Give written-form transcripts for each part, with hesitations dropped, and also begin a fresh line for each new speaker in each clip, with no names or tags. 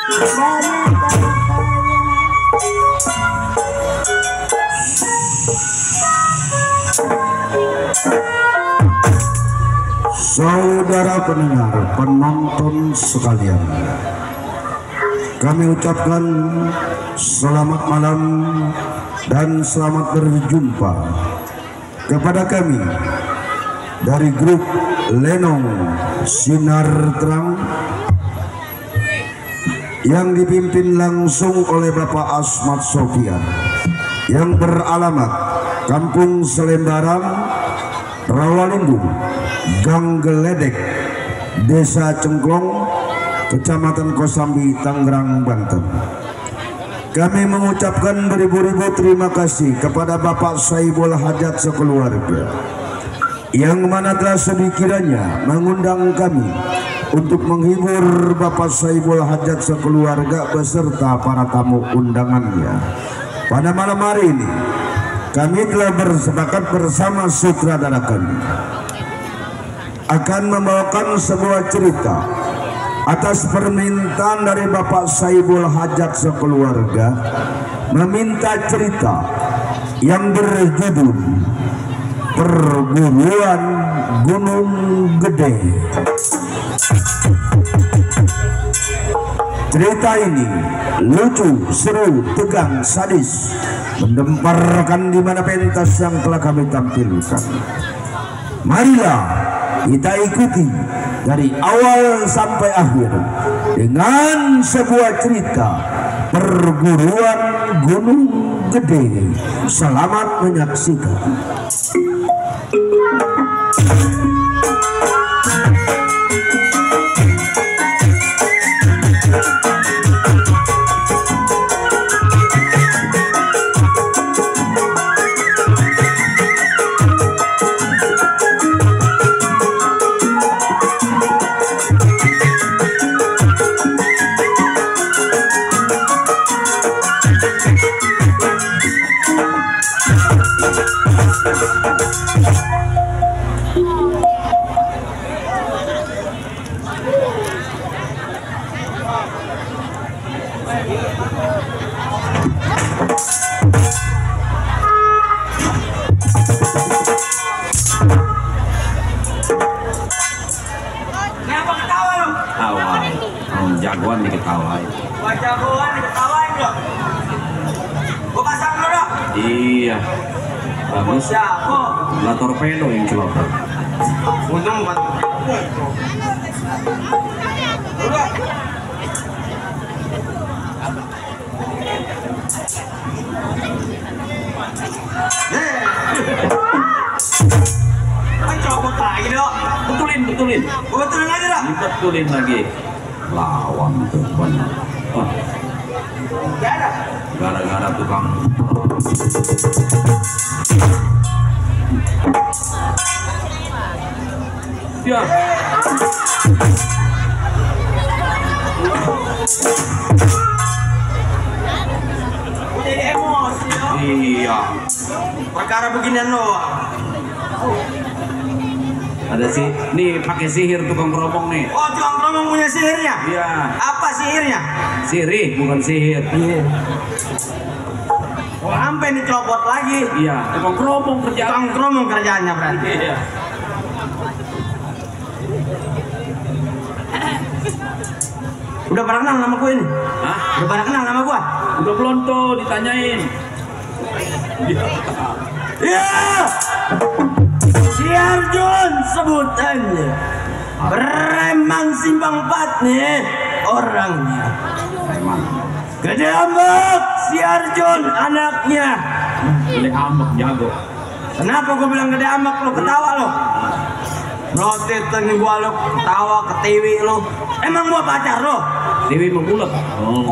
Saudara pendengar, penonton sekalian, kami ucapkan selamat malam dan selamat berjumpa kepada kami dari grup Lenong Sinar Terang yang dipimpin langsung oleh Bapak Asmat Sofian yang beralamat Kampung Selembaran, Rawalumbu, Gang Geledek, Desa Cengklong, Kecamatan Kosambi, Tangerang, Banten. Kami mengucapkan beribu-ribu terima kasih kepada Bapak Saibul Hajat sekeluarga yang mana telah sedikiranya mengundang kami untuk menghibur Bapak Saibul Hajat sekeluarga beserta para tamu undangannya. Pada malam hari ini kami telah bersepakat bersama sutradara kami akan membawakan sebuah cerita atas permintaan dari Bapak Saibul Hajat sekeluarga, meminta cerita yang berjudul Perburuan Gunung Gede. Cerita ini lucu, seru, tegang, sadis, mendemparkan di mana pentas yang telah kami tampilkan. Marilah kita ikuti dari awal sampai akhir dengan sebuah cerita Perburuan Gunung Gede. Selamat menyaksikan.
Jagoan diketawain.
Jagoan diketawain dong. Gua pasang dulu dong.
Iya. Bagus.
Siapa?
Lah torpedo yang celopet.
Untung buat. Kan copot lagi dong.
Betulin.
Gua betulin lagi dong.
Betulin lagi. Lawan tuh benar. Oh. Gara-gara tukang. Ya.
Jadi emosi dong.
Iya.
Perkara beginian doang.
Ada sih, nih pakai sihir tukang kerobong nih.
Oh, tukang kerobong punya sihirnya?
Iya.
Apa sihirnya?
Sirih bukan sihir.
Iya. Oh, sampai dicopot lagi.
Iya, tukang kerobong kerjaan.
Tukang kerobong kerjaannya berarti.
Iya.
Udah pernah kenal nama gue ini?
Hah?
Udah pernah kenal nama gue?
Udah belum tuh ditanyain.
Iya. Si Arjun sebutannya. Beremang Simpang 4 nih orangnya. Gede Ambek si Arjun anaknya.
Gede Ambek jago.
Kenapa gue bilang Gede Ambek? Lo ketawa lo. Notitin gua lo ketawa ke TV lo. Emang gua pacar lo?
Dewi membulat. Oh.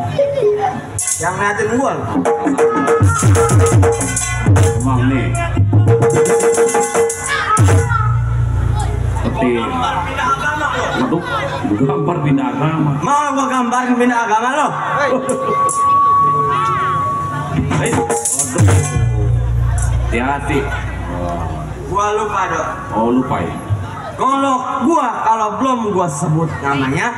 Yang ngeliatin gua lo.
Emang nih. Seperti Waduh, gambar pindah agama.
Mau gua gambarin pindah agama lo?
Hati-hati.
Gua lupa dok.
Oh lupa ya.
Kalau belum gua sebut namanya,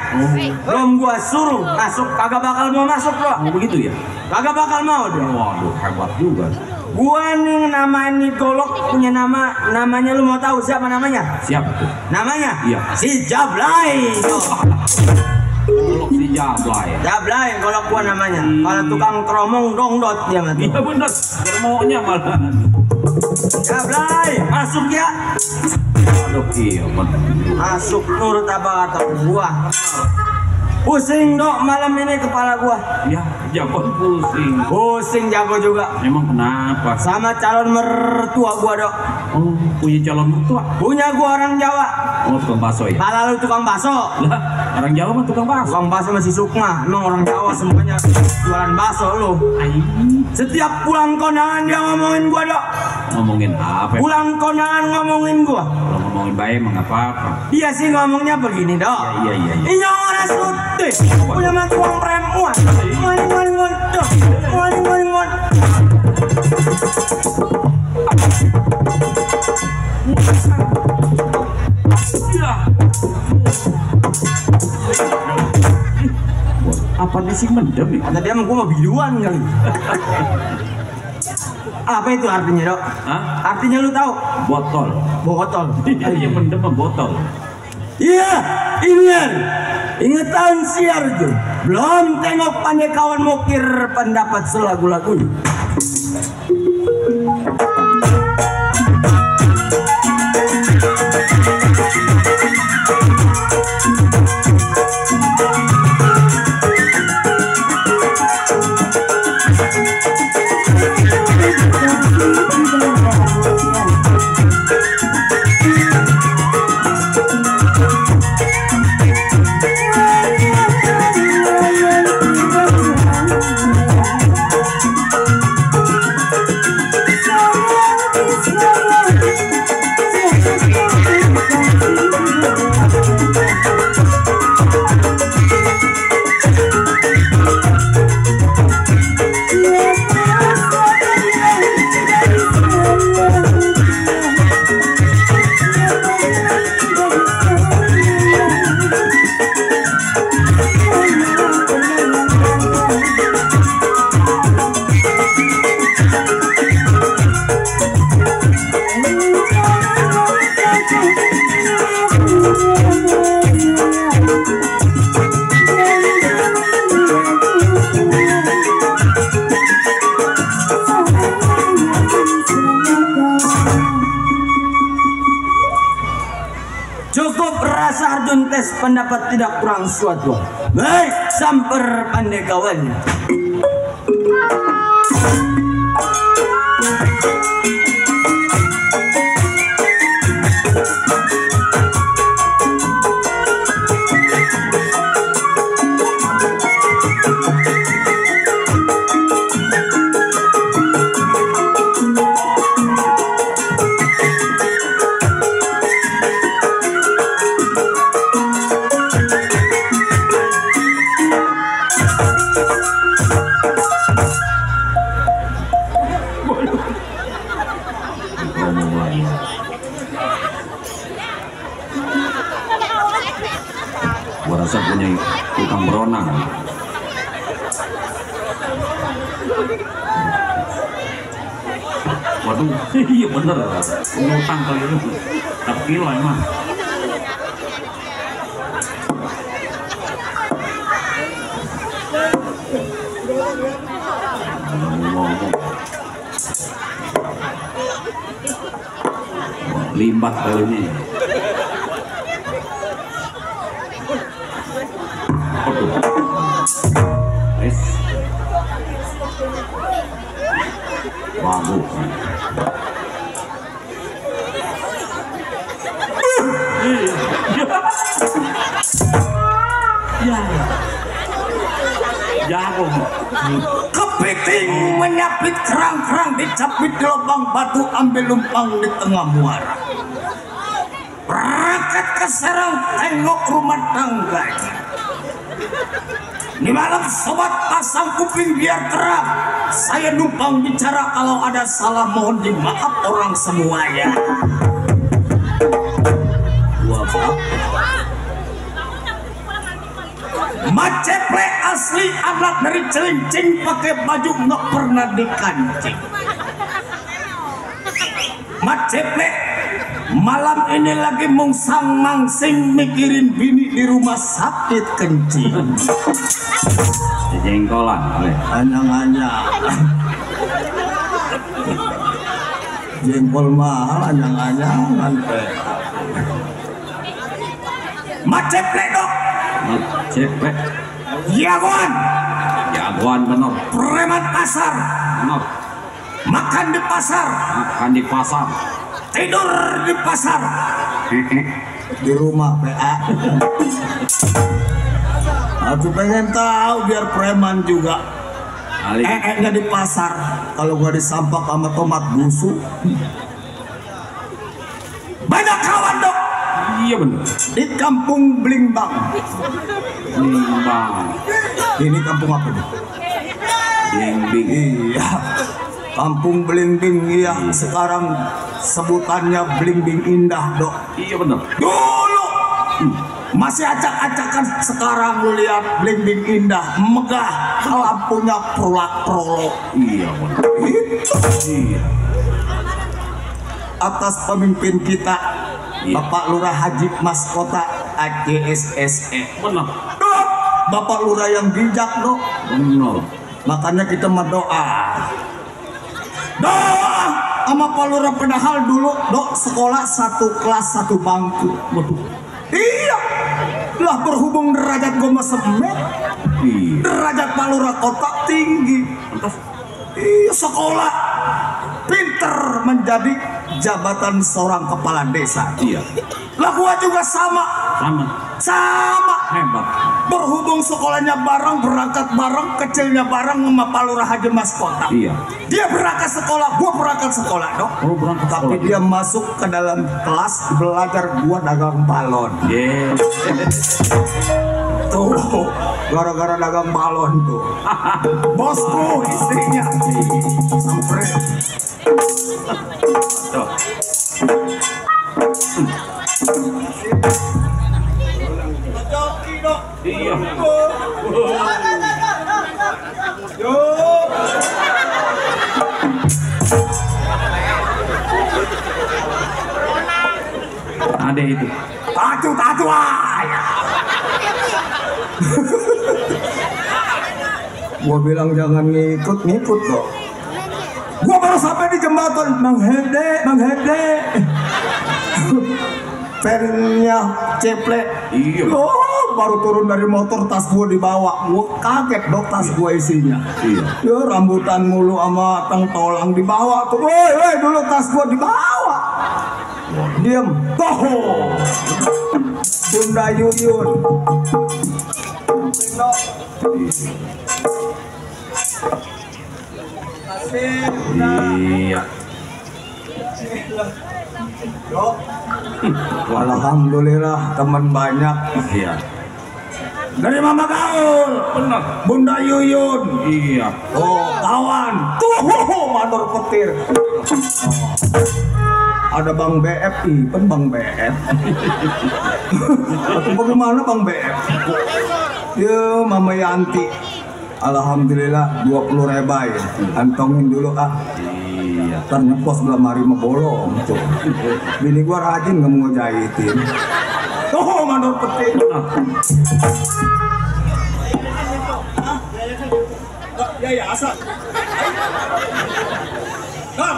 belum gua suruh masuk, kagak bakal mau masuk bro.
Begitu ya?
Kagak bakal mau dia.
Waduh, hebat juga.
Gua nih nama ini Golok punya namanya lu mau tahu siapa namanya?
Siapa tuh?
Namanya?
Iya.
Si Jablay.
Golok si Jablay.
Jablay Golok gua namanya. Kalau tukang tromong dongdot dia mati.
Iya bener, germonya malah.
Jablay, masuk ya.
Aduh iya bener.
Masuk nurut apa kata gua. Pusing dok malam ini kepala gua.
Ya, jago pusing.
Pusing jago juga.
Emang kenapa?
Sama calon mertua gua dok.
Oh, punya calon mertua?
Punya gua orang Jawa.
Oh, tukang bakso ya?
Pala lu tukang bakso.
Lah, orang Jawa mah tukang bakso.
Tukang bakso masih Sukma. Emang orang Jawa semuanya jualan bakso lu. Setiap pulang kondangan dia ngomongin gua dok.
Ngomongin apa?
Pulang kondangan ngomongin gua.
Kalau ngomongin baik emang apa-apa.
Dia sih ngomongnya begini dok.
Iya.
Ini orang sudih. Punya matuang perempuan. Ngoling.
Apa nih sih mendem ya?
Kata dia mah gua mau biduan kali. Apa itu artinya dok?
Hah?
Artinya lu tahu?
Botol.
Botol.
Iya mendem mah botol.
Iya, ingat tahun siar tuh. Belum tengok pandai kawan mukir pendapat selagu-lagu. Cukup rasa Arjun tes pendapat tidak kurang suatu. Baik, samper pandai kawannya.
Gua rasa punya tukang beronang. Waduh, iya bener. Ngutang kali itu. Tak kilo emang. Limbat kali ini. Wes. Bagus. Ya. Jago.
Kepiting menyapit kerang-kerang dicapit di lubang batu, ambil lumpang di tengah muara. Berangkat ke sarang tengok rumah tangganya. Di malam sobat pasang kuping biar terang. Saya numpang bicara, kalau ada salah mohon dimaaf orang semuanya. Maceple asli anak dari Celincing, pakai baju nggak pernah dikancing. Maceple malam ini lagi mungsang mangsing mikirin bini di rumah sakit kencing.
Jengkolan.
Anyang-anyang. Jengkol mahal anyang-anyangan. Maceple dok.
Maceple.
Jagoan.
Jagoan bener.
Preman pasar.
Bener.
Makan di pasar.
Makan di pasar.
Tidur di pasar. Di rumah PA. Aku pengen tahu biar preman juga. Nggak di pasar. Kalau gua disampak sama tomat busuk. Banyak kawan dok.
Iya bener.
Di kampung Blimbang.
Blimbang.
Ini kampung apa nih?
Blimbing.
Iya. Kampung Blimbing, iya. Sekarang sebutannya Blimbing Indah dok.
Iya bener.
Dulu masih acak-acakan, sekarang lu lihat Blimbing Indah megah, lampunya prolak-prolok.
Iya bener. Iya.
Atas pemimpin kita,
iya.
Bapak Lurah Haji Mas Kota AJSSE.
Bener.
Bapak Lurah yang bijak dok.
Bener.
Makanya kita berdoa. Doa sama Pak Lurah, padahal dulu dok sekolah satu kelas satu bangku.
Waduh.
Iya. Lah berhubung derajat gue semet,
Iya.
derajat Pak Lurah kota tinggi.
Lantas.
Iya, sekolah pinter menjadi jabatan seorang kepala desa.
Iya.
Lah gua juga sama. Sama.
Hebat.
Berhubung sekolahnya bareng, berangkat bareng, kecilnya bareng sama Pak Lurah Haji Mas Kota.
Iya.
Dia berangkat sekolah, gua berangkat sekolah dok.
Oh berangkat
Tapi
sekolah.
dia masuk ke dalam kelas belajar, gua dagang balon.
Yeah.
Tuh, gara-gara dagang balon tuh. Bosku istrinya sampai.
Tuh. Iya. Ada itu.
Tatu aja. Gua bilang jangan ngikut kok. Gua baru sampai di jembatan, Bang Hede. Pennya Ceple.
Iya.
Oh, baru turun dari motor, tas gua dibawa. Gua kaget dok, tas gua isinya.
Iya.
Ya rambutan mulu sama tengtolang dibawa tuh. Woi, dulu tas gua dibawa. Diam. Toh. Bunda Yuyun.
Iya.
Alhamdulillah teman banyak.
Iya.
Dari Mama Gaul,
Benar.
Bunda Yuyun.
Iya.
Oh, kawan. Tuh, mandor petir. Ada Bang BF, Ipen Bang BF. Atau bagaimana Bang BF? Ya, Mama Yanti. Alhamdulillah 20 rebay. Antongin dulu ah.
Iya.
Ternyata pos lemari mau bolong tuh. Bini gua rajin nggak mau ngejahitin. Oh, mandor petir. Yayasan. Nah,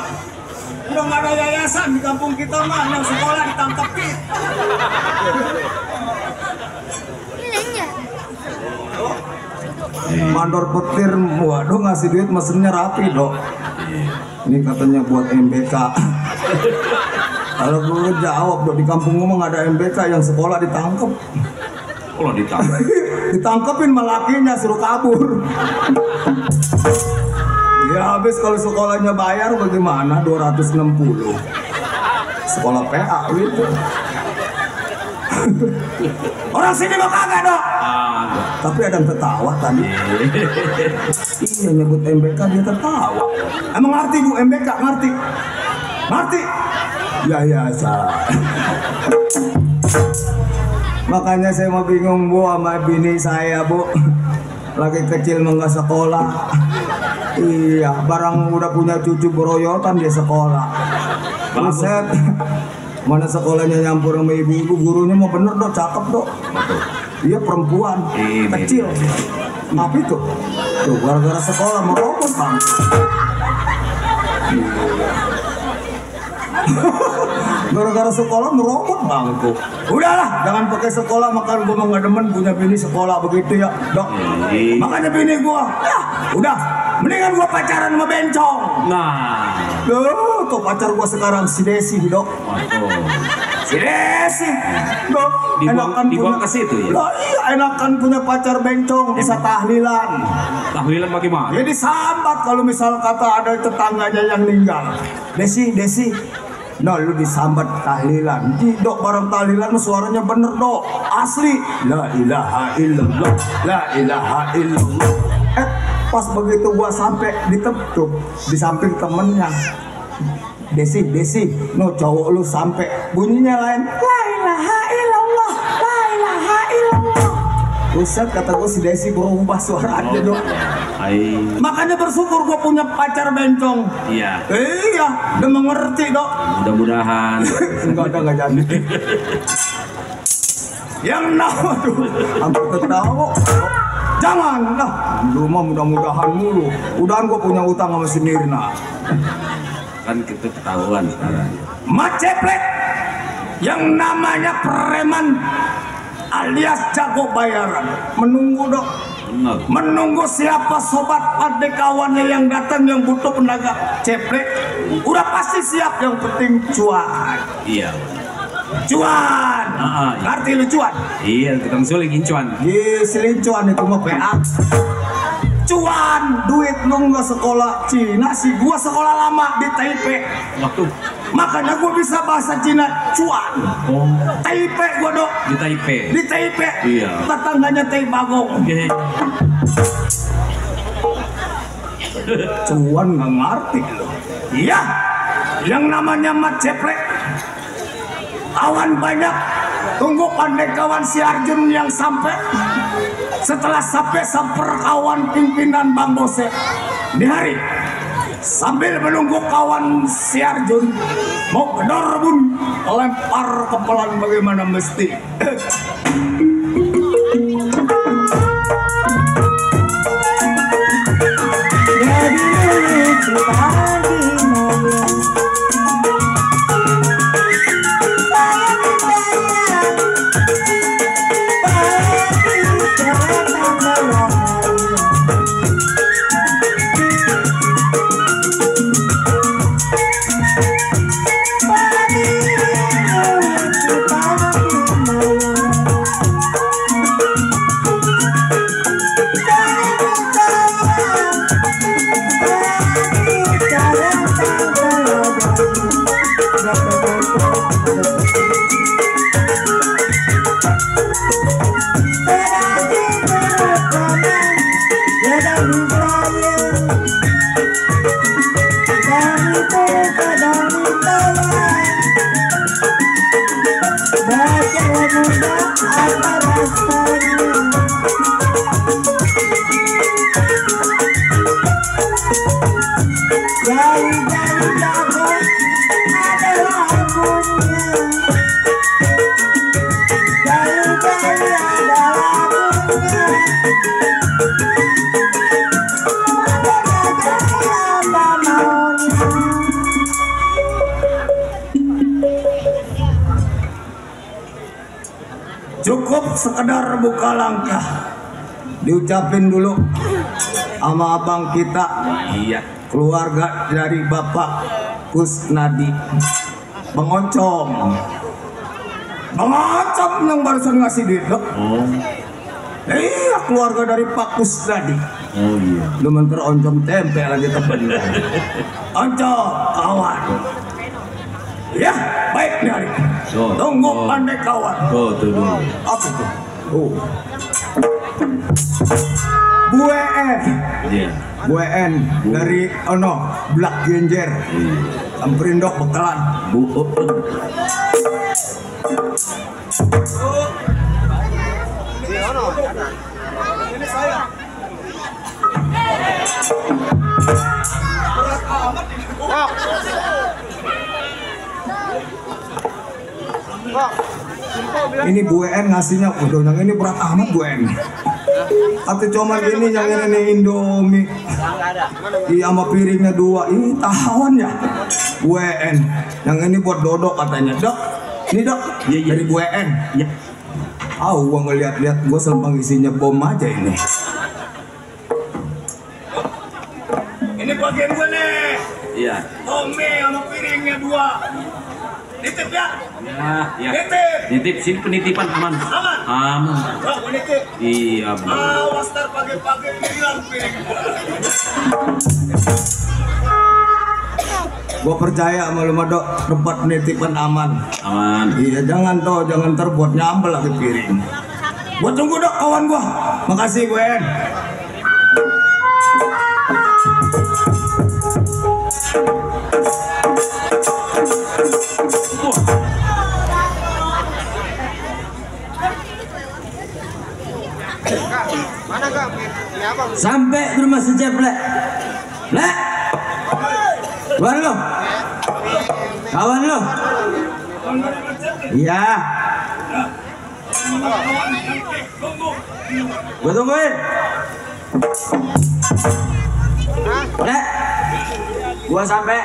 udah nggak ada yayasan di kampung kita mah, yang sekolah ditangkepin. Mandor petir, waduh ngasih duit mesennya rapi dok. Ini katanya buat MBK. Kalau gue jawab dok, di kampung gue nggak ada MBK, yang sekolah ditangkep.
Kalau ditangkap.
Ditangkepin malakinya suruh kabur. Ya habis kalau sekolahnya bayar bagaimana? 260. Sekolah PA gitu. Orang sini mau kagak dok?
Ada.
Tapi ada yang tertawa tadi. Iya nyebut MBK dia tertawa. Emang ngerti bu MBK? Ngerti? Ngerti? Ya salah. Makanya saya mau bingung Bu sama bini saya Bu. Lagi kecil mah nggak sekolah. Iya, barang udah punya cucu beroyotan dia sekolah. Buset. Mana sekolahnya nyampur sama ibu-ibu, gurunya mau bener dok, cakep dok. Iya perempuan, kecil. Apa itu? Tuh gara-gara sekolah merokok bang. Gara-gara sekolah merokok bang tuh. Udahlah, jangan pakai sekolah, makan gua mau nggak demen punya bini sekolah begitu ya dok. Makanya bini gua, ya udah, mendingan gua pacaran sama bencong.
Nah,
Tuh pacar gua sekarang si Desi dok. Si Desi dok.
dibuang ke situ ya.
Lah iya, enakan punya pacar bencong bisa tahlilan.
Tahlilan bagaimana?
Jadi sambat kalau misal kata ada tetangganya yang meninggal. Desi, no lu disambat tahlilan. Dok barang tahlilan suaranya bener dok, asli. La ilaha illallah, la ilaha illallah. Pas begitu gua sampai di samping temennya. Desi, no cowok lu sampai bunyinya lain. La ilaha illallah, la ilaha illallah. Buset kata gua si Desi berubah suaranya dok. Makanya bersyukur gua punya pacar bencong.
Iya.
Iya, udah mengerti dok.
Mudah-mudahan.
Enggak jadi. Yang nama tuh, hampir ketawa. Jangan lah, lu mah mudah-mudahan mulu. Udahan gua punya utang sama si Nirna.
Kan kita ketahuan sekarang.
Mat Ceplek yang namanya preman alias jago bayaran menunggu dok.
Benar.
Menunggu siapa sobat adik kawannya yang datang yang butuh penaga ceplek. Udah pasti siap, yang penting cuan.
Iya.
Cuan.
Iya.
Ngerti lu cuan?
Iya, kita suling cuan.
Di selincuan itu mah PA. Cuan, duit lu nggak sekolah Cina sih, gua sekolah lama di Taipei.
Waktu.
Makanya gua bisa bahasa Cina. Cuan.
Oh.
Taipei gua dok.
Di Taipei.
Di Taipei.
Iya.
Tetangganya Tai Bagong.
Oke.
Cuan nggak ngerti loh. Iya, yang namanya Mat Ceplek. Kawan banyak. Tunggu pandai kawan si Arjun yang sampai. Setelah sampai kawan pimpinan Bang Bose di hari. Sambil menunggu kawan si Arjun mau gedor bun, lempar kepelan bagaimana mesti. Cukup sekedar buka langkah, diucapin dulu sama abang kita.
Iya.
Keluarga dari Bapak Kusnadi, Bang Oncom. Bang Oncom yang barusan ngasih duit loh.
Oh.
Iya, keluarga dari Pak Kusnadi.
Oh iya.
Lu menteri Oncom tempe lagi temen. Oncom kawan. Ya, baik nih hari. Tunggu pandai kawan.
Tuh dulu.
Apa itu? Oh. Buen.
Iya.
Buen dari Black Ginger. Samperin dok bekalan. Ini saya. Ini Bu En ngasihnya, udah yang ini berat amat Bu En. Atau cuman ini yang ini Indomie. Iya sama piringnya 2. Ini tahuan ya Bu En. Yang ini buat Dodok katanya. Dok, ini Dok dari Bu En. Gua ngeliat-liat gua sempang isinya bom aja ini. Ini bagian gue nih.
Iya.
Tommy sama piringnya 2. Nitip ya?
Ya.
Nitip.
Nitip sini penitipan aman. Aman.
Bro, nitip.
Iya, Bang.
Awas ntar pagi-pagi hilang piring gua. Gua percaya sama lu Dok, tempat penitipan aman.
Aman.
Iya, jangan terbuat nyambel lagi piring. Gua tunggu Dok, kawan gua. Makasih Bu En.
Sampai ke rumah sejeblek. Lek. Kawan lo. Kawan lo. Iya. Gue tungguin. Lek. Gua sampai.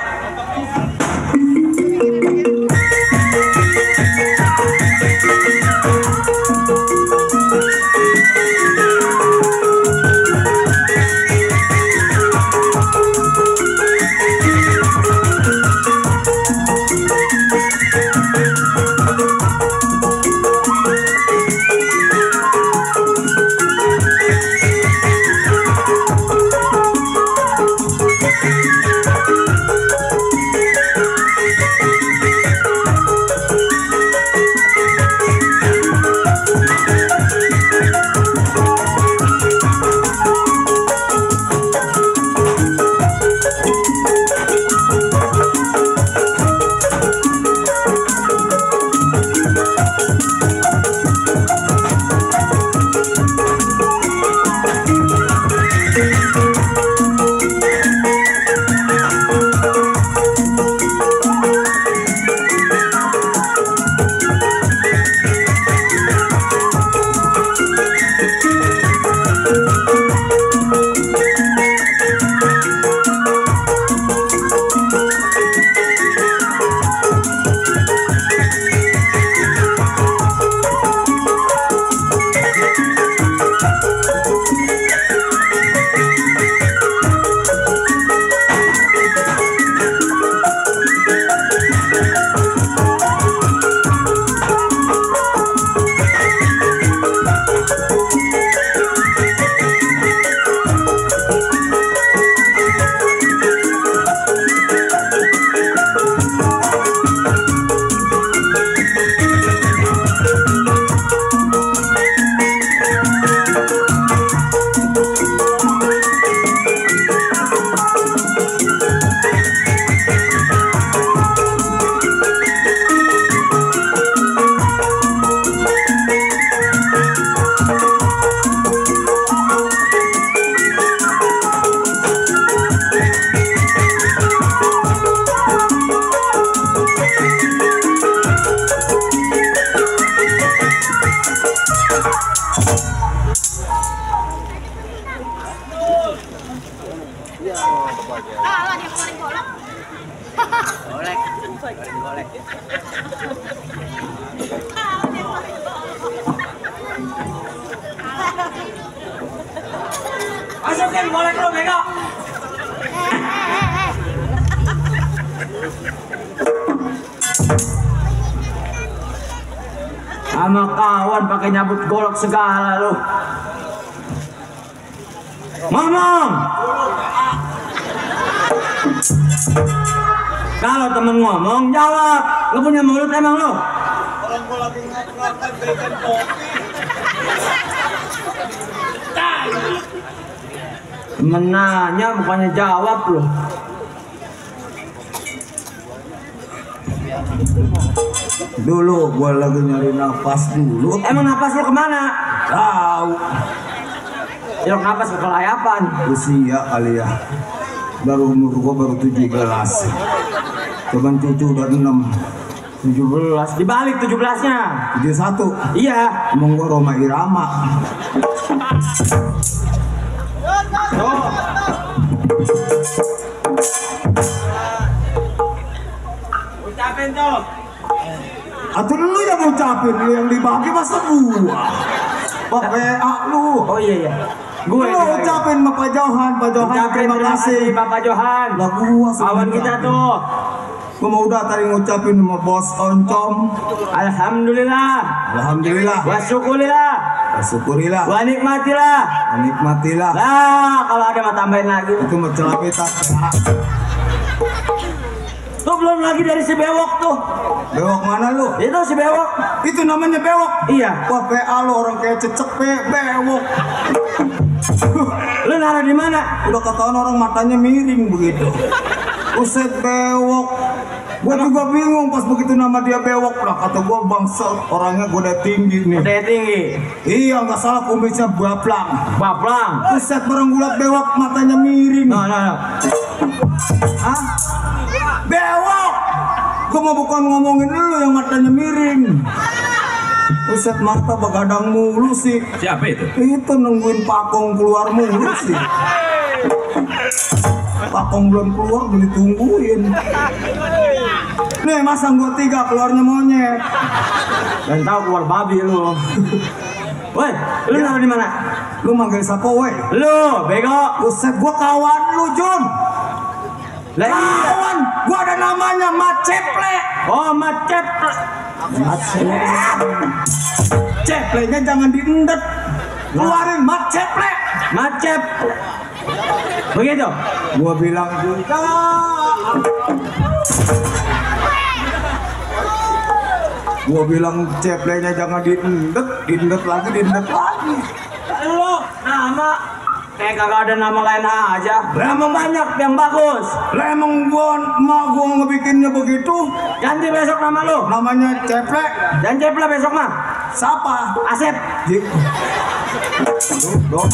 Masukin golek lo bego. Sama kawan pakai nyabut golok segala lo. Ngomong. Kalau temen ngomong jawab. Lo punya mulut emang lo?
Orang gua lagi ngap-ngapan berikan kopi.
Menanya bukannya jawab loh.
Dulu gua lagi nyari nafas dulu.
Emang napas lu kemana?
Tahu.
Ya napas ke kelayapan.
Usia kali ya. Baru umur gua baru 17. Cuman cucu udah 6.
17. Dibalik 17-nya.
71.
Iya.
Emang gua Roma Irama.
Tuh. Ucapin tuh.
Atau lu yang ngucapin, lu yang dibagi masa gua. Pak WA lu.
Oh iya iya. Gue
Lu ucapin sama Pak Johan, terima kasih.
Bapak Johan.
Lah gua
Kawan kita tuh.
Gua mau udah tadi ngucapin sama Bos Oncom.
Alhamdulillah.
Alhamdulillah.
Wa syukurillah.
Syukurilah.
Wa nikmatilah.
Nikmatilah.
Lah, kalau ada mah tambahin lagi.
Itu mah celah kita.
Tuh belum lagi dari si bewok tuh.
Bewok mana lu?
Itu si bewok.
Itu namanya bewok.
Iya.
Wah, PA lu orang kayak cecek bewok.
Lu naruh di mana?
Udah ketahuan orang matanya miring begitu. Uset bewok. Gua juga bingung pas begitu nama dia bewok lah. Kata gua bangsa orangnya gua udah tinggi nih.
Udah tinggi.
Iya nggak salah kumisnya bablang.
Bablang.
Uset bareng gulat bewok matanya miring.
No.
Hah? Bewok. Gua mau bukan ngomongin lu yang matanya miring. Uset mata begadang mulu sih.
Siapa itu?
Itu nungguin Pakong keluar mulu sih. Pakong belum keluar udah ditungguin. Nih masang gua 3 keluarnya monyet.
Dan tahu keluar babi lu. Woi, lu naruh di mana?
Lu manggil siapa weh?
Lu, bego.
Uset gua kawan lu Jun.
Lah iya.
Kawan, gua ada namanya Maceple.
Oh, macet.
Ceplenya jangan diendet. Keluarin Maceple.
Macet. Begitu.
Gua bilang juga. Gua bilang ceplenya jangan diendet lagi.
Lu nama kayak kagak ada nama lain aja. Emang banyak yang bagus.
Lah emang gua ngebikinnya begitu.
Ganti besok nama lu.
Namanya Ceple.
Dan Cepla besok mah.
Siapa?
Asep.
Dong.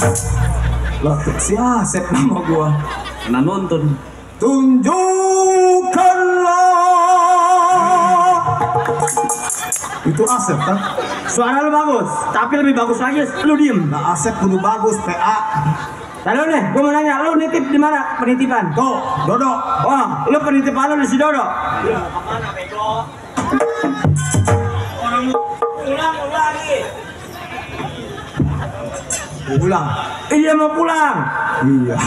Lah si Asep nama gua.
Kena nuntun.
Tunjukkanlah. Itu Asep kan?
Suara lu bagus, tapi lebih bagus lagi lu diem.
Nah Asep kudu bagus PA.
Lalu nih, gua mau nanya, lu nitip di mana penitipan?
Tuh, Dodo.
Oh, lu penitipan lu di si Dodo.
Mana bego?
Orang ulang lagi.
Pulang.
Iya mau pulang.
Iya.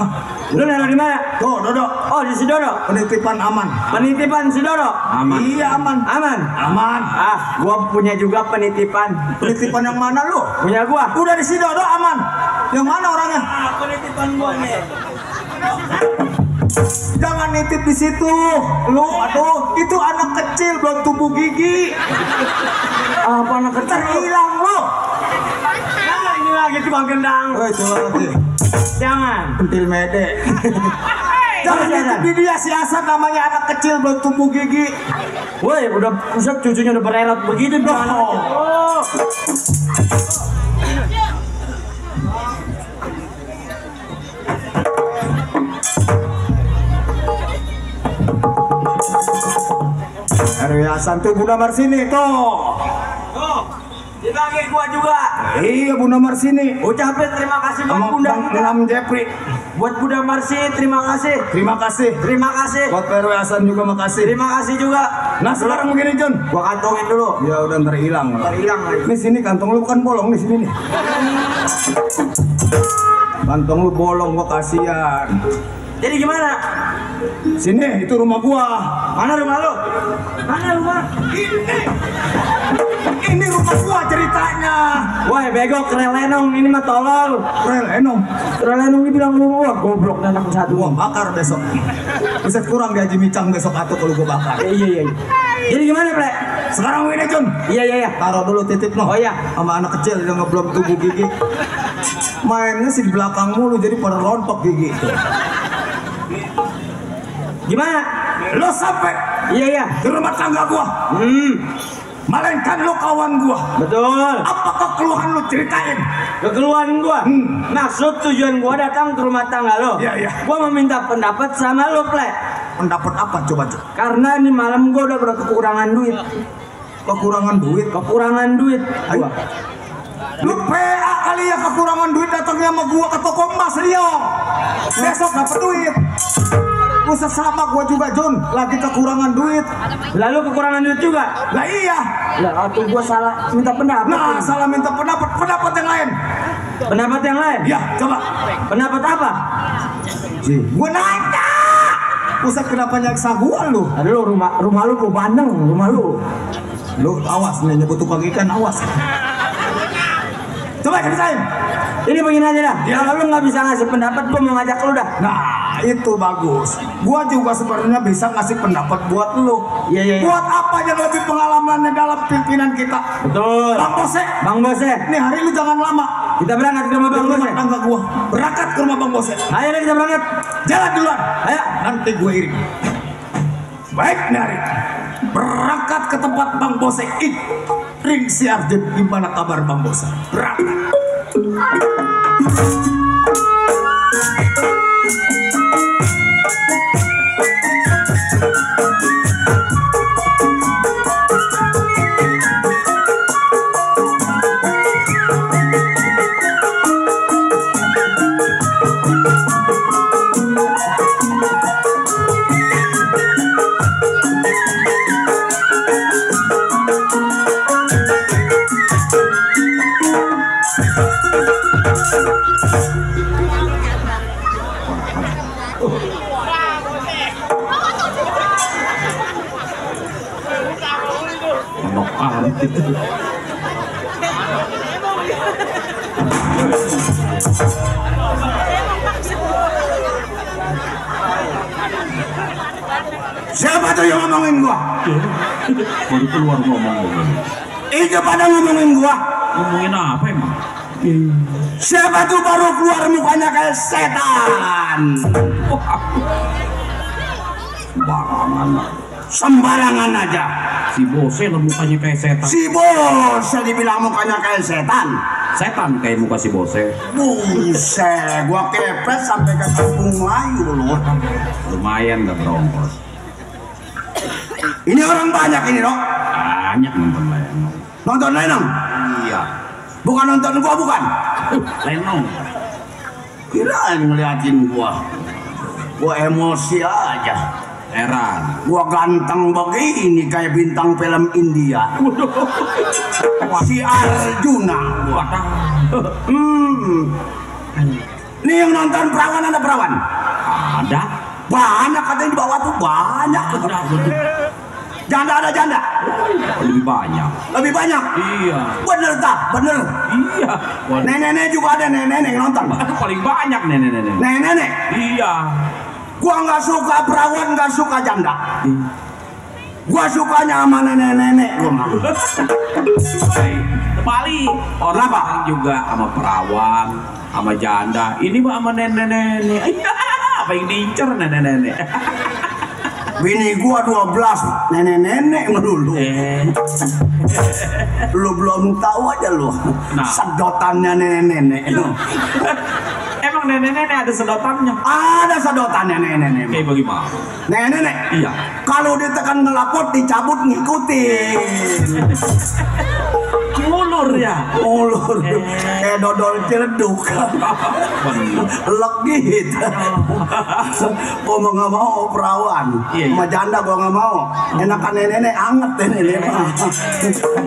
Lu naruh di mana?
Tuh, Dodo.
Oh, di si Dodo.
Penitipan aman.
Penitipan si Dodo.
Aman.
Iya aman.
Aman.
Aman.
Ah, gua punya juga penitipan.
Penitipan yang mana lu?
Punya gua.
Udah di si Dodo aman. Yang mana orangnya?
Penitipan gua nih.
Jangan nitip di situ. Lu, aduh, itu anak kecil belum tumbuh gigi.
Apa anak kecil?
Terhilang lu.
Nah, ini lagi tukang gendang.
Oh, itu lagi.
Jangan.
Pentil mede. Jangan nitip di dia si Hasan namanya anak kecil belum tumbuh gigi.
Woi, udah pusat cucunya udah bererot begitu dong. Oh.
RW Hasan tuh Bunda Marsini tuh.
Oh, dibagi gua juga.
Iya Bunda Marsini.
Ucapin terima kasih buat
Sama
Bunda.
Bang Jepri.
Buat Bunda Marsi, terima kasih.
Terima kasih.
Terima kasih.
Buat RW Hasan juga makasih.
Terima kasih juga.
Nah sekarang begini John.
Gua kantongin dulu.
Ya udah ntar hilang.
Hilang lagi.
Nih sini kantong lu kan bolong nih sini nih. Kantong lu bolong gua kasihan.
Jadi gimana?
Sini itu rumah gua.
Mana rumah lu? Mana rumah?
Ini rumah gua ceritanya.
Woi, bego kerelenong ini mah tolol.
Rel Enom.
Kerelenong dibilang lu wah goblok anak satu.
Gua bakar besok. Buset kurang gaji micang besok atau kalau gua bakar.
Iya. Jadi gimana, Bre?
Sekarang ini John.
Iya.
Taruh dulu titip no.
Oh iya.
Sama anak kecil yang belum tumbuh gigi. Mainnya sih di belakang mulu jadi pada rontok gigi.
Gimana?
Lo sampai
Iya.
di rumah tangga gua. Melainkan lu kawan gua.
Betul.
Apa keluhan lu ceritain?
Kekeluhan gua. Maksud tujuan gua datang ke rumah tangga lo.
Iya.
Gua meminta pendapat sama lo, Ple.
Pendapat apa coba?
Karena ini malam gua udah kekurangan duit.
Kekurangan duit.
Kekurangan duit.
Ayo. Lu PA kali ya kekurangan duit datangnya sama gua ke toko emas Rio. Besok dapat duit. Usah sama gua juga Jun, lagi kekurangan duit.
Lalu kekurangan duit juga.
Lah iya.
Lah atau gua salah minta pendapat.
Nah, salah minta pendapat yang lain.
Pendapat yang lain?
Ya, coba.
Pendapat apa?
Gua nanya. Usah kenapa nyaksa gua lu?
Aduh, rumah lu gua bandeng, rumah lu.
Lu awas nih nyebut tukang ikan, awas. Coba ceritain.
Ini begini aja dah.
Ya.
Kalau lu nggak bisa ngasih pendapat, gua mau ngajak lu dah.
Nah, itu bagus. Gua juga sebenarnya bisa ngasih pendapat buat lu.
Iya.
Buat apa yang lebih pengalamannya dalam pimpinan kita?
Betul.
Bang Bose.
Bang Bose.
Nih hari lu jangan lama.
Kita berangkat ke rumah Bang Bose.
Tangga gua. Berangkat ke rumah Bang Bose.
Ayo deh kita berangkat.
Jalan duluan.
Ayo.
Nanti gue iring. Baik nih hari. Berangkat ke tempat Bang Bose. Ring si Arjen. Gimana kabar Bang Bose? Berangkat. Siapa tuh yang ngomongin gua?
Baru keluar ngomong.
Itu pada ngomongin gua.
Ngomongin apa emang?
Siapa tuh baru keluar mukanya kayak setan? Sembarangan aja.
Si Bose lah mukanya kayak setan.
Si Bose dibilang mukanya kayak setan.
Setan kayak muka si Bose.
Buset, gua kepet sampai ke Kampung Melayu loh.
Lumayan gak berongkos.
Ini orang banyak ini dok.
Banyak nonton Lenong.
Nonton Lenong?
Iya.
Bukan nonton gua bukan?
Lenong.
Kirain ngeliatin gua. Gua emosi aja.
Heran.
Gua ganteng begini kayak bintang film India. Si Arjuna. Nih yang nonton perawan ada perawan?
Ada.
Banyak katanya di bawah tuh banyak. Janda ada janda?
Lebih banyak.
Lebih banyak?
Iya.
Bener tak? Bener.
Iya.
Nenek-nenek juga ada nenek-nenek yang nonton.
Paling banyak nenek-nenek.
Nenek-nenek?
Iya.
Gua nggak suka perawan, nggak suka janda. Gua sukanya sama nenek-nenek.
Bali orang apa juga sama perawan, sama janda. Ini mah sama nenek-nenek. Apa yang diincer nenek-nenek?
Bini gua 12, nenek-nenek melulu. Lu belum tahu aja lu.
Nah.
Sedotannya nenek-nenek.
Emang nenek-nenek ada sedotannya?
Ada sedotannya nenek-nenek.
Kayak bagaimana?
Nenek-nenek.
Iya.
Kalau ditekan ngelapot dicabut ngikutin.
Ngulur ya?
Ulur. Kayak dodol celeduk. Lek gitu. Gua mau nggak mau perawan.
Iya.
Sama janda gua nggak mau. Enakan nenek-nenek anget deh nenek.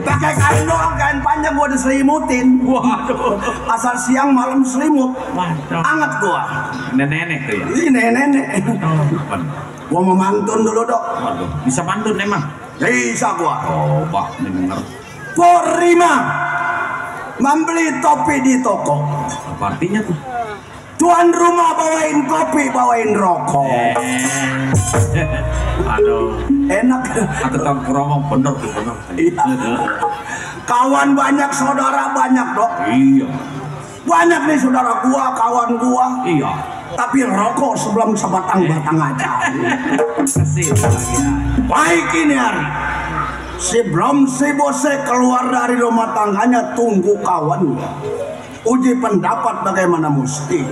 Pakai kain doang, kain panjang gua diselimutin.
Waduh.
Asal siang malam selimut.
Waduh.
Anget gua.
Nenek-nenek tuh ya?
Ini nenek-nenek. Gua mau mantun dulu dok.
Waduh. Bisa mantun emang?
Bisa gua.
Coba denger.
Porima membeli topi di toko.
Apa artinya tuh?
Tuan rumah bawain kopi, bawain rokok.
Aduh.
Enak.
Atau tongkrong bener tuh bener.
Iya. Kawan banyak, saudara banyak dok.
Iya.
Banyak nih saudara gua, kawan gua.
Iya.
Tapi rokok sebelum sebatang-batang aja.
Kasih lagi ya.
Baik ini hari.
Sebelum si bose keluar dari rumah tangganya, tunggu kawannya. Uji pendapat bagaimana mesti.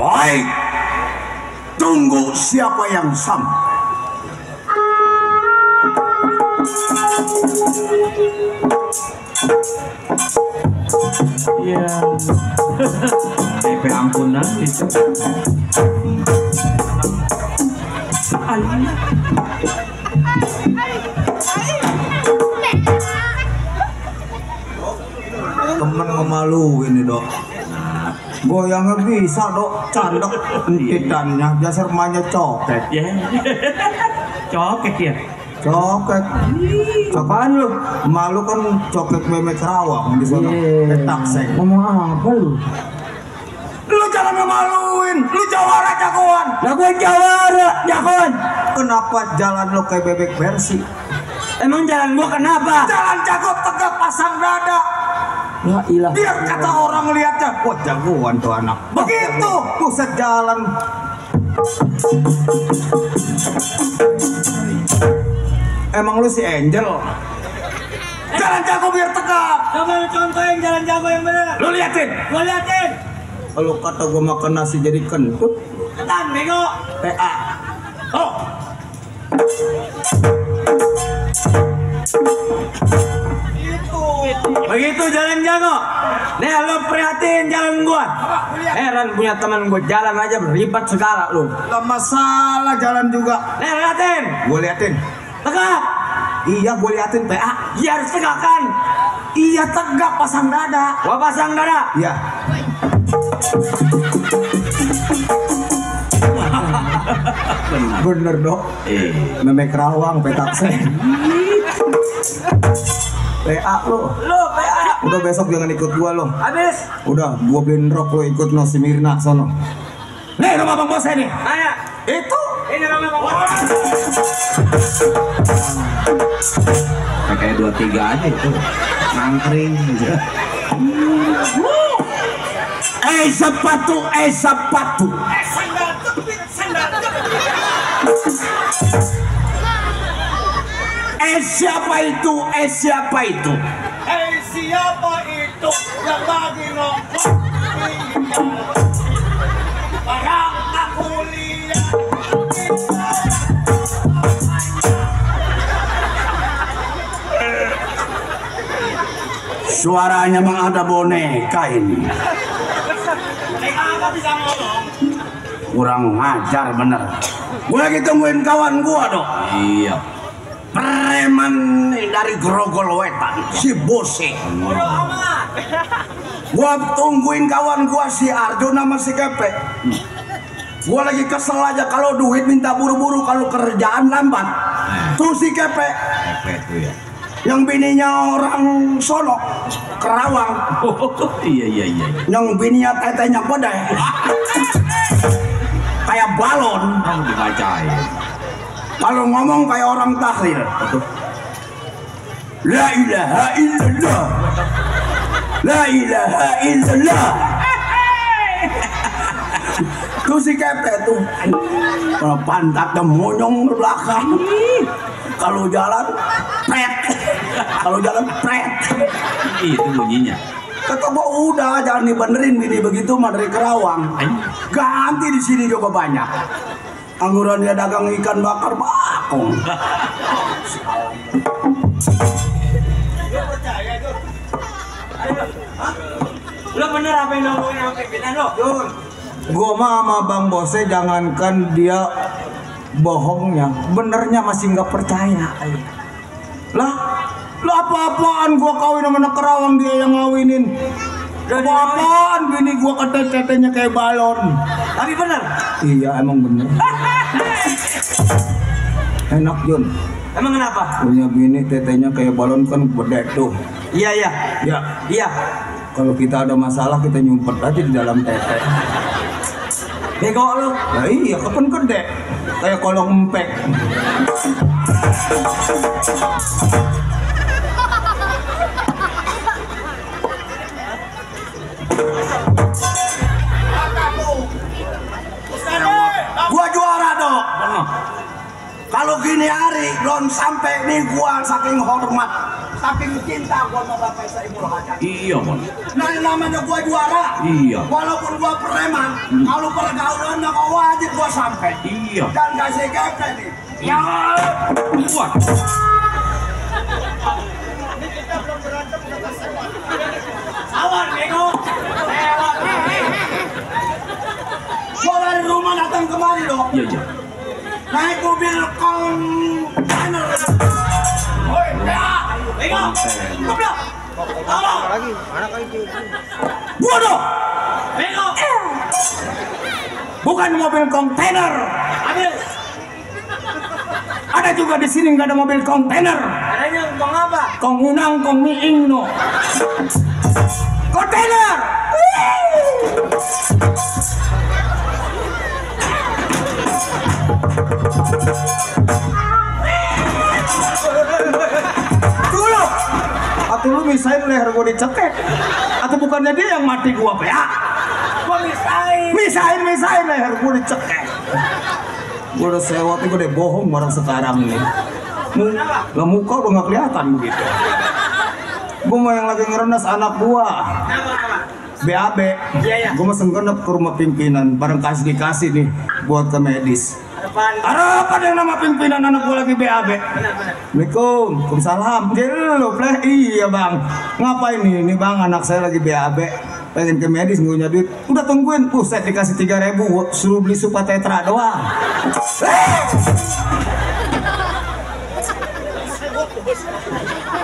Baik, tunggu siapa yang sampai.
Iya. Ampunan itu.
Temen memaluin nih dok. Goyangnya bisa dok, candok entitannya, biasa rumahnya coket.
Ya. Coket ya.
Coket. Apaan lu? Malu kan coket memek Rawang di sana. Petak seng.
Ngomong apa lu?
Lu jangan memaluin, lu jawara jagoan.
Lah gue jawara jagoan.
Kenapa jalan lu kayak bebek versi?
Emang jalan gua kenapa?
Jalan jago tegak pasang dada.
Ya ilah.
Biar kata orang lihatnya, wah jagoan tuh anak. Begitu, buset jalan. Emang lu si Angel? Jalan jago biar tegak.
Coba lu contohin jalan jago yang bener.
Lu liatin.
Gua liatin.
Kalau kata gua makan nasi jadi kentut.
Ketan bego.
PA. Oh.
Begitu jalan jago. Nih lu prihatin jalan gua. Heran punya teman gua jalan aja berlibat segala lu.
Gak masalah jalan juga.
Nih liatin.
Gua liatin.
Tegak.
Iya gua liatin PA.
Iya harus tegak kan.
Iya tegak pasang dada.
Gua pasang dada.
Iya. Bener dok. Memek Rawang petak seng. PA lo.
Lu PA.
Udah besok jangan ikut gua lo.
Habis.
Udah gua beliin rok lo ikut no si Mirna sono. Nih rumah Bang Bos nih.
Ayo.
Itu.
Ini namanya Bang Bos.
Kayak 2-3 aja itu. Nangkring aja.
Sepatu.
Sandal jepit, sandal jepit.
Siapa itu?
Siapa itu yang lagi nongkrong? Barang aku lihat.
Suaranya memang ada boneka ini.
Apa bisa ngomong?
Kurang ngajar bener. Gue lagi tungguin kawan gua dok.
Iya.
Preman dari Grogol Wetan, si Bose.
Bodoh amat.
Gua tungguin kawan gua si Arjo nama si Kepe. Gua lagi kesel aja kalau duit minta buru-buru, kalau kerjaan lambat. Tuh si Kepe.
Kepe tuh ya.
Yang bininya orang sono, Kerawang.
Iya.
Yang bininya tetenya pedeh. Kayak balon.
Kamu dibacain.
Kalau ngomong kayak orang tahlil. La ilaha illallah. La ilaha illallah. Tuh si Kepe tuh pantatnya monyong ke belakang. Kalau jalan pret. Kalau jalan pret.
Itu bunyinya.
Kata gua udah jangan dibenerin bini begitu mah dari Kerawang. Ganti di sini juga banyak. Angguran dia dagang ikan bakar bakong.
Lo bener apa yang ngomongin sama pimpinan lo?
Gua mah sama Bang Bose jangankan dia bohongnya, benernya masih nggak percaya. Lah apa-apaan gua kawin sama anak Kerawang, dia yang ngawinin. Apa-apaan bini gua kete-ketenya kayak balon.
Tapi bener.
Iya emang bener. Enak Jun.
Emang kenapa?
Punya bini tetenya kayak balon kan gede tuh.
Iya.
Ya. Kalau kita ada masalah kita nyumpet aja di dalam tete.
Bego lu.
Nah iya kapan gede. Kayak kolong empek.
Gua juara dok. Kalau gini hari belum sampai nih gua saking hormat, saking cinta gua sama Bapak Saiful Hajat.
Iya, Mon.
Nah namanya gua juara.
Iya.
Walaupun gua preman, kalau pergaulannya kau wajib gua sampai.
Iya.
Dan kasih Kepe nih. Ya.
Kuat.
Awan bego. Gua dari rumah datang kemari dok.
Iya.
Naik mobil kontainer. Woi, ya. Bego. Goblok. Tolong. Lagi. Mana kali itu?
Gua dong.
Bego.
Bukan mobil kontainer.
Ambil.
Ada juga di sini nggak ada mobil kontainer.
Adanya ngomong apa?
Kong unang, kong miing no. Kontainer. Dulu. Atau lu misain leher gua dicekek. Atau bukannya dia yang mati gua ya?
Gua misain.
Misain leher gua dicekek. Gua udah sewot nih, gua udah bohong barang sekarang nih. Lah muka udah nggak kelihatan begitu. Gua mau yang lagi ngerendas anak gua. BAB.
Iya.
Gua mau senggenep ke rumah pimpinan. Barang kasih nih buat ke medis. Ada yang nama pimpinan anak gua lagi BAB. Assalamualaikum. Waalaikumsalam. Lu pleh. Iya bang. Ngapain nih? Ini bang anak saya lagi BAB. Pengen ke medis nggak punya duit. Udah tungguin. Set dikasih 3.000. Suruh beli Supa Tetra doang.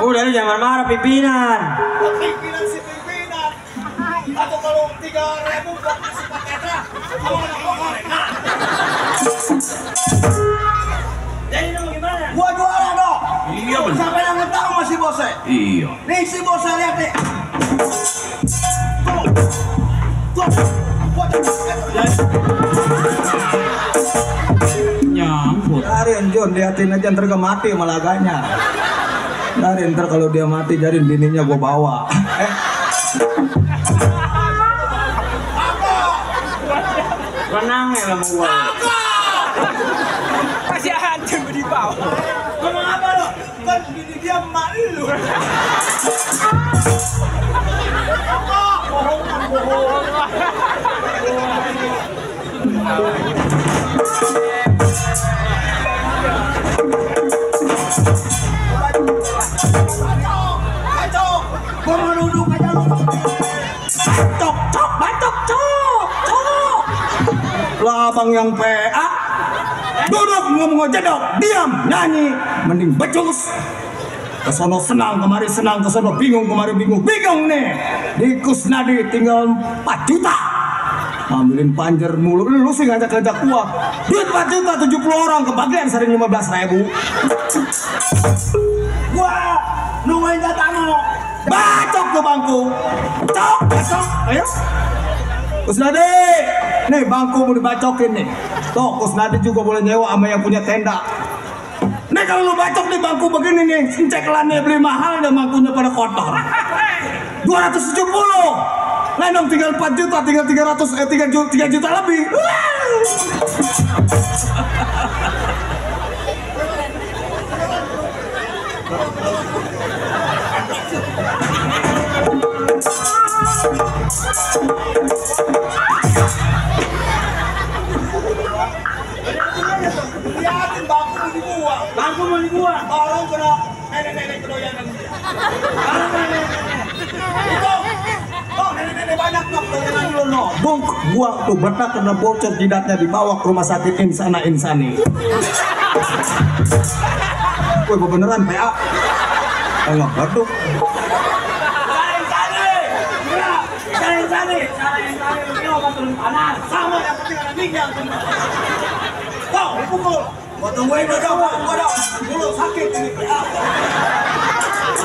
Udah lu jangan marah pimpinan.
Pimpinan si pimpinan. Atau kalau 3.000 buat si Pak Tetra, kalau anak gua gorengan.
Jadi lu gimana?
Gua juara dong.
Iya benar.
Siapa yang tahu masih bose?
Iya.
Nih si bose lihat nih. Tuh. Gua
Nyangkut.
Darin John, liatin aja ntar gak mati malah laganya. Darin ntar kalau dia mati jadi bininya gua bawa.
Renang ya sama gua.
Masih hancur di bawah.
ngomong apa lo? Kan gini dia emak lu. Gua mau duduk aja lu. Batok.
Lah abang yang PA duduk ngomong aja dong, diam nyanyi, mending becus. Kesono senang kemari senang, kesono bingung kemari bingung nih. Di Kusnadi tinggal 4 juta. Ambilin panjer mulu, lu sih ngajak-ngajak gua. Duit 4 juta 70 orang kebagian sering 15.000.
Gua nungguin datang lo.
Bacok ke bangku. Bacok. Ayo. Kusnadi, nih bangku mau dibacokin nih. Tuh, Kusnadi juga boleh nyewa sama yang punya tenda. Nih kalau lu bacok di bangku begini nih, cekelannya beli mahal dan bangkunya pada kotor. 270. Lenong tinggal 4 juta, tinggal 3 juta lebih.
Liatin bangku mau dibuang.
Bangku mau dibuang.
Baru kena nenek-nenek kedoyangan. Baru kena nenek-nenek. Itu. Oh, nenek-nenek banyak kok kedoyangan dulu no.
Bung, buang tuh betak kena bocor jidatnya dibawa ke rumah sakit Insana Insani. Woi, beneran PA. Ayo, aduh.
Cari. Ini obat turun panas. Sama yang penting ada minyak. Kau dipukul. Gua tungguin gua dong. Dulu sakit ini.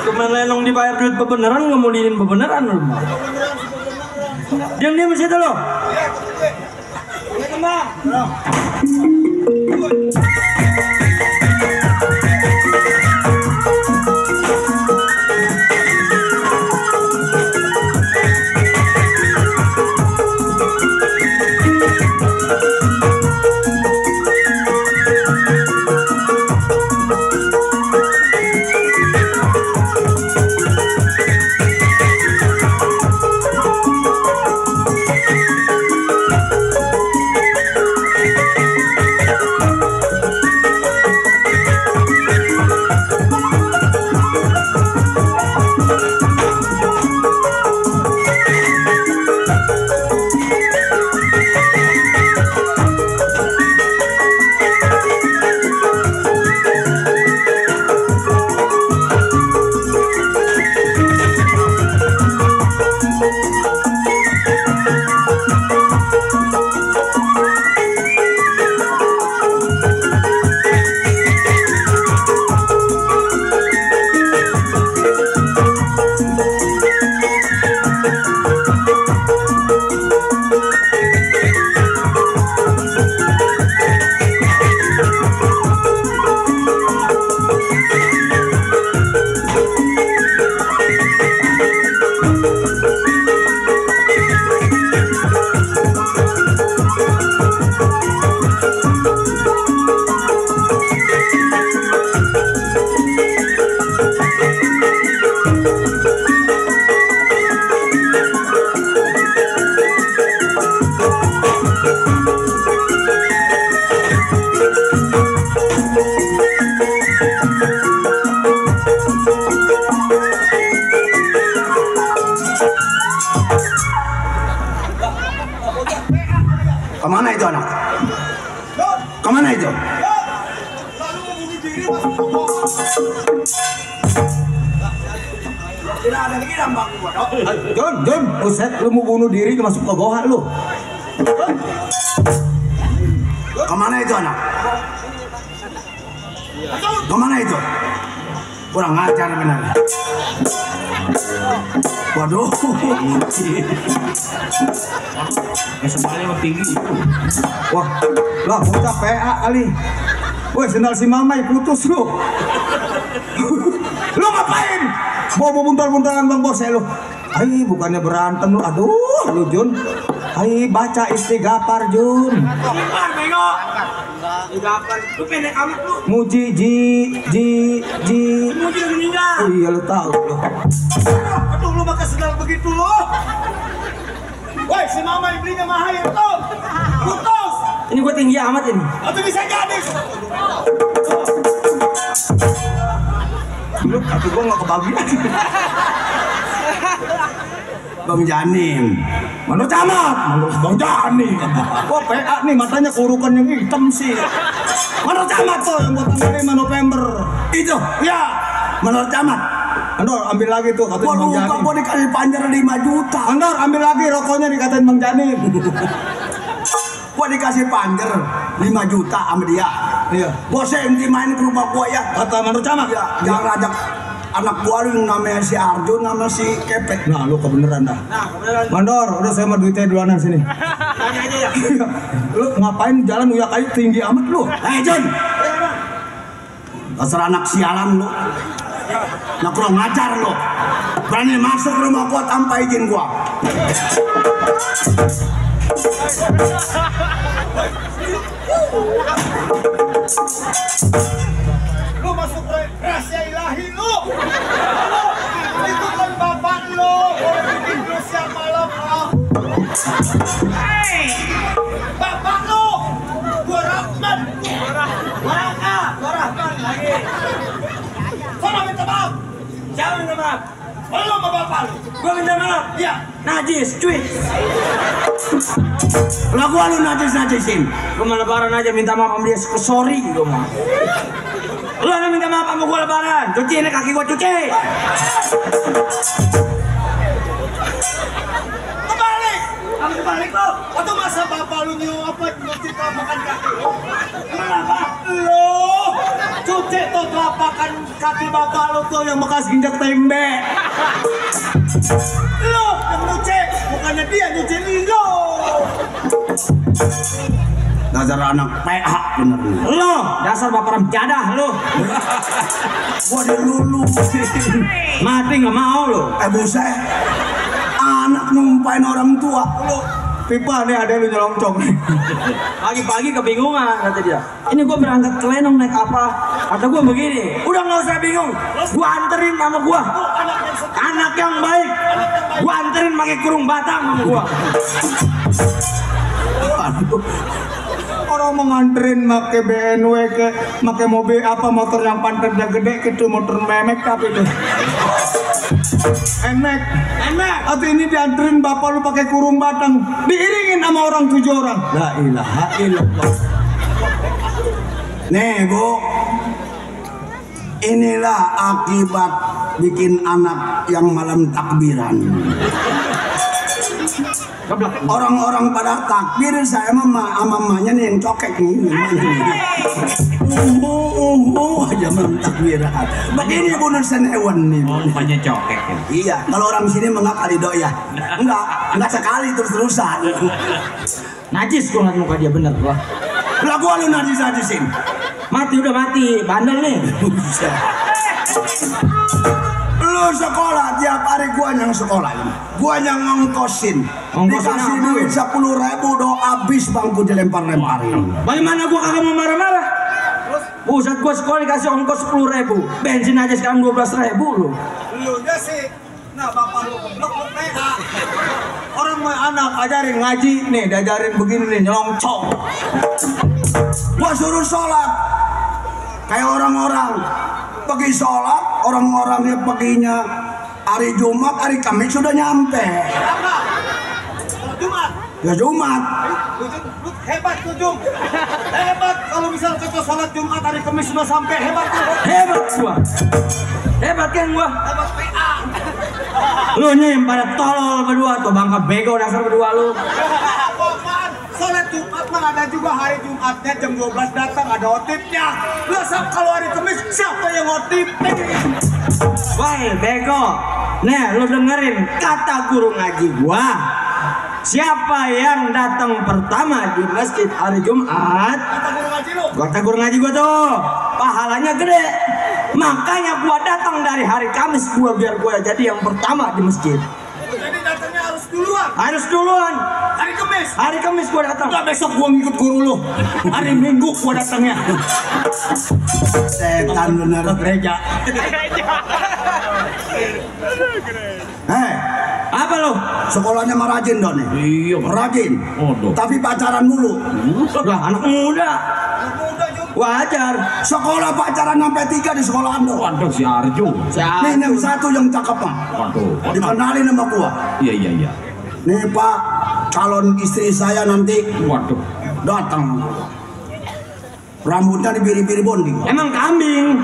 Kemarin Lenong dibayar duit bebeneran, ngemulinin bebeneran lu. Diam di situ lo.
Ini kembang.
Kemana itu anak? Kemana itu?
Tidak ada lagi nambang gua.
John, Buset, lu mau bunuh diri masuk ke goa lu.
Kemana itu anak? Kemana itu? Kurang ajar benar. Waduh.
Sebenarnya tinggi.
Wah, lah bocah PA kali. Woi, sendal si Mamai putus lu. Lu ngapain? Bawa buntal-buntalan Bang Bos lu. Hai, bukannya berantem lu. Aduh, lu Jun. Hai, baca istighfar Jun.
Gimana bego? Istighfar. Lu pendek amat lu.
Muji ji.
Muji udah meninggal.
Oh iya lu tahu lu.
Aduh, lu pakai sendal begitu lu. Woi, si Mama yang belinya mahal tuh. Putus.
Ini gue tinggi amat ini.
Atau bisa jadi.
Lu kaki gua enggak kebagian.
Bang Janim.
Mana camat? Menurut Bang Jani. Wah, PA nih matanya kurukan yang hitam sih. Mana camat tuh yang buat tanggal 5 November?
Itu, ya. Menurut camat.
Andor, ambil lagi tuh katanya
Gua
Bang
lupa
Jani.
gua dikasih panjar 5 juta.
Andor, ambil lagi rokoknya dikatain Bang Jani.
Gua dikasih panjar 5 juta sama dia.
Iya.
Bosnya yang main ke rumah gua ya.
Kata menurut camat.
Ya, jangan ajak anak gua lu yang namanya si Arjun sama si Kepek.
Nah, lu kebeneran dah.
Nah, kebetulan
Mandor, udah saya mau duitnya duluanan sini.
tanya aja ya.
Lu ngapain jalan uyak kali tinggi amat lu?
Jun. Dasar anak sialan lu. Nah kurang ngajar lu. Berani masuk ke rumah gua tanpa izin gua. Lu masuk rahasia ilahi lu. Itu kan bapak lu. Boleh bikin lu siang malam. Bapak lu. Gua Rahman. Gua Rahman lagi. Sana minta maaf.
Siapa minta maaf?
Lu sama bapak lu.
Gua minta maaf.
Iya.
Najis, cuy.
Lah gua lu najis-najisin.
Gua mau lebaran aja minta maaf sama dia, sorry gua mah. Lu yang minta maaf sama gua lebaran. Cuci ini kaki gua cuci.
Kebalik lu. Atau masa bapak lu nyuapin cuci telapakan kaki lu? Kenapa? Lu cuci tuh telapakan kaki bapak lu tuh yang bekas injak tembe. Lu yang nyuci, bukannya dia nyuci lu.
Dasar anak PH bener nih.
Lu dasar bapak jadah lu.
Gua dilulu.
Mati nggak mau lu.
Buset. Anak numpain orang tua.
Pipa nih ada lu nyelongcong. Pagi-pagi kebingungan kata dia. Ini gua berangkat ke Lenong naik apa? Kata gua begini. Udah nggak usah bingung. Gua anterin sama gua. Anak yang baik. Gua anterin pakai kurung batang sama gua.
Aduh. Orang mau nganterin make BMW ke make mobil apa motor yang pantatnya gede gitu, motor memek tapi itu enek atau ini dianterin bapak lu pakai kurung batang diiringin sama orang 7 orang. La ilaha illallah. Nih Bu, inilah akibat bikin anak yang malam takbiran. Orang-orang pada takbir, saya mamanya nih yang cokek nih. Aja malam takbiran. Begini Bu Nur Senewan nih.
Banyak cokek ya.
Iya, kalau orang sini mengakali doi ya. Enggak sekali terus-terusan.
Najis gua ngeliat muka dia bener gua.
Lah gua lu najis-najisin.
Mati udah mati, bandel nih.
Lu sekolah tiap hari gua yang sekolah ini. Gua yang ngongkosin. Dikasih duit 10.000 do habis bangku dilempar-lemparin.
Bagaimana gua kagak mau marah-marah? Pusat gua sekolah dikasih ongkos 10.000. Bensin aja sekarang 12.000 lu.
Lu nya sih. Nah bapak lu goblok lu PA.
Orang mau anak ajarin ngaji nih, diajarin begini nih nyelongcong. Gua suruh sholat kayak orang-orang pergi sholat, orang-orangnya perginya hari Jumat, hari Kamis sudah nyampe.
Jumat.
Ya Jumat.
Lu hebat tuh Jum. Hebat kalau misal kita sholat Jumat hari Kamis sudah sampai, hebat tuh.
Hebat gua. Hebat kan gua.
Hebat PA.
Lu nih pada tolol berdua tuh, bangka bego dasar berdua lu.
Apaan? Sholat Jumat mah ada juga hari Jumatnya jam 12 datang ada otipnya. Lu kalau hari Kamis siapa yang otip?
Woi bego. Nih lu dengerin kata guru ngaji gua. Siapa yang datang pertama di masjid hari Jumat?
Kata guru ngaji lu.
Kata guru ngaji gua tuh, pahalanya gede. Makanya gua datang dari hari Kamis gua biar gua jadi yang pertama di masjid.
Jadi datangnya harus duluan.
Harus duluan.
Hari Kamis.
Hari Kamis gua datang.
Enggak, besok gua ngikut guru lu. Hari Minggu gua datangnya. Setan bener ke gereja.
Apa lo?
Sekolahnya mah rajin dong nih.
Iya, Pak.
Rajin.
Waduh.
Tapi pacaran mulu.
Lah anak muda.
Udah Jum.
Wajar.
Sekolah pacaran sampai 3 di sekolahan dong.
Waduh si Arjo.
Nih yang satu yang cakep mah.
Waduh.
Dikenalin sama gua.
Iya.
Nih Pak, calon istri saya nanti
Waduh.
datang. Rambutnya dibiri-biri bonding.
Emang kambing.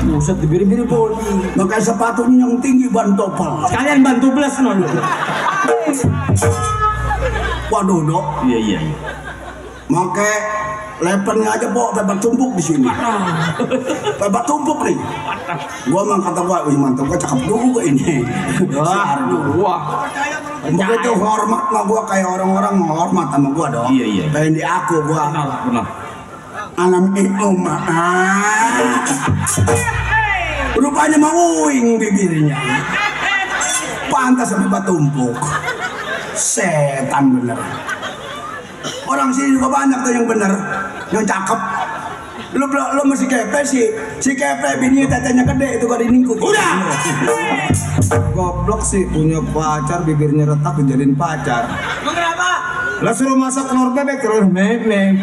Buset dibiri-biri bonding.
Pakai sepatunya yang tinggi ban topal.
Kalian bantu belas non.
Waduh dok,
Iya.
pakai lepernya aja Pok, lebar tumpuk di sini. Lebar tumpuk nih. Gua mah kata gua, wih mantap, gua cakep juga ini.
Wah.
Begitu hormat mah gua kayak orang-orang menghormat sama gua dong.
Iya.
Pengen di aku gua.
Benar.
Alam mah. Rupanya mau uing bibirnya. Pantas sampai batumpuk. Setan bener. Orang sini juga banyak tuh yang bener, yang cakep. Lu masih kepe sih. Si kepe bini tetenya gede itu gak diningkut.
Udah.
Goblok sih punya pacar bibirnya retak dijadiin pacar.
Emang kenapa?
Lah suruh masak telur bebek telur bebek.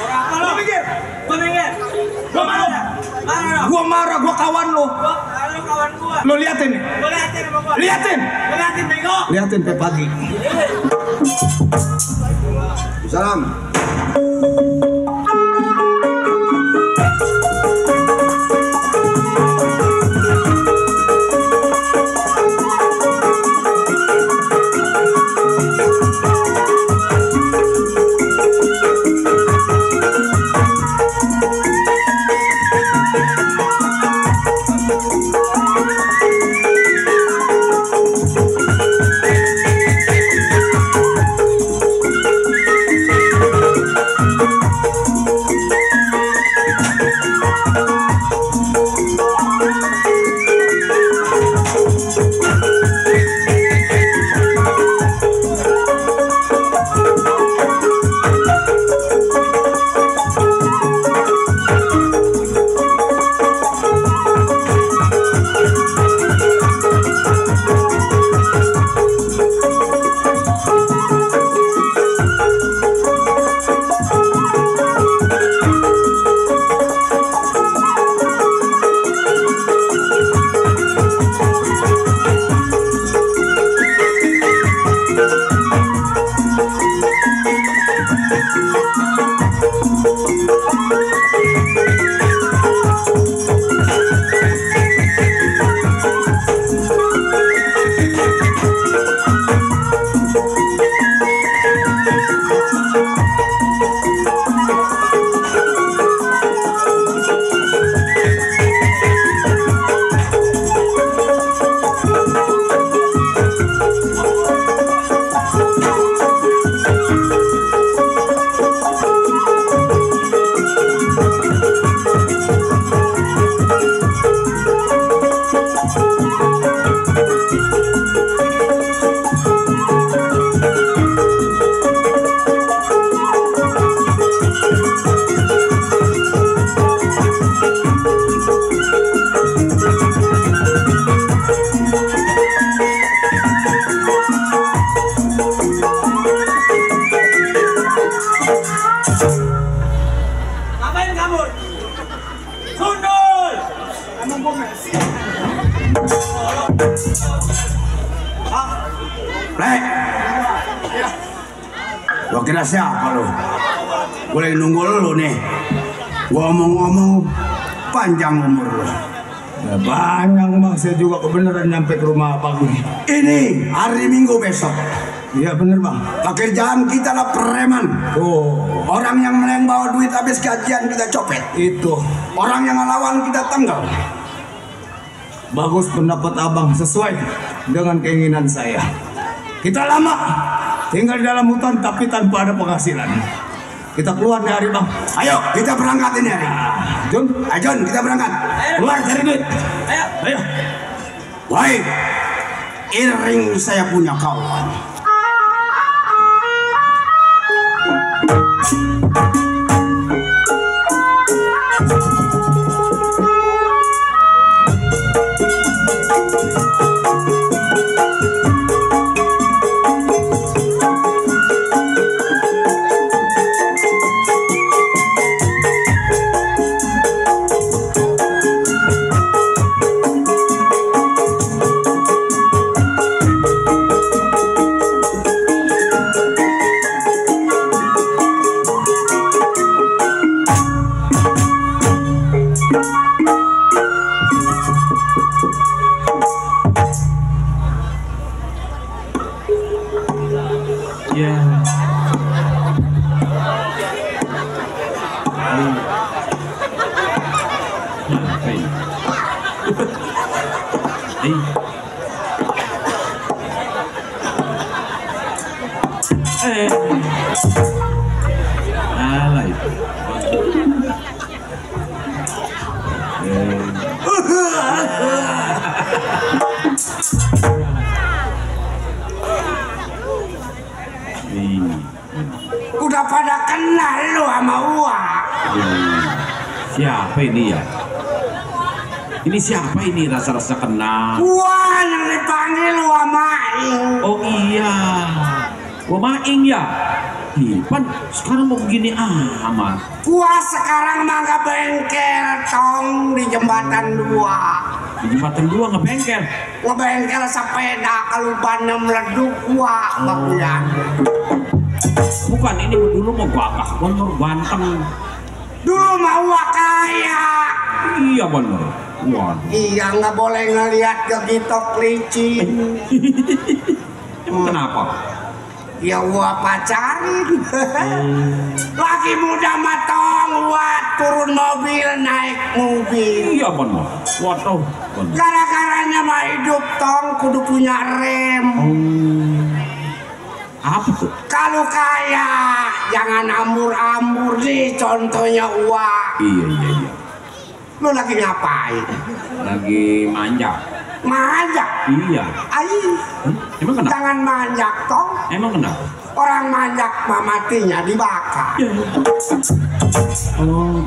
Apa lo mikir? Gua mikir. Gua marah.
Gua marah, gua kawan lu.
Lu kawan gua.
Lu liatin nih.
Gua liatin sama gua.
Liatin.
Gua liatin bego.
Liatin pe pagi. Salam. Lek. Gua kira siapa lu? Gua lagi nunggu lu nih. Gua ngomong-ngomong panjang umur lu.
Ya, banyak bang, saya juga kebenaran nyampe ke rumah abang nih.
Ini hari Minggu besok.
Iya bener bang.
Pekerjaan kita lah preman.
Oh,
Orang yang bawa duit habis gajian kita copet.
itu
Orang yang ngelawan kita tanggal.
bagus pendapat abang, sesuai dengan keinginan saya. Kita lama tinggal di dalam hutan tapi tanpa ada penghasilan. Kita keluar nih hari bang.
Ayo kita berangkat ini hari.
Jun,
Ayo John, kita berangkat.
keluar cari duit.
Ayo.
Ayo.
Wahai Iring, saya punya kawan.
Alah itu.
Kagak pada kenal lu sama Uwa.
Siapa ini ya? Ini siapa ini rasa-rasa kenal?
Wah, yang dipanggil Wah Maing.
Oh iya, Wah Maing ya. Pan sekarang mau begini amat.
Wah sekarang mah nggak bengkel tong di jembatan 2.
Di jembatan 2 ngebengkel.
Ngebengkel sepeda kalau bannya meleduk wah bagian.
Bukan ini dulu mau gagah, bener ganteng.
Dulu mah Wah kaya.
Iya bener. Waduh.
Iya nggak boleh ngelihat gegitok licin.
Emang kenapa?
Ya Wah pacarin. Lagi muda matong Wah turun mobil naik mobil.
Iya bener. Waduh. Bener.
Gara-garanya mah hidup tong kudu punya rem.
Apa tuh?
Kalau kaya jangan ambur-ambur nih contohnya Wah.
Iya.
Lu lagi ngapain?
Lagi manja.
Manjak?
Iya.
Aih,
Emang kenapa?
jangan manjak tong.
Emang kenapa?
Orang manjak mah matinya dibakar.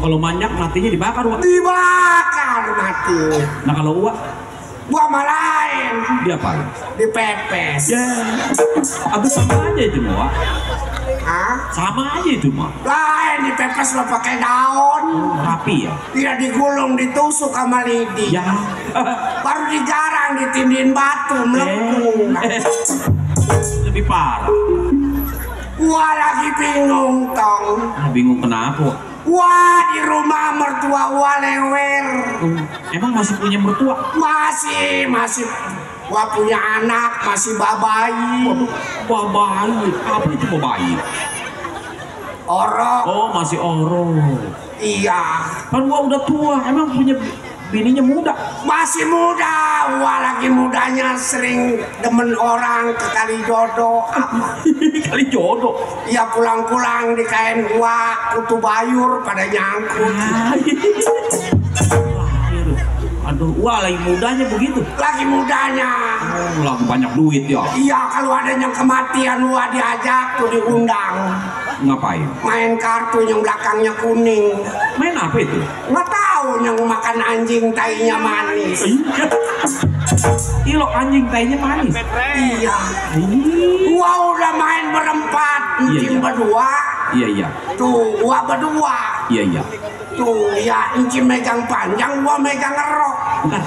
Kalau manjak matinya dibakar, Wak.
Dibakar mati.
Nah kalau Wak,
Gua mah lain.
dia apa?
Dipepes.
Ya, abis sama aja itu Wak.
Hah?
Sama aja itu mah.
Lain dipepes lo pakai daun.
Rapi ya.
Tidak digulung ditusuk sama lidi.
Ya.
Baru digarang ditindin batu melengkung.
Lebih parah.
Gua lagi bingung tong.
Bingung kenapa? Wak?
Wah di rumah mertua gua lewer.
Emang masih punya mertua?
Masih. Gua punya anak masih babayi.
Wah bayi. Apa itu bayi?
Orok.
Oh masih oro.
Iya.
Kan gua udah tua. Emang punya bininya muda.
Masih muda. Wah lagi mudanya sering demen orang ke Kalijodo.
Kali jodoh.
Iya pulang-pulang di kain gua kutu bayur pada nyangkut.
Aduh, wah lagi mudanya begitu.
Lagi mudanya.
Oh, lagi banyak duit ya.
Iya kalau ada yang kematian gua diajak tuh diundang.
Ngapain?
Main kartu yang belakangnya kuning.
Main apa itu?
Nggak tahu yang makan anjing tainya manis.
Ilo anjing tainya manis.
Iya. Gua udah main berempat, encim
Iya.
berdua.
Iya.
Tuh, gua berdua.
Iya.
Tuh, ya encim megang panjang, gua megang ngerok.
Bentar.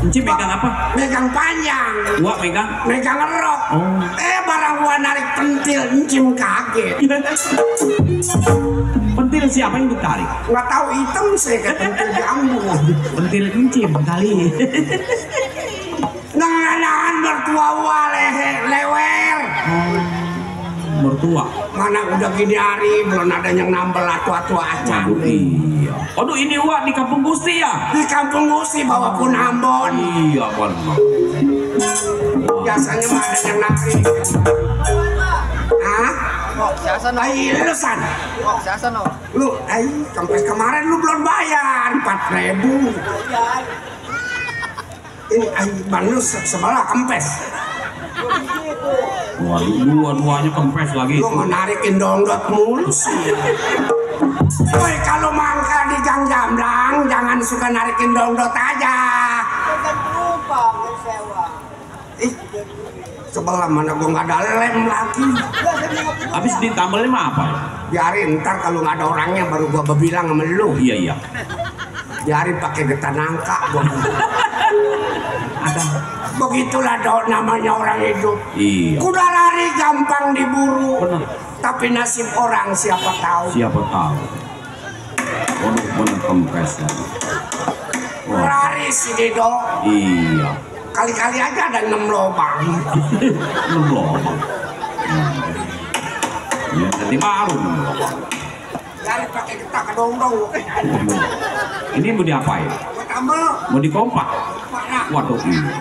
Encim megang apa?
Megang panjang.
Gua megang.
Megang ngerok.
Oh.
Barang gua narik pentil, encim kaget.
Pentil siapa yang ditarik?
Nggak tahu hitam sih ke pentil jambu.
Pentil encim kali.
Nahan mertua gua lewer.
Mertua.
Mana udah gini hari belum ada yang nambel atu-atu aja.
Waduh iya. Waduh ini Wak di Kampung Gusti ya?
Di Kampung Gusti bawa pun Ambon.
Iya benar.
Biasanya mah ada yang narik. Hah? Ayo lu san. Lu, sampai kemarin lu belum bayar 4.000. Ini ban lu sebelah kempes.
Waduh dua-duanya kempes lagi.
Lu mau narikin dongdot mulu sih. Woi kalau mangka di Gang Jamblang jangan suka narikin dongdot aja. Sebelah mana gua nggak ada lem lagi.
Habis ditambelnya mah apa?
Biarin ntar kalau nggak ada orangnya baru gua bilang sama lu.
Iya.
Biarin pakai getah nangka gua. Ada. Begitulah namanya orang hidup.
Iya.
Kuda lari gampang diburu.
Benar.
Tapi nasib orang siapa tahu.
Siapa tahu. Waduh bener kempes lagi. Wah.
Lari si Dedo.
Iya.
Kali-kali aja ada 6 lubang.
6 lubang. Ya nanti baru 6 lubang.
Lari pakai getah kedong-dong.
Ini mau diapain?
Tambel.
Mau dikompak?
Mana?
Waduh iya.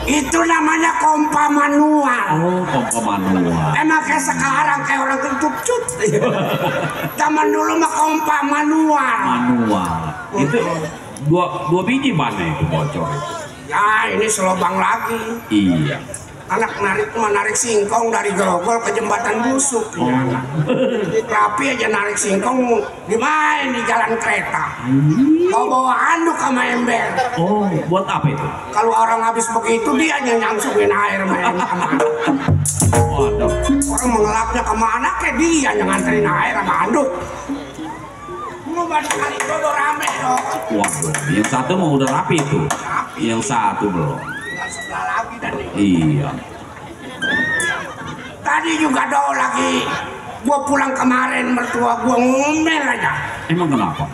Itu namanya kompa manual.
Oh, kompak Oh, manual.
Emang kayak sekarang kayak orang kecucut. Zaman dulu mah kompak manual.
Manual. Itu dua biji mana itu bocor.
Ya ini selobang lagi.
Iya.
Anak menarik singkong dari Grogol ke Jembatan Busuk.
Oh.
Rapi aja narik singkong dimain di jalan kereta. Bawa anduk sama ember.
Oh, buat apa itu?
Kalau orang habis begitu dia nyamsukin air main sama anak.
Waduh.
Orang mengelapnya sama anaknya dia yang nganterin air sama anduk. Lu banyak kali dodo rame dong.
Waduh, yang satu mau udah rapi itu. Yang satu belum.
Nggak sebelah lagi dan ini.
Iya.
Tadi juga do lagi. Gua pulang kemarin mertua gua ngomel aja.
Emang kenapa?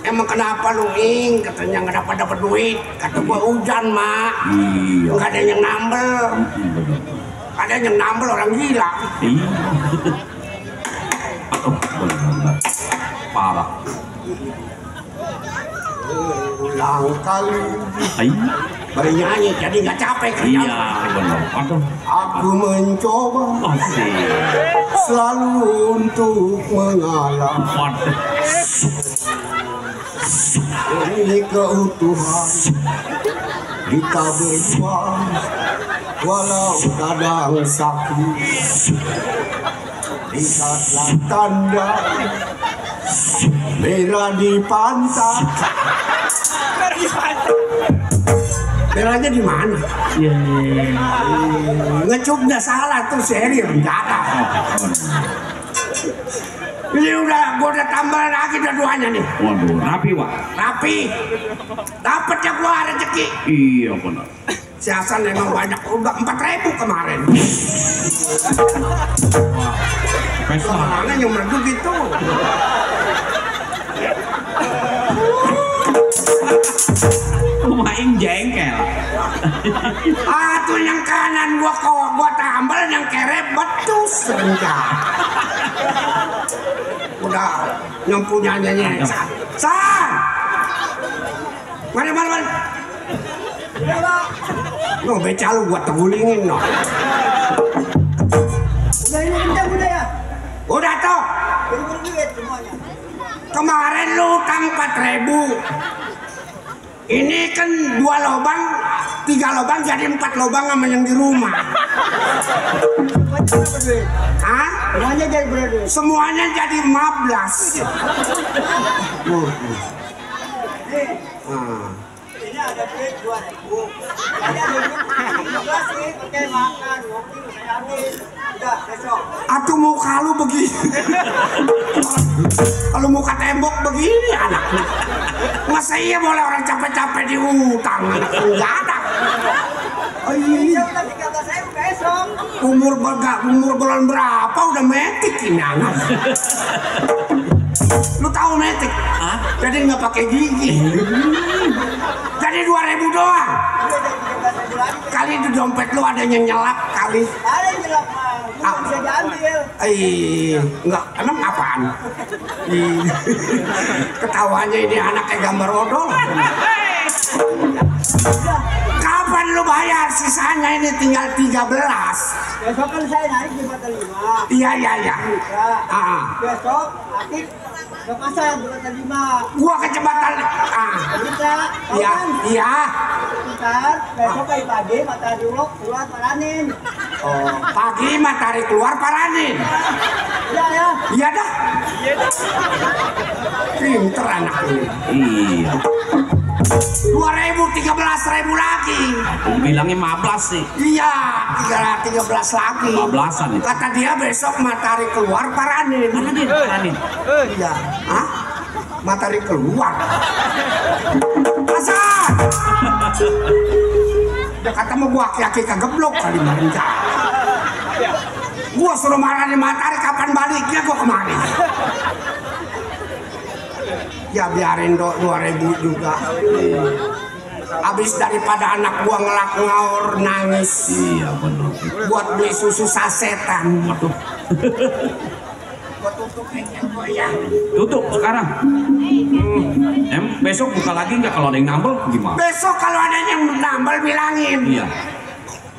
Emang kenapa lu Ing? Katanya nggak dapat duit. Kata gua hujan mak.
Iya.
Nggak ada yang nambel.
Bener.
Ada yang nambel orang gila.
Iya. Oh, benar. Parah.
Ulang kali
Iya.
bernyanyi jadi nggak capek kerja.
Iya, benar. Aduh.
Aku mencoba
Asik.
selalu untuk mengalah
Waduh.
demi keutuhan kita berjuang walau kadang sakit. Lihatlah tanda merah di pantat. Merahnya di mana? Ngecupnya salah tuh seri rendah. Ini gua udah tambah lagi dua-duanya nih.
Waduh, rapi, Wak.
Rapi. Dapat ya gua rezeki.
Iya, benar.
Si Hasan emang banyak, udah 4.000 kemarin.
Pesta.
Mana yang merdu gitu?
Main jengkel.
Tuh yang kanan gua tambal, yang kiri betus rendah. Udah nyempu nyanyinya. San. Mari. No, beca lu gua tegulingin no.
Udah ini kencang udah ya.
Udah toh.
Duit semuanya.
Kemarin lu utang 4.000. Ini kan 2 lubang, 3 lubang jadi 4 lubang sama yang di rumah.
Berapa duit?
Hah?
Semuanya jadi berapa duit?
Semuanya jadi 15.
Ini ada duit 2.000. Ada duit 15 sih, pakai makan, ngopi, saya ambil. Udah, besok.
Atuh muka lu begini. Kalau muka tembok begini anaknya. Masa iya boleh orang capek-capek diutang? Enggak ada. Oh iya.
Udah 13.000 besok.
Umur bulan berapa udah metik ini anak. Lu tahu metik?
Hah?
Jadi nggak pakai gigi. Jadi 2.000 doang.
Udah jadi 13.000 lagi.
Kali itu dompet lu ada yang nyelap kali.
Ada yang jelek mah. Bukan bisa diambil.
Enggak, emang apaan? Ketawanya ini anak kayak gambar odol. Kapan lu bayar? Sisanya ini tinggal 13.
Besok kan saya naik di Jembatan 5.
Iya.
Ya. Besok aktif ke pasar Jembatan 5.
Gua ke jembatan.
Bisa.
Iya.
Ntar besok pagi matahari dulu keluar paranin.
Oh, pagi matahari keluar paranin.
Ya.
Iya dah. Pinter anak ini.
Iya.
2.000, 13.000 lagi.
Aku bilangnya 15 sih.
Iya, 13 lagi.
15-an itu.
Kata dia besok matahari keluar paranin.
Mana dia? Paranin.
Iya. Hah? Matahari keluar. Hasan. Dia kata mau gua aki-aki kegeblok kali marinca. Gua suruh marahin matahari kapan baliknya gua kemari. Ya biarin 2.000 juga. Habis daripada anak gua ngelak ngaur nangis.
Iya, benar.
Buat beli susu sasetan.
Waduh.
Gua tutup aja gua ya.
Tutup sekarang. Besok buka lagi nggak kalau ada yang nambel gimana?
Besok kalau ada yang nambal bilangin.
Iya.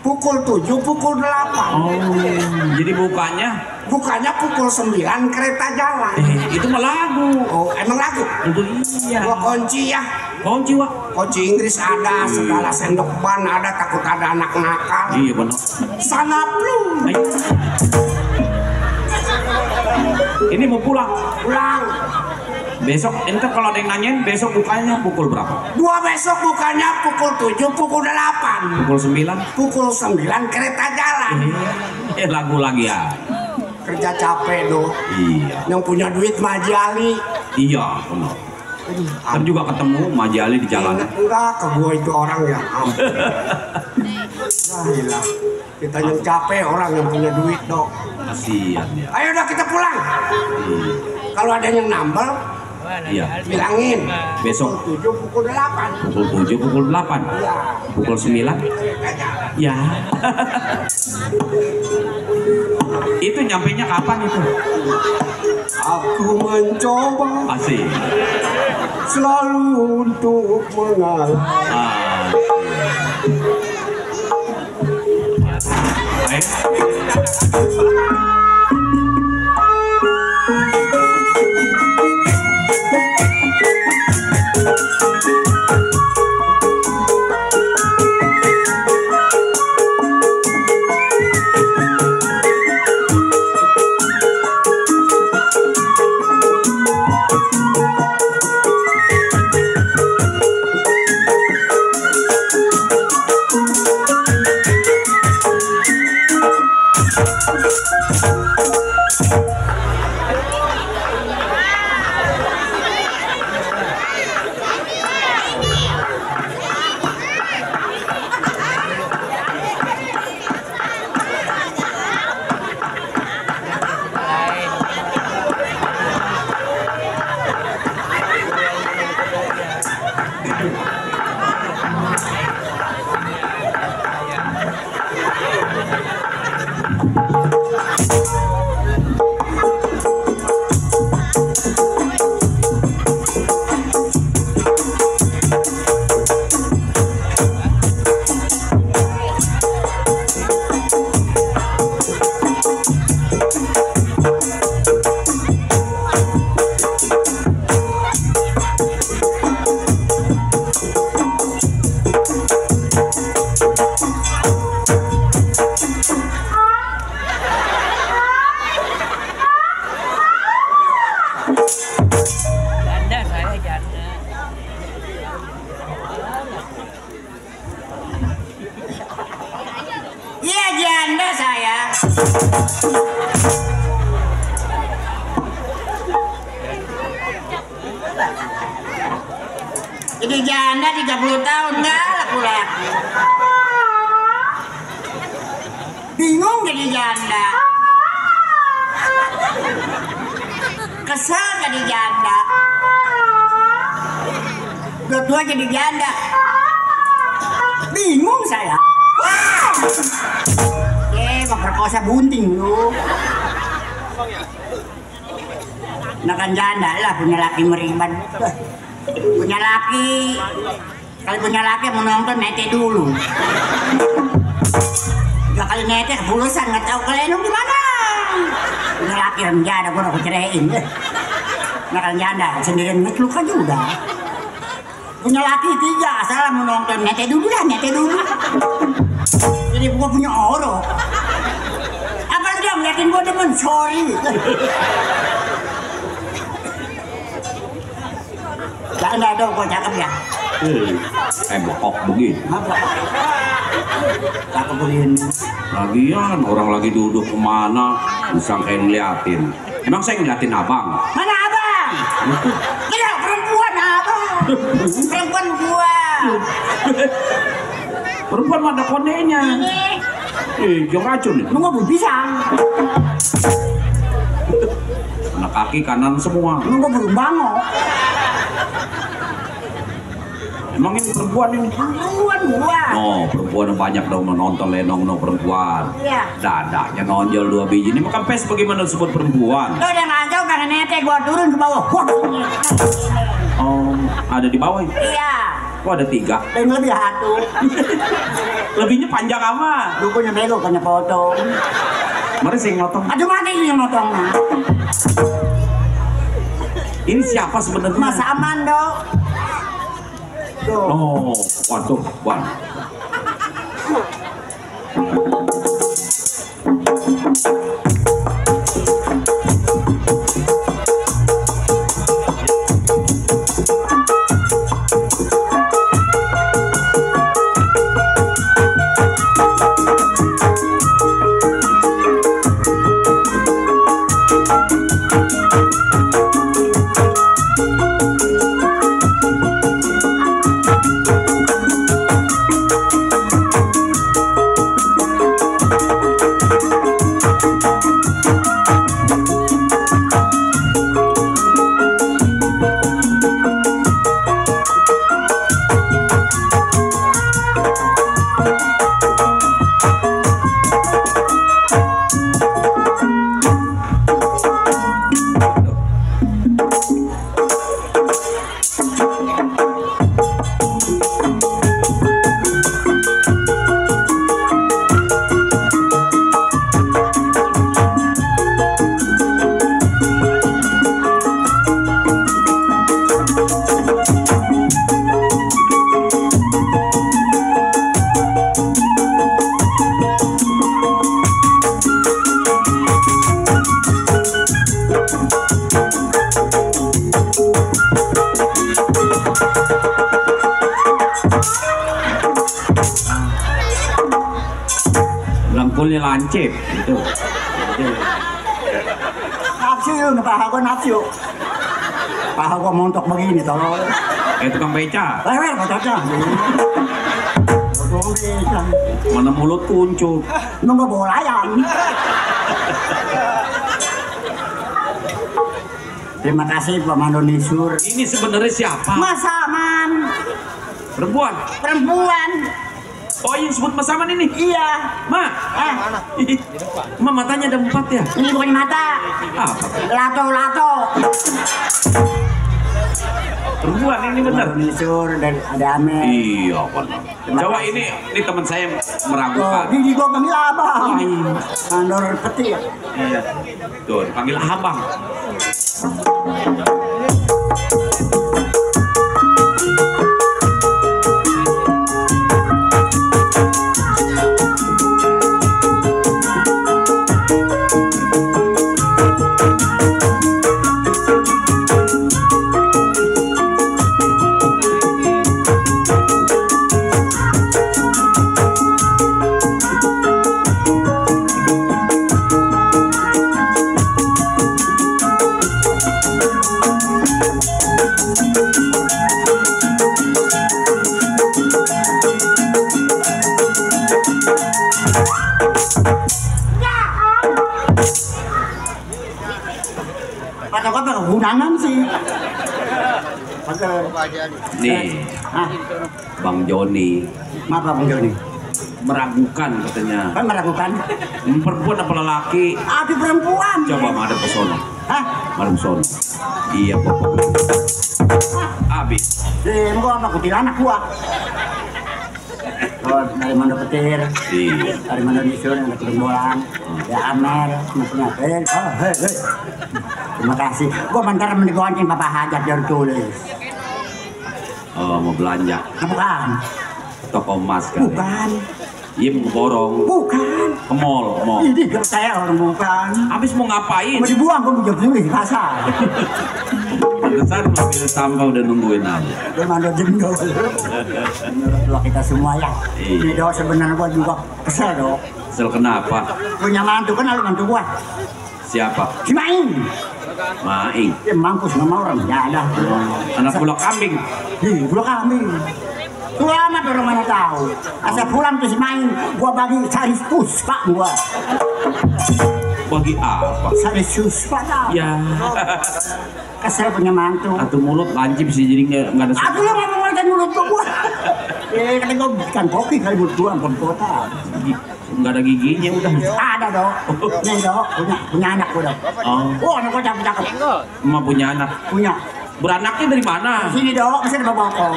pukul 7, pukul 8.
Oh, jadi bukanya
Bukannya pukul 9 kereta jalan.
itu mah lagu.
Oh, emang lagu?
Itu iya.
Gua kunci ya.
Kunci, Wak.
Kunci Inggris ada, segala sendok ban ada, takut ada anak nakal.
Iya benar.
Sana plung.
Ayo. Ini mau pulang.
Pulang.
Besok, entar kalau ada yang nanyain, besok bukanya pukul berapa?
Gua besok bukannya pukul 7, pukul 8.
Pukul 9?
Pukul 9 kereta jalan.
Lagu lagi ya.
Kerja capek doh.
Iya.
Yang punya duit Majali.
Iya, benar. Kan juga ketemu Majali di jalan.
Enggak, ke gua itu orang ya. Gila. Kita yang capek, orang yang punya duit doh.
Kasihan ya.
Ayo udah kita pulang. Kalau ada yang nambel,
Iya.
bilangin.
Besok
Pukul 7, pukul 8.
pukul 7, pukul 8.
Iya.
Pukul 9. Ya. Itu nyampainya kapan itu?
Aku mencoba
Asik.
selalu untuk mengalah.
Ah. Baik.
Janda saya janda.
Iya janda saya. Jadi janda 30 tahun nggak laku-laku. Bingung jadi janda. Kesel jadi janda. Udah tua jadi janda. Bingung saya. Memperkosa bunting lu. Nah kan janda lah punya laki meriban. Punya laki. Kalau punya laki mau nonton nete dulu. Gak kali nete kebulusan nggak tahu kalian gimana. Punya laki orang janda gua aku ceraiin. Nah kan janda sendirian luka juga. Punya laki 3 asal mau nonton nete dulu lah nete dulu. Jadi gua punya oro. Apa dia ngeliatin gua demen sorry. Jangan ada gua cakep ya.
Bokok begini.
Apa? Cakep begini.
Lagian orang lagi duduk kemana disangkain ngeliatin. Emang saya ngeliatin abang?
Mana abang? Gila perempuan abang. Perempuan gua.
Perempuan mana kondenya? Yang racun nih.
Lu nggak pisang.
Anak kaki kanan semua.
Lu nggak berbango.
Emang ini perempuan ini?
Perempuan gua.
Oh, perempuan banyak dong nonton lenong no perempuan.
Iya.
Dadanya nonjol 2 biji. Ini makan pes bagaimana disebut perempuan?
Lu udah ngancau pengen nete gua turun ke bawah. Wah.
Oh, ada di bawah.
Iya.
Kok ada 3?
Dan lebih satu.
Lebihnya panjang amat.
Dukunya bego kena potong.
Mari sing motong.
Aduh mana ini yang motong?
Ini siapa sebenarnya?
Mas Aman dong. Tuh.
Oh, waduh, Wan. Langkulnya lancip gitu.
Nafsu yuk, paha gua nafsu. Paha gua montok begini tolong.
Kayak tukang beca.
Lewer kocoknya. Tukang beca.
Mana mulut kuncup.
Nunggu bawa layang. Terima kasih Pak Mandonisur.
Ini sebenarnya siapa?
Mas Aman.
Perempuan.
Perempuan.
Oh, yang sebut Mas Aman ini.
Iya.
Ma. Ma, matanya ada 4 ya?
Ini bukan mata.
Apa?
Lato-lato.
Perempuan ini benar.
Mandonisur dan ada Amer.
Iya, benar. Coba ini teman saya
Oh,
meragukan.
di gua panggil abang.
Lain.
Mandor petir.
Iya. Tuh, dipanggil abang.
Pada gua undangan sih. Pakai.
Nih,
Ah,
Bang Joni
maaf Bang Joni.
meragukan katanya.
Kan meragukan.
Perempuan apa lelaki?
Aduh perempuan.
Coba madep ke sono.
Hah?
Madep ke sono. Iya, pokoknya. Habis.
Gua apa kuntilanak gua. Oh, dari Mandor Petir,
Iya.
dari Mandor Nisur yang ketumbuhan, ya Amer, maksudnya, oh, hei. Terima kasih. Gua bentar mendigonceng Bapak Hajat dia tulis.
Oh, mau belanja.
Nah, bukan,
Toko emas kan.
bukan,
Iya, mau borong.
bukan.
Ke mall.
Ini gak percaya orang bukan.
Habis mau ngapain?
Mau dibuang, gua mau tulis di pasar.
Besar mobil sampah udah nungguin aja.
Dia Mandor jendol. Menurut lo kita semua ya.
Iya.
Ini sebenarnya gua juga kesel dong.
Kesel kenapa?
Punya mantu kan lalu mantu gua.
Siapa?
Si Main.
Maing.
Dia mampus sama orang. Ya ada.
Anak bulak kambing.
Ih, gua kambing. Tuh amat orang mana tahu. Asal pulang tuh si Main, gua bagi cari puspa gua.
Bagi apa?
Cari puspa tau.
Ya.
Kesel punya mantu.
Atau mulut lancip sih jadi nggak ada.
Aku lu ngomong ngomong mulut gua. Kata gua bukan kopi kali mulut gua ampun kota.
Nggak ada giginya udah.
Ada dong. Nih dong, punya anak gua dong.
Oh,
Oh, anak gua cakep.
emak punya anak.
Punya.
Beranaknya dari mana?
Sini dong, masih ada bokong.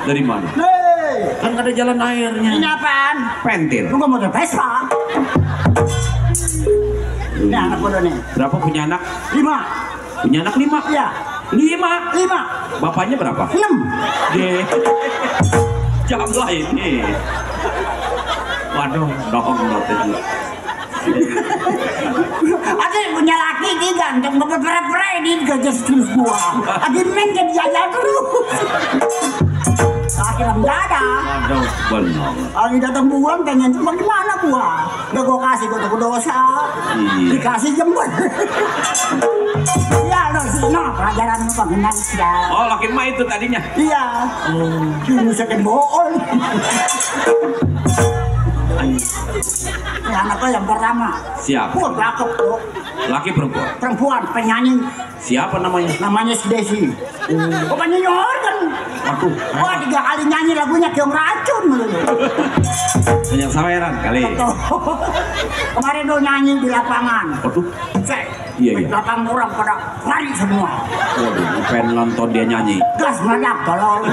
Dari mana?
Hei,
Kan ada jalan airnya.
ini apaan?
Pentil.
Lu gak mau Vespa? Ini anak bodoh nih.
Berapa punya anak?
5.
Punya anak 5?
Iya.
5.
5.
Bapaknya berapa?
6.
Ye. Jamblah ini. Waduh, dong tadi.
Ada yang punya laki tiga, untuk beberapa ini gajas terus gua. Ada main jadi jajan terus. Akhirnya nggak ada.
Waduh, benar.
Kalau datang bulan pengen tuh bagaimana gua? Nggak gua kasih gua takut dosa.
Iya.
Dikasih jemput. Ya lo sih, no pelajaran pengenal ya.
Oh, laki mah itu tadinya.
Iya. Ini sakit bool. Anaknya yang pertama.
Siapa?
Wah, cakep bro.
Laki perempuan.
Perempuan, penyanyi.
Siapa namanya?
Namanya si Desi. Oh, penyanyi organ.
Waduh,
Wah, 3 kali nyanyi lagunya Keong Racun melulu.
banyak saweran kali.
Tuh. Kemarin tuh nyanyi di lapangan.
Waduh,
Cek.
Iya, iya.
Lapangan orang pada lari semua.
waduh, pengen nonton dia nyanyi.
Gas meledak, tolol.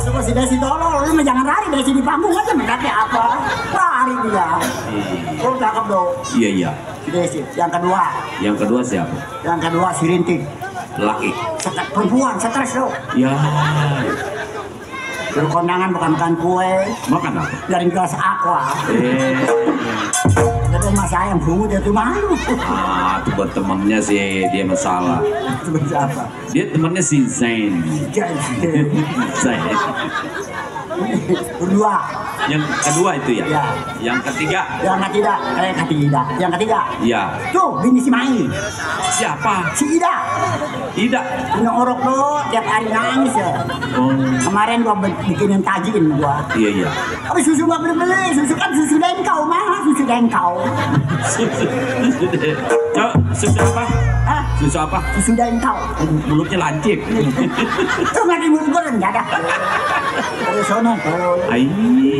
Coba si Desi tolol, lu mah jangan lari Desi di panggung aja meledaknya apa? Lari dia. Oh, cakep dong.
Iya, iya.
Si Desi. Yang kedua,
siapa?
si Rintik.
Laki.
Perempuan, stres dong.
Ya,
Berkondangan bukan kue,
makan apa?
dari gelas aqua. Jadi mas saya yang bungu dia tuh malu.
Itu buat temennya sih dia masalah.
Itu siapa?
Dia temennya si Zain. Zain.
Kedua,
Yang kedua itu ya?
Ya.
Yang ketiga?
yang ketiga.
Ya.
Tuh, bini si Mai,
Siapa?
si Ida.
Ida.
Punya orok lo, tiap hari nangis ya.
Oh,
Kemarin gua bikinin tajin gua.
iya.
Tapi susu gak beli-beli, susu kan susu dengkau mah, susu dengkau.
Coba, susu apa?
Hah?
Susu apa?
Susu dengkau.
Mulutnya lancip.
Itu nggak di mulut gua enggak ada. Terus sono,
Ai.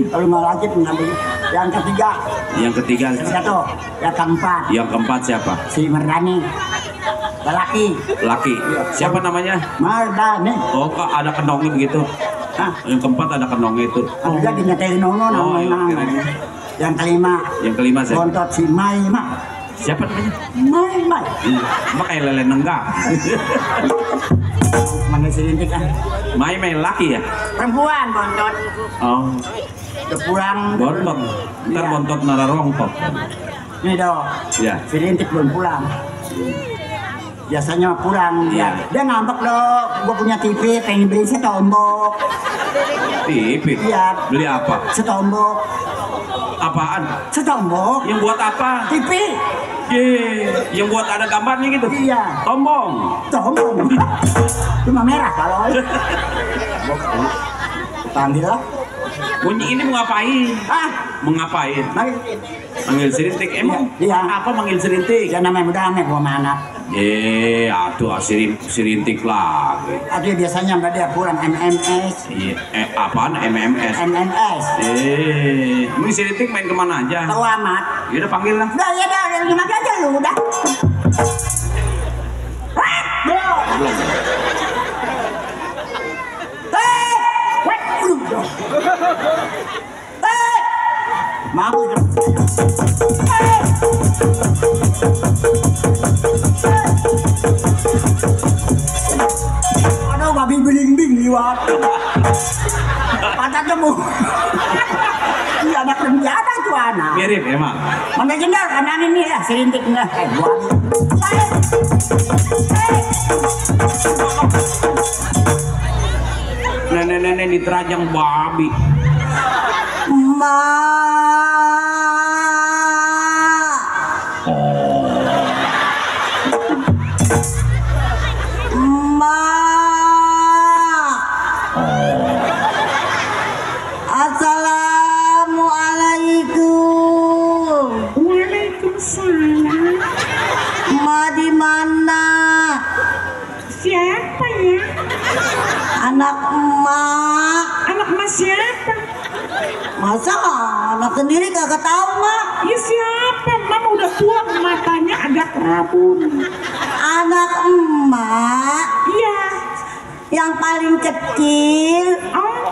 kalau mau lanjut ngambil yang ketiga.
Yang ketiga.
Satu, yang keempat,
Yang keempat siapa?
si Merdani. Lelaki,
Laki. Siapa namanya?
Merdani.
Oh, kok ada kenongnya begitu?
Hah?
Yang keempat ada kenongnya itu.
Ada lagi nyetelin nono
Oh, iya,
nama.
kirain.
Yang kelima,
Yang kelima siapa?
bontot si Mai Mai.
Siapa namanya?
Mai.
Emang kayak lele nenggak.
Mana si Rintik kan?
Mai laki ya?
Perempuan bontot.
Oh,
Udah pulang.
bontot. Ntar
Iya.
bontot nara rongtok.
Nih dong.
Ya.
Si Rintik belum pulang. Biasanya pulang
Iya.
dia ngambek dong. Gue punya TV pengen beli setombok.
TV.
Iya.
Beli apa?
Setombok.
Apaan?
Setombok.
Yang buat apa?
TV.
Yang buat ada gambarnya gitu.
Iya.
Tombong.
Sombong. Cuma merah kalau. Panggil lah.
Bunyi ini mau ngapain?
Ah,
Mau ngapain?
mari.
Manggil serintik. Emang
Iya.
apa manggil serintik?
Ya namanya udah aneh gua sama anak.
Aduh serintik lagi.
Ada biasanya mbak dia pulang MMS.
Iya, apaan MMS?
MMS.
Ini serintik main kemana aja?
Tahu amat.
Ya udah panggil lah.
Udah ya dah, gimana aja lu udah. Belum.
Belum.
Maaf. Aduh, babi beling-beling liwat. Patah temu. Iya, anak renjana itu anak.
Mirip emang.
Mana jendal kanan ini lah, serintiknya. Buat.
Nenek-nenek diterajang babi.
Ma. Ma. Assalamualaikum.
Waalaikumsalam.
Ma di mana?
Siapa ya?
Anak emak.
Anak mas siapa?
Masa anak sendiri kagak tahu, Mak?
Ya siapa? Mama udah tua matanya,
agak rabun.
Anak emak
Iya.
yang paling kecil.
Oh,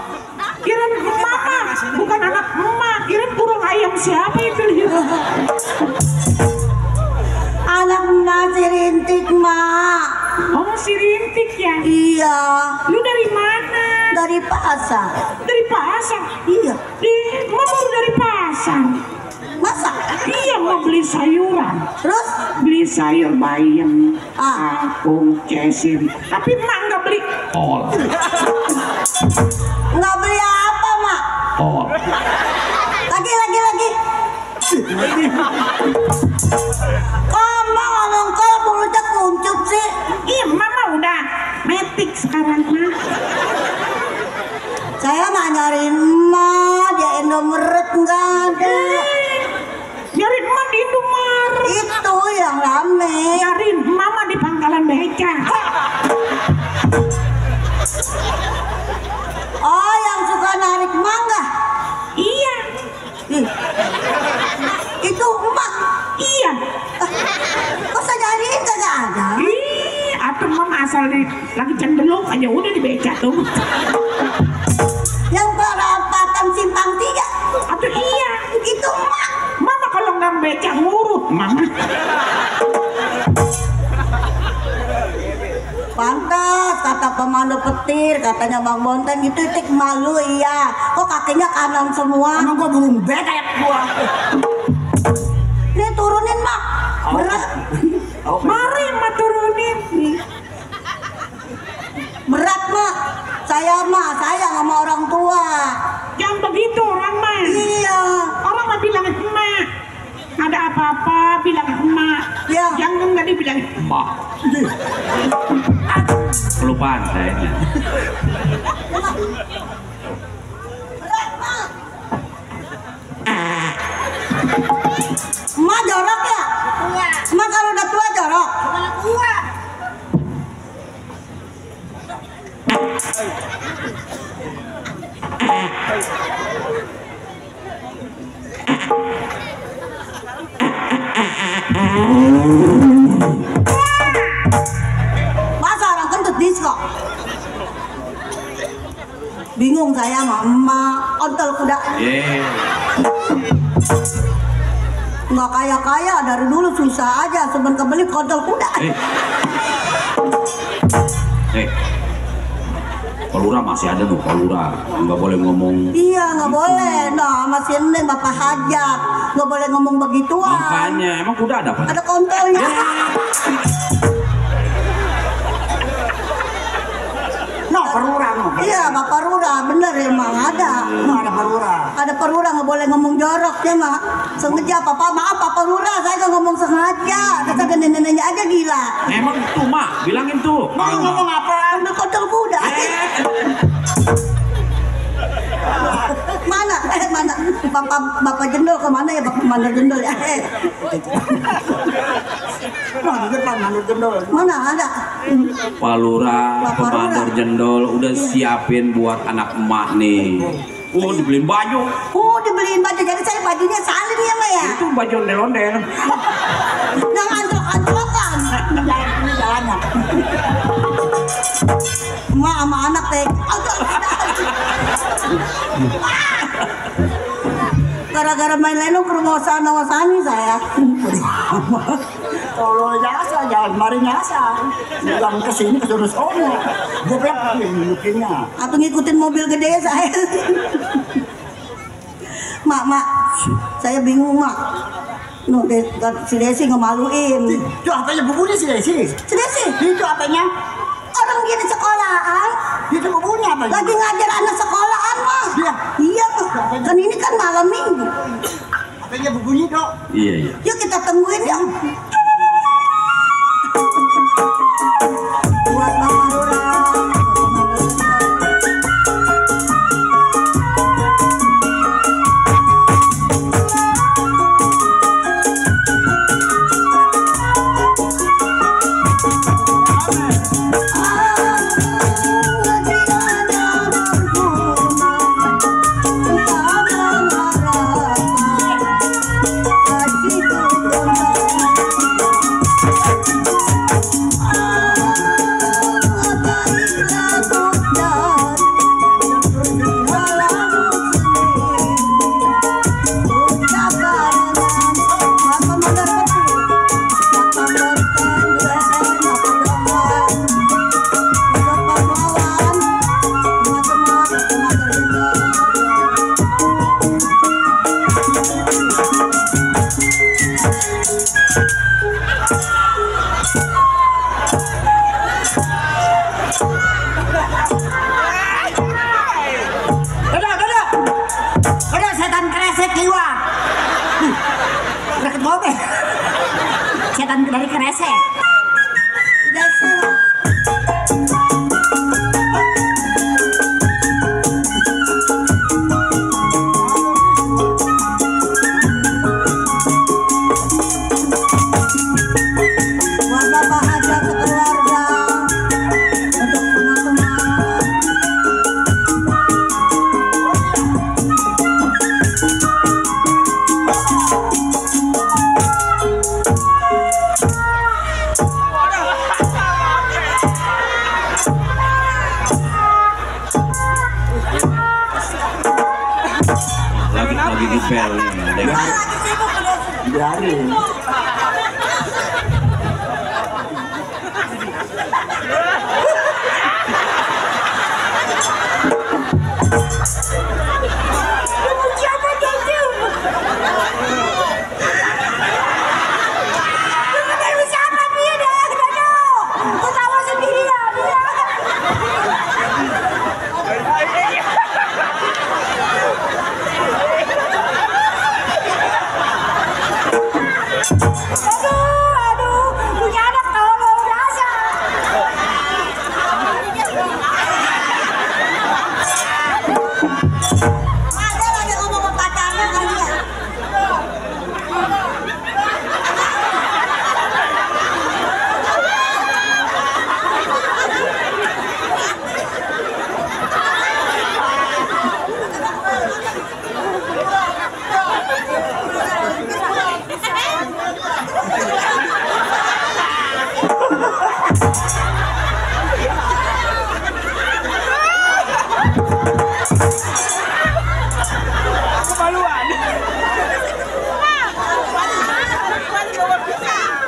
kirain mama, bukan anak emak. Kirain burung ayam siapa itu?
Anak emak si Rintik, Mak.
Oh, si Rintik ya?
Iya,
Lu dari mana?
dari pasar.
Dari pasar?
Iya,
Mau baru dari pasar?
masa?
Iya, mau beli sayuran.
Terus?
Beli sayur bayam,
Ah.
kangkung, cesir. Tapi emak nggak beli kol.
Nggak beli apa, Mak?
Kol.
Lagi. Kok Mak ngomong kol mulutnya kuncup sih?
Ih, mama udah metik sekarang mah.
Saya mah nyariin emak, dia Indomaret nggak ada.
Nyariin emak di Indomaret.
Itu yang rame.
Nyariin mama di pangkalan beca.
Oh, yang suka narik mangga.
Iya.
Ih, itu emak.
Iya.
Kok saya nyariin kagak ada?
Ih, atuh mama asal lagi cendelung aja udah di beca tuh.
Yang perapatan simpang 3.
Atuh iya.
Itu emak.
Mama kalau nggak beca ngurut mama.
Pantas kata pemandu petir, katanya Bang Bonteng itu tik malu iya. Kok kakinya kanan semua?
Emang gua burung bek kayak gua.
Ini turunin, Mak. Berat.
Mari emak turunin.
Berat, Mak. Saya sama orang tua.
Jangan begitu orang mah.
Iya.
Orang mah bilang emak. Ada apa-apa bilang emak.
Ya.
Jangan nggak dibilang emak. Kelupaan kayaknya.
Berat, Mak. Emak jorok ya? Iya. Emak kalau udah tua jorok? Iya. Masa orang kentut disco? Bingung saya sama emak, kontol kuda. Nggak kaya-kaya, dari dulu susah aja, seben kebeli kontol kuda.
Palura masih ada tuh, Palura nggak boleh ngomong.
Iya, nggak boleh. Nah, masih Neng Bapak Hajat, nggak boleh ngomong begituan.
Makanya emang kuda ada apa?
Ada kontolnya.
No, perurang.
Iya, Bapak Rura, bener emang ada.
Ada perurang.
Ada perura nggak boleh ngomong jorok ya, Mak. Sengaja, Papa, maaf Pak Perura, saya nggak ngomong sengaja. Kata ada nenek-neneknya aja gila.
Emang tuh mak, bilangin tuh.
Mau ngomong apa?
Ambil kontol kuda. Mana? Mana? Bapak Jendol kemana ya? Bapak Mandor Jendol ya?
Nah, di depan manut gendol.
Mana ada?
Palura,
Bapak
Komandor
Rura.
Jendol udah siapin buat anak emak nih. Oh, dibeliin baju.
Oh, dibeliin baju, jadi saya bajunya salin ya, Mak ya?
Itu baju ondel-ondel.
Yang antrok-antrokan.
Ini jalannya.
Mak sama anak teh. Gara-gara main lenong ke rumah sana wasani saya.
Kalau nyasar, jangan mari nyasar. Yang kesini kesuruh sono. Gue bilang bikinnya.
Atau ngikutin mobil gede saya. Mak, saya bingung, Mak. No, si Desi ngemaluin.
Itu apanya bukunya sih, Desi?
Si Desi,
Itu apanya?
orang dia di sekolahan.
Itu bukunya apa?
Lagi ngajar anak sekolahan, Mak.
Iya.
Iya, Mak. Kan ini kan malam minggu.
Apanya bukunya, Dok?
Iya, iya.
Yuk kita tungguin ya. Buat Mama Rura. Kasih dese. Dese. Buat bapak hajat sekeluarga, untuk teman-teman.
Lagi di pel nih.
Biarin.
Aduh, punya anak tolong dasar. Ada lagi ngomong sama pacarnya kali ya.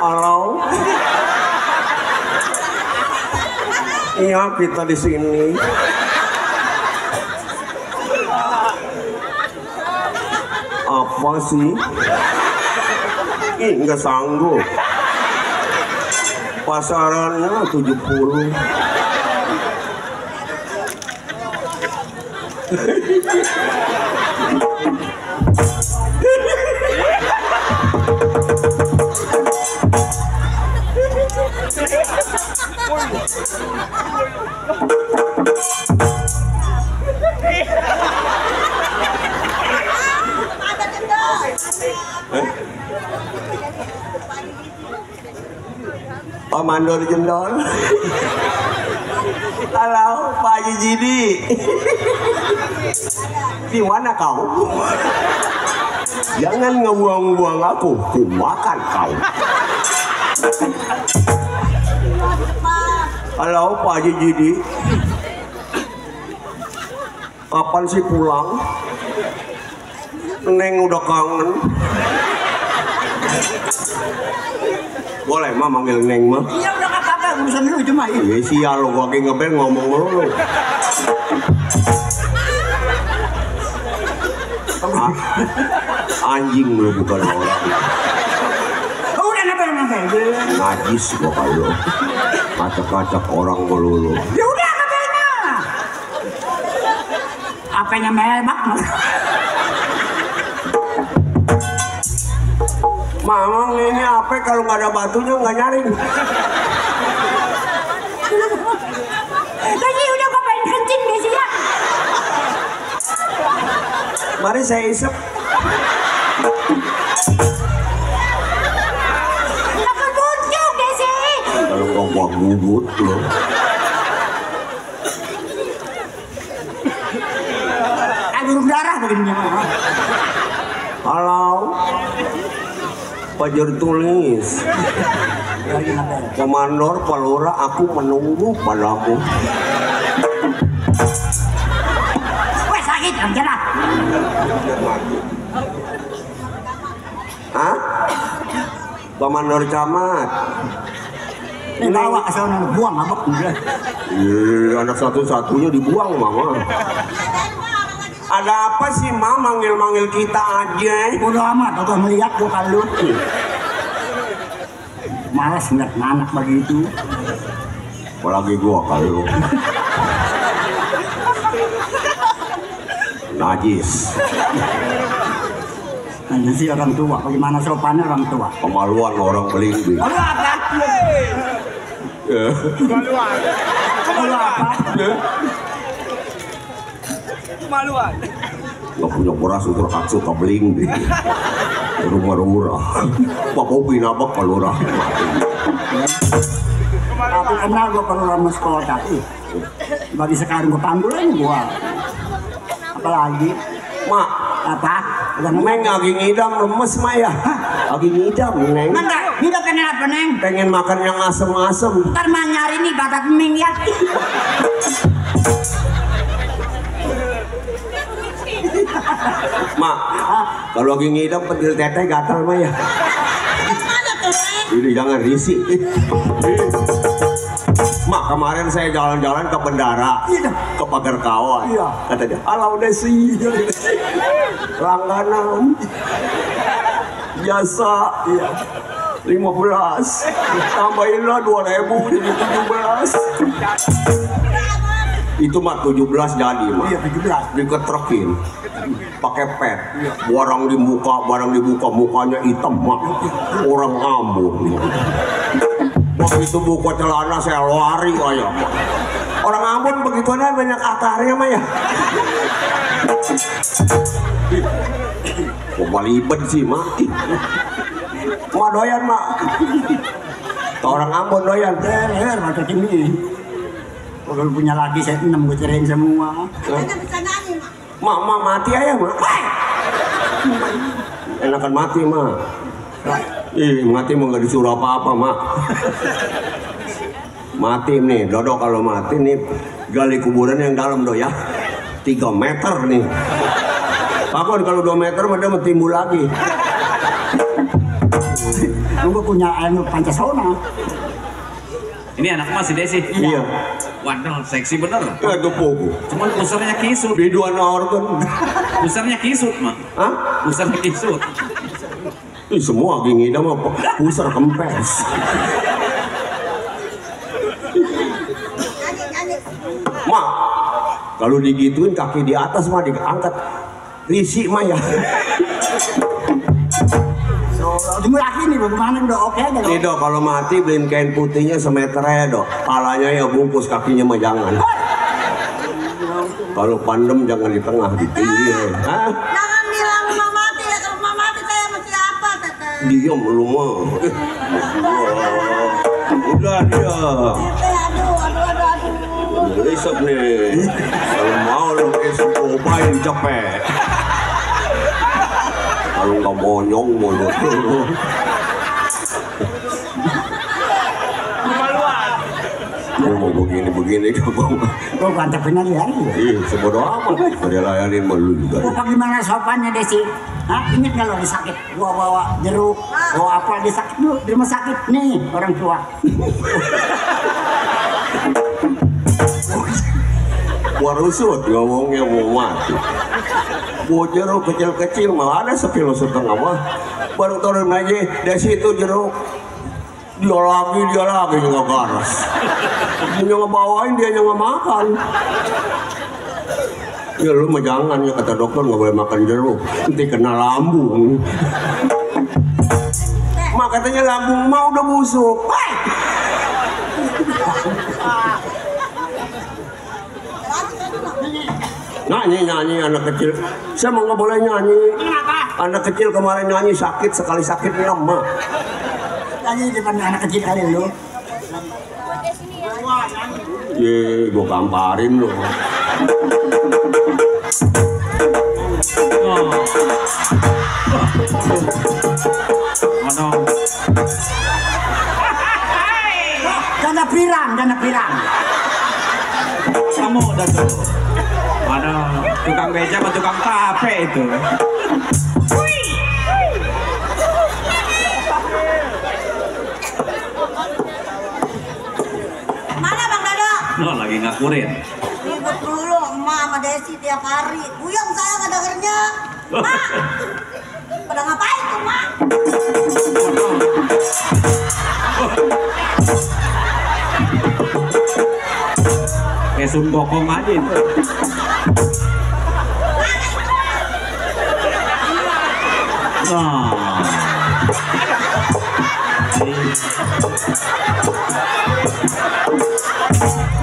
Halo. Iya, kita di sini. Apa sih? Ih, nggak sanggup. Pasarannya 70. Pak Mandor Jendol. Halo, Pak Haji Jidi. Di mana kau? Jangan ngebuang-buang aku, ku makan kau. Halo, Pak Haji Jidi. Kapan sih pulang? Neng udah kangen. Boleh mah manggil Neng mah?
Iya udah kagak urusan lu cuma ini.
Iya sial lo, gua kayak ngebel ngomong lu. Anjing lu bukan orang.
Udah nempel.
Najis gua kalau kacak-kacak orang melulu.
Ya udah nempelnya. Apanya melbak?
Mamang ini apa kalau nggak ada batunya nggak nyaring.
Tadi udah gua pengen kencing deh sih ya.
Mari saya isep.
Aku buncung deh sih.
Kalau nggak gua gugut lo.
Burung darah begini.
Halo. Pajar tulis. Komandor Palura, aku menunggu padamu.
Weh sakit kan jalan.
Hah? Komandor Camat.
Ini bawa ke sana buang abak udah.
Anak satu-satunya dibuang mama. Ada apa sih ma manggil-manggil kita aja?
Udah amat, udah melihat gua kalau malas ngeliat anak begitu.
Apalagi gua kalau najis.
Hanya si orang tua, bagaimana sopannya orang tua?
Kemaluan orang Belingbi.
Malu apa?
Ya.
Malu apa?
Kemaluan.
Nggak punya beras untuk kaksu ke Belingbi. Rumah-rumah. Bapak binabak palurah.
Tapi kenal gue perlu lama sekolah tapi bagi sekarang gue panggul aja gue. Apalagi
Mak,
apa?
Neng lagi ngidam lemes mak ya. Lagi ngidam Neng.
Mana? Ini udah kenapa neng?
Pengen makan yang asem-asem.
Ntar mah nyari nih badak ming ya.
Mak, kalau lagi ngidam pentil teteh gatal mah ya. Ini jangan risih. Mak, kemarin saya jalan-jalan ke bendara, ke pagar kawat. Kata dia, alau desi, langganan, biasa, 15, tambahinlah 2.000 jadi 17. Itu mak 17 jadi mak.
Iya 17.
Diketrokin, pakai pet, barang dibuka, mukanya hitam mak, orang Ambon. Begitu buka celana saya lari aja. Orang Ambon begituan banyak akarnya mah ya. Kok balibet sih mati. Mak doyan mak. Orang Ambon doyan.
Macam ini. Kalau punya lagi saya 6 gue cerain semua.
Mak mati aja mak. Enakan mati mak. Mati mau nggak disuruh apa-apa mak. Mati nih, Dodo kalau mati nih gali kuburan yang dalam do ya 3 meter nih. Pakon kalau 2 meter mah timbul lagi.
Gue punya anu Pancasona.
Ini anak mas si Desi.
Iya.
Waduh, seksi bener.
Aduh pogo.
Cuman pusarnya kisut.
Biduan organ.
Pusarnya kisut mah.
Hah?
Pusarnya kisut.
Semua gini dah mah pusar kempes. Mak, kalau digituin kaki di atas mah diangkat risik mah ya.
Tunggu lagi nih bagaimana udah oke aja
Nih dok, kalau mati beliin kain putihnya semeter aja dok. Palanya ya bungkus, kakinya mah jangan. Kalau pandem jangan di tengah, di pinggir. Hah?
Jangan bilang rumah mati ya, kalau rumah mati saya sama siapa teteh?
Diam lu mah. Udah dia.
Aduh.
Risep nih. Kalau mau lu esok cobain cepet. Kalau nggak bonyong mulut. Mau begini kamu.
Gue kantepin aja ya.
Sebodoh amat. Pada layanin malu juga.
Bagaimana sopannya Desi? Hah? Ingat nggak lo disakit? Gua bawa jeruk, bawa apel disakit dulu di rumah sakit nih orang tua.
Gua rusut ngomongnya mau mati. Gua jeruk kecil-kecil malah ada 1,5 kilo mah. Baru turun aja dari situ jeruk. Dia lagi nggak garas. Dia ngebawain dia nggak makan. Ya lu mah jangan ya kata dokter nggak boleh makan jeruk. Nanti kena lambung. Mak katanya lambung mah udah busuk. Nyanyi anak kecil. Saya mau nggak boleh nyanyi.
Kenapa?
Anak kecil kemarin nyanyi sakit sekali sakit lama.
Nyanyi depan anak kecil kali lo.
Ye, gua gamparin lo.
Mana?
Dana pirang.
Kamu udah tuh. Mana tukang beca sama tukang tape itu.
Mana Bang Dado?
Lo lagi ngakurin.
Ribut dulu emak sama Desi tiap hari. Buyang saya nggak dengernya. Mak, pada ngapain tuh Mak?
Kayak sun bokong aja itu.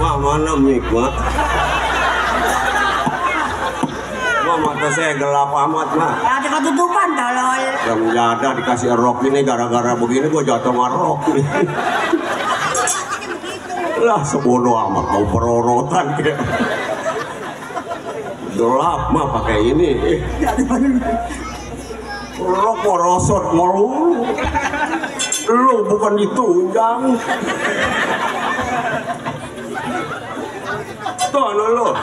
Wah, mana mik, Mak? Wah, mata saya gelap amat, Mak.
Ada ketutupan tolol.
Yang jada dikasih rok ini gara-gara begini gua jatuh ngarok nih. Lah sebodoh amat mau perorotan kayak. Gelap mah pakai ini. Rok merosot melulu. Lu bukan ditunjang. Tuh lu.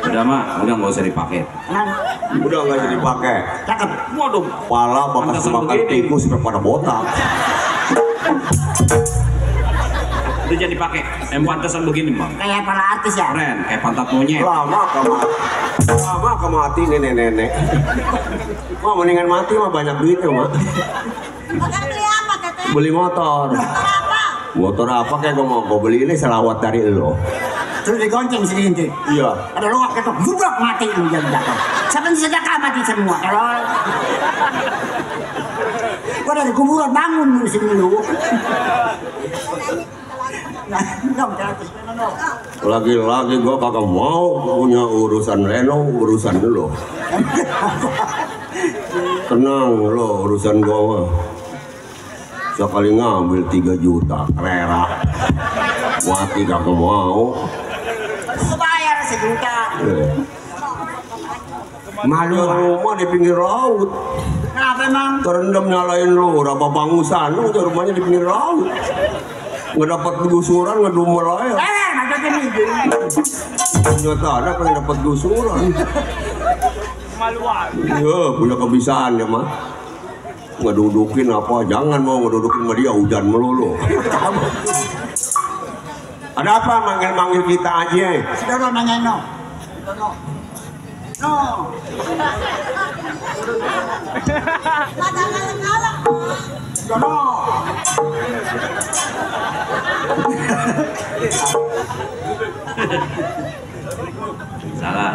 Udah mah, udah nggak usah dipakai.
Udah nggak jadi dipakai.
Cakep.
Waduh,
Pala bekas
Pantesan
makan
begini.
tikus sampai pada botak.
udah jadi pakai. Yang pantesan begini bang.
Kayak para artis ya.
Keren, kayak pantat monyet.
Lama kemati nenek-nenek. Wah mendingan mati mah banyak duitnya mah.
Makan beli apa teteh?
Beli motor.
Apa?
Motor apa kayak gue beli ini selawat dari lo.
Terus digonceng sedikit.
Iya.
Ada loak ketok, jubrak mati lu jadi jatuh. Siapa yang sedekah mati semua kalau. Gua dari kuburan bangun lu sini lu.
Lagi-lagi gue kagak mau punya urusan Reno, urusan dulu. Tenang lo urusan gue mah. Sekali ngambil 3 juta, rera. Mati kagak mau.
Gua bayar 1 juta.
Malu rumah di pinggir laut.
Kenapa emang?
Terendam nyalain lu, berapa bangusan lu aja rumahnya di pinggir laut. Nggak dapat gusuran, ngedumel aja.
Macam ini.
Ternyata ada pengen dapat gusuran. Iya, punya kebiasaan ya mah. Ngedudukin apa? Jangan mau ngedudukin sama dia, hujan melulu. Ada apa manggil-manggil kita aja?
Sudah lo nanyain no. No.
Mata galak-galak.
No.
Salah.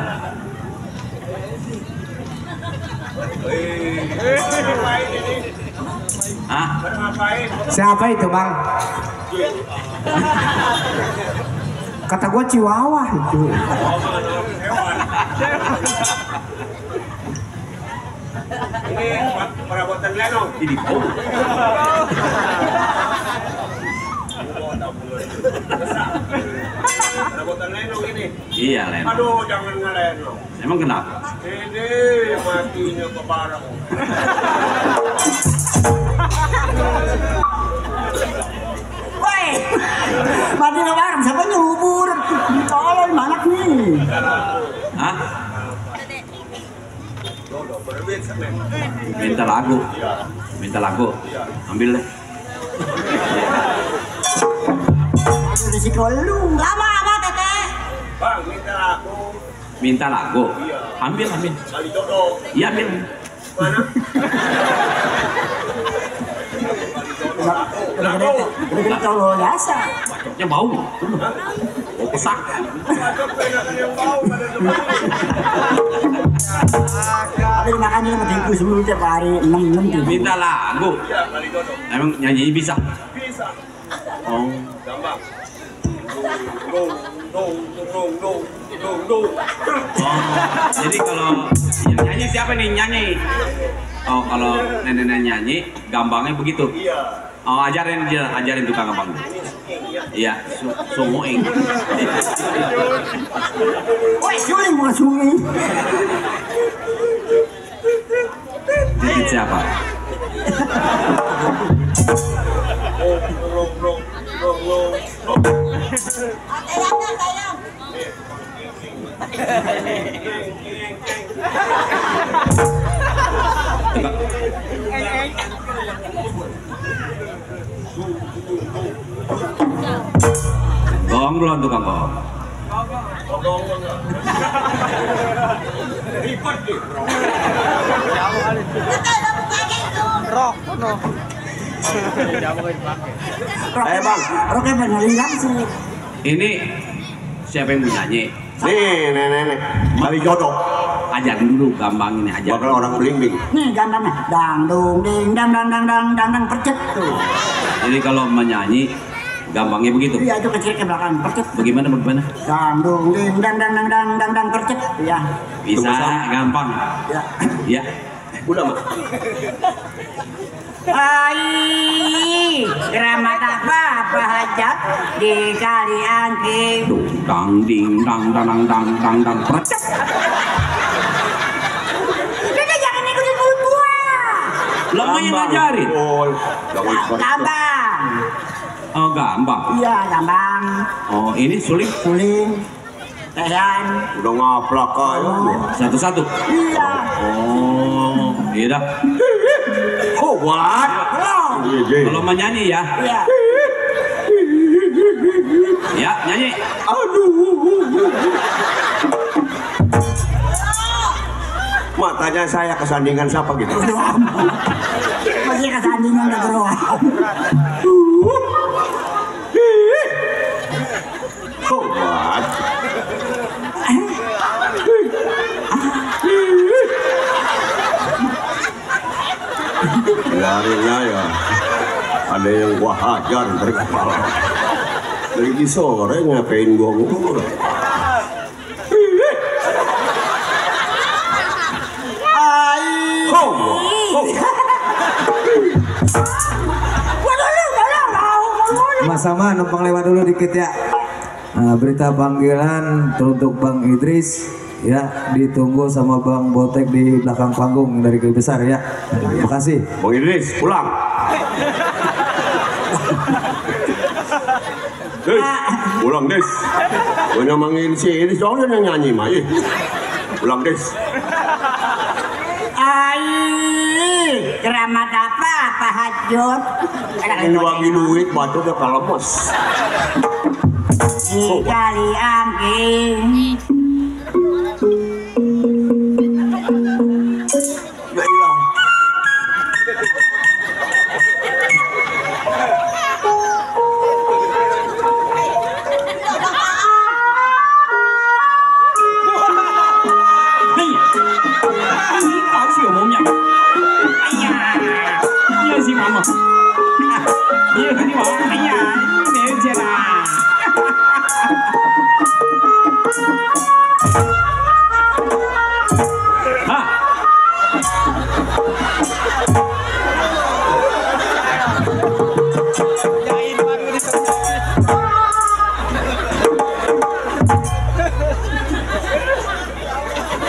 Hah?
Siapa itu bang? Kata gua Chihuahua itu.
Ini perabotan Leno.
Ini bau.
Perabotan Leno ini.
Iya Len.
Aduh, jangan ngeleno.
Emang kenapa?
Ini matinya ke barang.
Woi, mati lebaran siapa nyubur? Tolong mana nih?
Hah? Minta lagu. Minta lagu. Ambil deh.
Risiko lu.
Lama apa teteh?
Bang, minta aku.
Minta lagu. Ambil, ambil.
Kali jodoh.
Iya, ambil.
Mana?
Udah tolong biasa.
Bacoknya bau. Bau kesak.
Ada makannya sama tikus dulu tiap hari 6 tikus.
Minta lagu. Emang nyanyi bisa?
Bisa.
Oh.
Gampang. Dong.
Oh, jadi kalau yang nyanyi siapa nih nyanyi? Oh, kalau nenek-nenek nyanyi, gampangnya begitu.
Iya.
Oh, ajarin tukang gampang. Iya, sumuing.
Woi, suling bukan suling.
Titit siapa?
Tayang.
Gong belum tukang gong.
Teteh dapat lagi itu.
Bang.
Roknya benerin langsung.
Ini siapa yang mau nyanyi?
Nih. Kali jodoh.
Ajarin dulu gampang ini aja.
Bakal orang bling-bling.
Nih gandangnya. Dang dung ding dang dang dang dang dang dang percet tuh.
Jadi kalau menyanyi gampangnya begitu.
Iya itu kecil ke belakang percet.
Bagaimana?
Dang dung ding dang dang dang dang dang dang percet. Iya.
Bisa gampang.
Ya.
Ya.
Udah mah.
Ai, keramat apa hajat di kali angking.
Dang ding dang dang dang dang dang percet.
Udah jangan ikutin mulut gua.
Lo mau yang ngajarin?
Oh,
Gampang.
Oh gampang.
Iya gampang.
Oh ini sulit.
Suling. Tehan.
udah ngaplak aja.
Satu-satu.
Iya.
Oh iya dah.
Oh, what?
Kalau mau nyanyi ya.
Iya.
Ya nyanyi.
Mak tanya saya kesandingan siapa gitu.
Masih kesandingan ke geroa.
Oh, what? Larinya ya ada yang gua hajar dari kepala. Dari sore ngapain gua ngurus.
Mas Sama numpang lewat dulu dikit ya. Nah, berita panggilan untuk Bang Idris ya, ditunggu sama Bang Botek di belakang panggung dari Kiai Besar ya. Terima kasih.
Bang Idris pulang. Des, pulang Des. Gue nyamangin si Idris soalnya yang nyanyi mah. Pulang Des.
Ai, keramat apa hajat?
Ini bagi duit batu udah kalemos.
Di kali angking.
Ya ilah.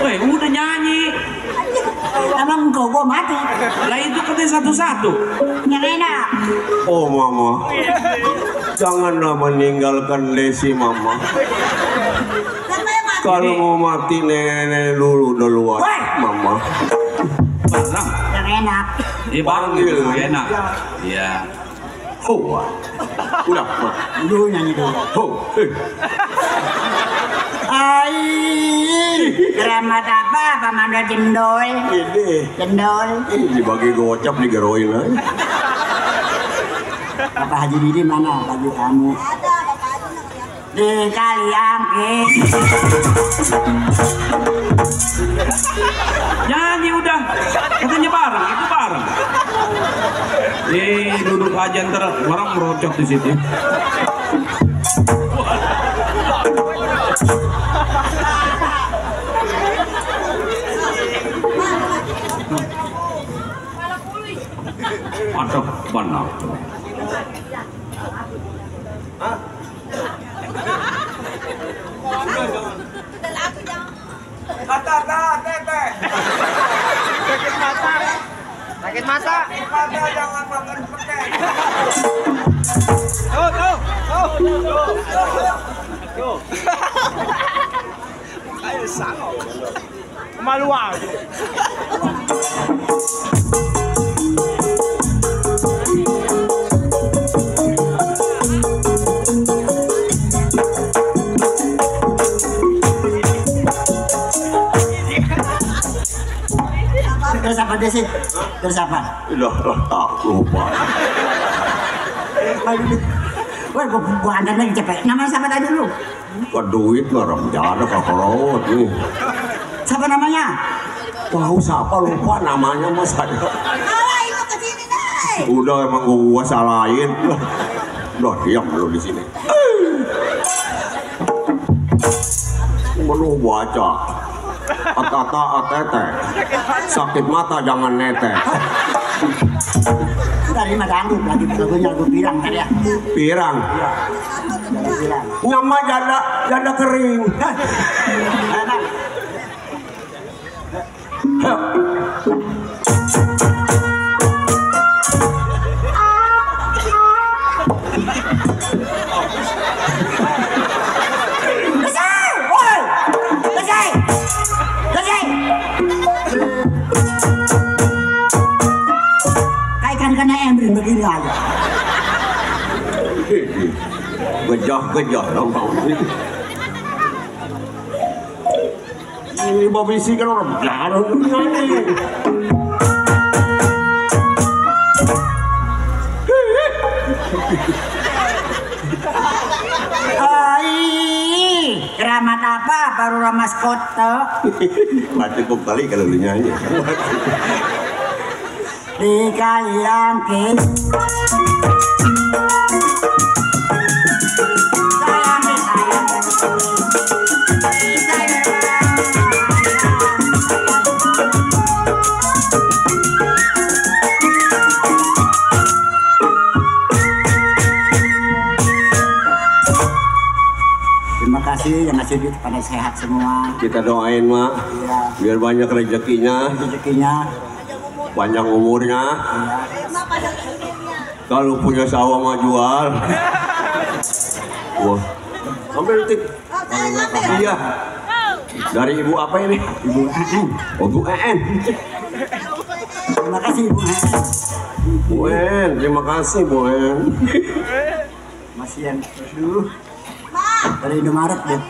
Weh, udah nyanyi.
Emang kau gua mati.
Lah itu katanya satu-satu.
Yang enak.
Oh mama, janganlah meninggalkan Desi mama. Kalau mau mati nenek dulu duluan, mama.
Barang.
Yang enak.
Iya barang gitu, enak. Iya.
Oh, udah ma.
Dulu nyanyi dulu.
Oh,
Ai, keramat apa Manda Jendol?
ini
Jendol.
dibagi gocap digeroin aja.
Apa Haji Didi mana baju kamu? Di kali angking.
Nyanyi udah. Katanya bareng, itu bareng. Duduk aja ntar orang merocok di situ. Aduh, benar.
Sakit mata.
Jangan makan pete.
Ayo sama. Malu aku.
Terus apa Desi? Terus apa?
Udah tak lupa.
Wah, gua antar lagi cepet. Namanya siapa tadi dulu?
Duit mah ada kakorot nih.
Siapa namanya?
Tahu siapa lupa namanya mas saya.
Alah, itu ke sini deh.
Udah emang gua salahin. Udah diam lu di sini. Menuh baca. Atata atete. Sakit mata jangan nete.
Tadi mah dangdut lagi lagunya lagu pirang tadi ya.
Pirang.
Pirang.
Nama janda kering.
Kena embrin begini aja.
Gejah dong bang. Ini babi sih kan orang jalan nyanyi.
Keramat apa baru ramas kota?
Mati kok kali kalau lu nyanyi.
Di kalian ke terima kasih yang ngasih duit pada sehat semua.
Kita doain mak, biar banyak rezekinya, panjang umurnya. Kalau punya sawah mah jual. Wah, ambil tik. Iya. Dari ibu apa ini?
Ibu En.
Oh, Bu En.
Terima kasih Ibu En.
Bu En, terima kasih Bu En.
Masih yang dulu dari Indomaret deh.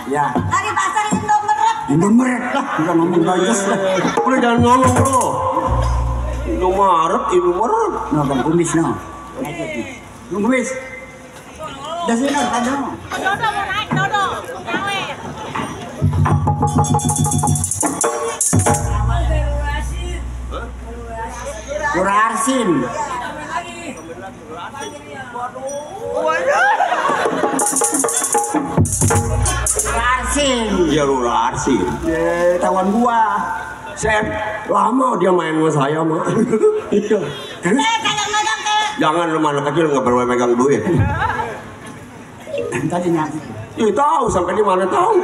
Ya.
Dari pasar Indomaret.
Indomaret lah, udah ngomong bagus lah.
Udah jangan ngomong bro. Indomaret.
No, bang kumis no. Bang kumis. Udah sini no, tadi no.
Dodo mau naik, Dodo. Gawe.
Lura Arsin. Arsin.
Iya Lura Arsin.
Tawan gua.
Set, lama dia main sama saya mah. Iya.
Kadang-kadang ke.
Jangan lu anak kecil nggak perlu megang duit.
Tadi nyati.
Ih tahu sampai di mana tahu.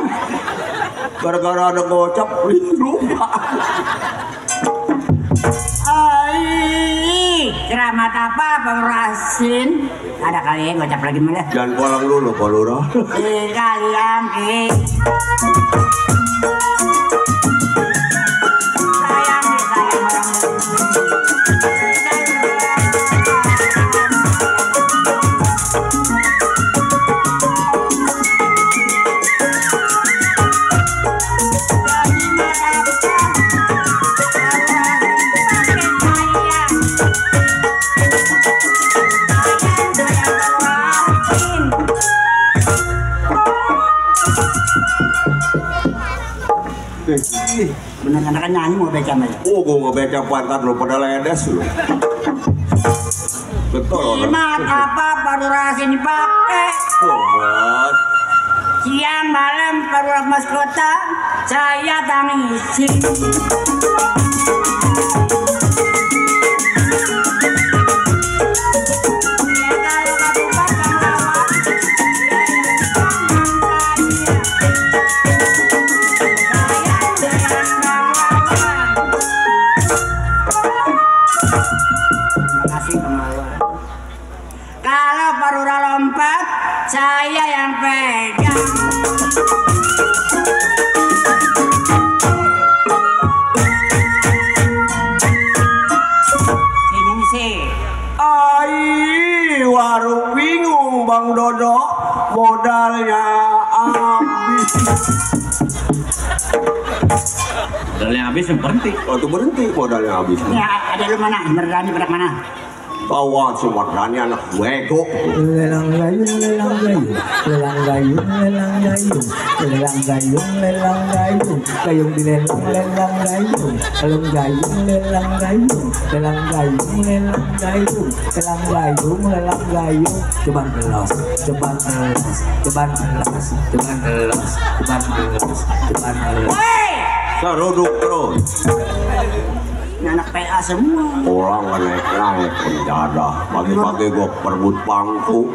Gara-gara ada gocap lupa.
Keramat apa Bang Rasin? Ada kali ya gocap lagi mana?
Jangan pulang dulu Pak Lurah.
Kalian sayang orang. Bener anak nyanyi mau baca aja.
Oh, gua mau baca pantat lu pada ledes lu. Betul orang.
Jimat apa baru Rasin dipakai?
Sobat.
Siang malam baru mas kota saya tangisi. Kalau Parura lompat, saya yang pegang. Sini sih.
Ai, warung bingung Bang Dodo, modalnya habis.
Modalnya habis yang berhenti.
Waktu berhenti modalnya habis.
Ya, ada lu mana? Merdani berak mana?
Kawan si Wardani anak bego.
Lelang gayung, lelang gayung, lelang gayung, lelang gayung, lelang gayung, lelang gayung, gayung dilelang, lelang gayung, lelang gayung, lelang gayung, lelang gayung, lelang gayung, lelang gayung, lelang gayung, ceban gelas, ceban gelas, ceban gelas, ceban gelas, ceban gelas, ceban gelas.
Seruduk terus.
Ini anak PA semua.
Orang naik penjada. Pagi-pagi gua perebut bangku.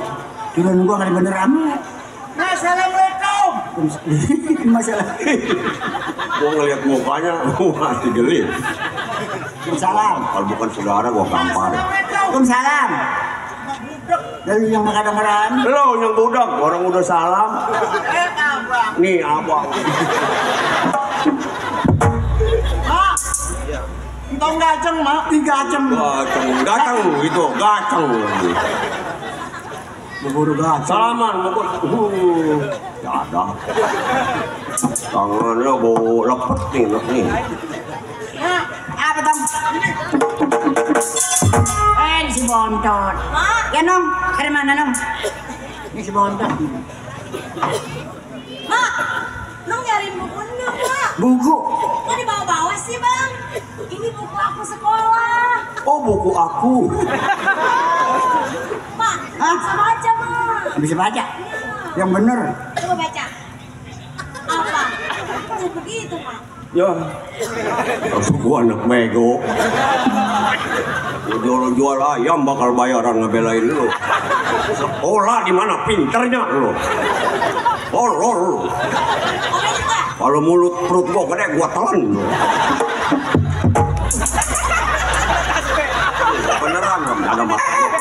Kirain gua kali bener amat.
Assalamualaikum.
Masalah.
Gua ngeliat mukanya, gua masih geli.
Salam.
Kalau bukan saudara gua gampar.
Waalaikumsalam. Dari yang makan dengeran.
Lo yang budak, orang udah salam. Nih abang.
Entong gaceng, Mak. Digaceng.
Gaceng gitu, gaceng.
Bubur gaceng.
Salaman, ya ada. Tangannya bau lepet nih.
Apa tong? Ini si Bontot. Ya Nong, dari mana Nong? Ini si Bontot.
Mak, lu nyariin bukunya, Mak.
Buku.
Kok dibawa-bawa sih, Bang? Ini buku aku sekolah.
Oh, buku aku.
Mak, bisa baca, Mak.
Bisa baca? Yang bener.
Coba baca. Apa? Tuh begitu, Mak.
Ya. Gua anak bego. Jual ayam bakal bayaran ngebelain lu. Sekolah di mana pinternya lu? Horor. Kalau mulut perut gua gede gua telan lu. Beneran ada masalah.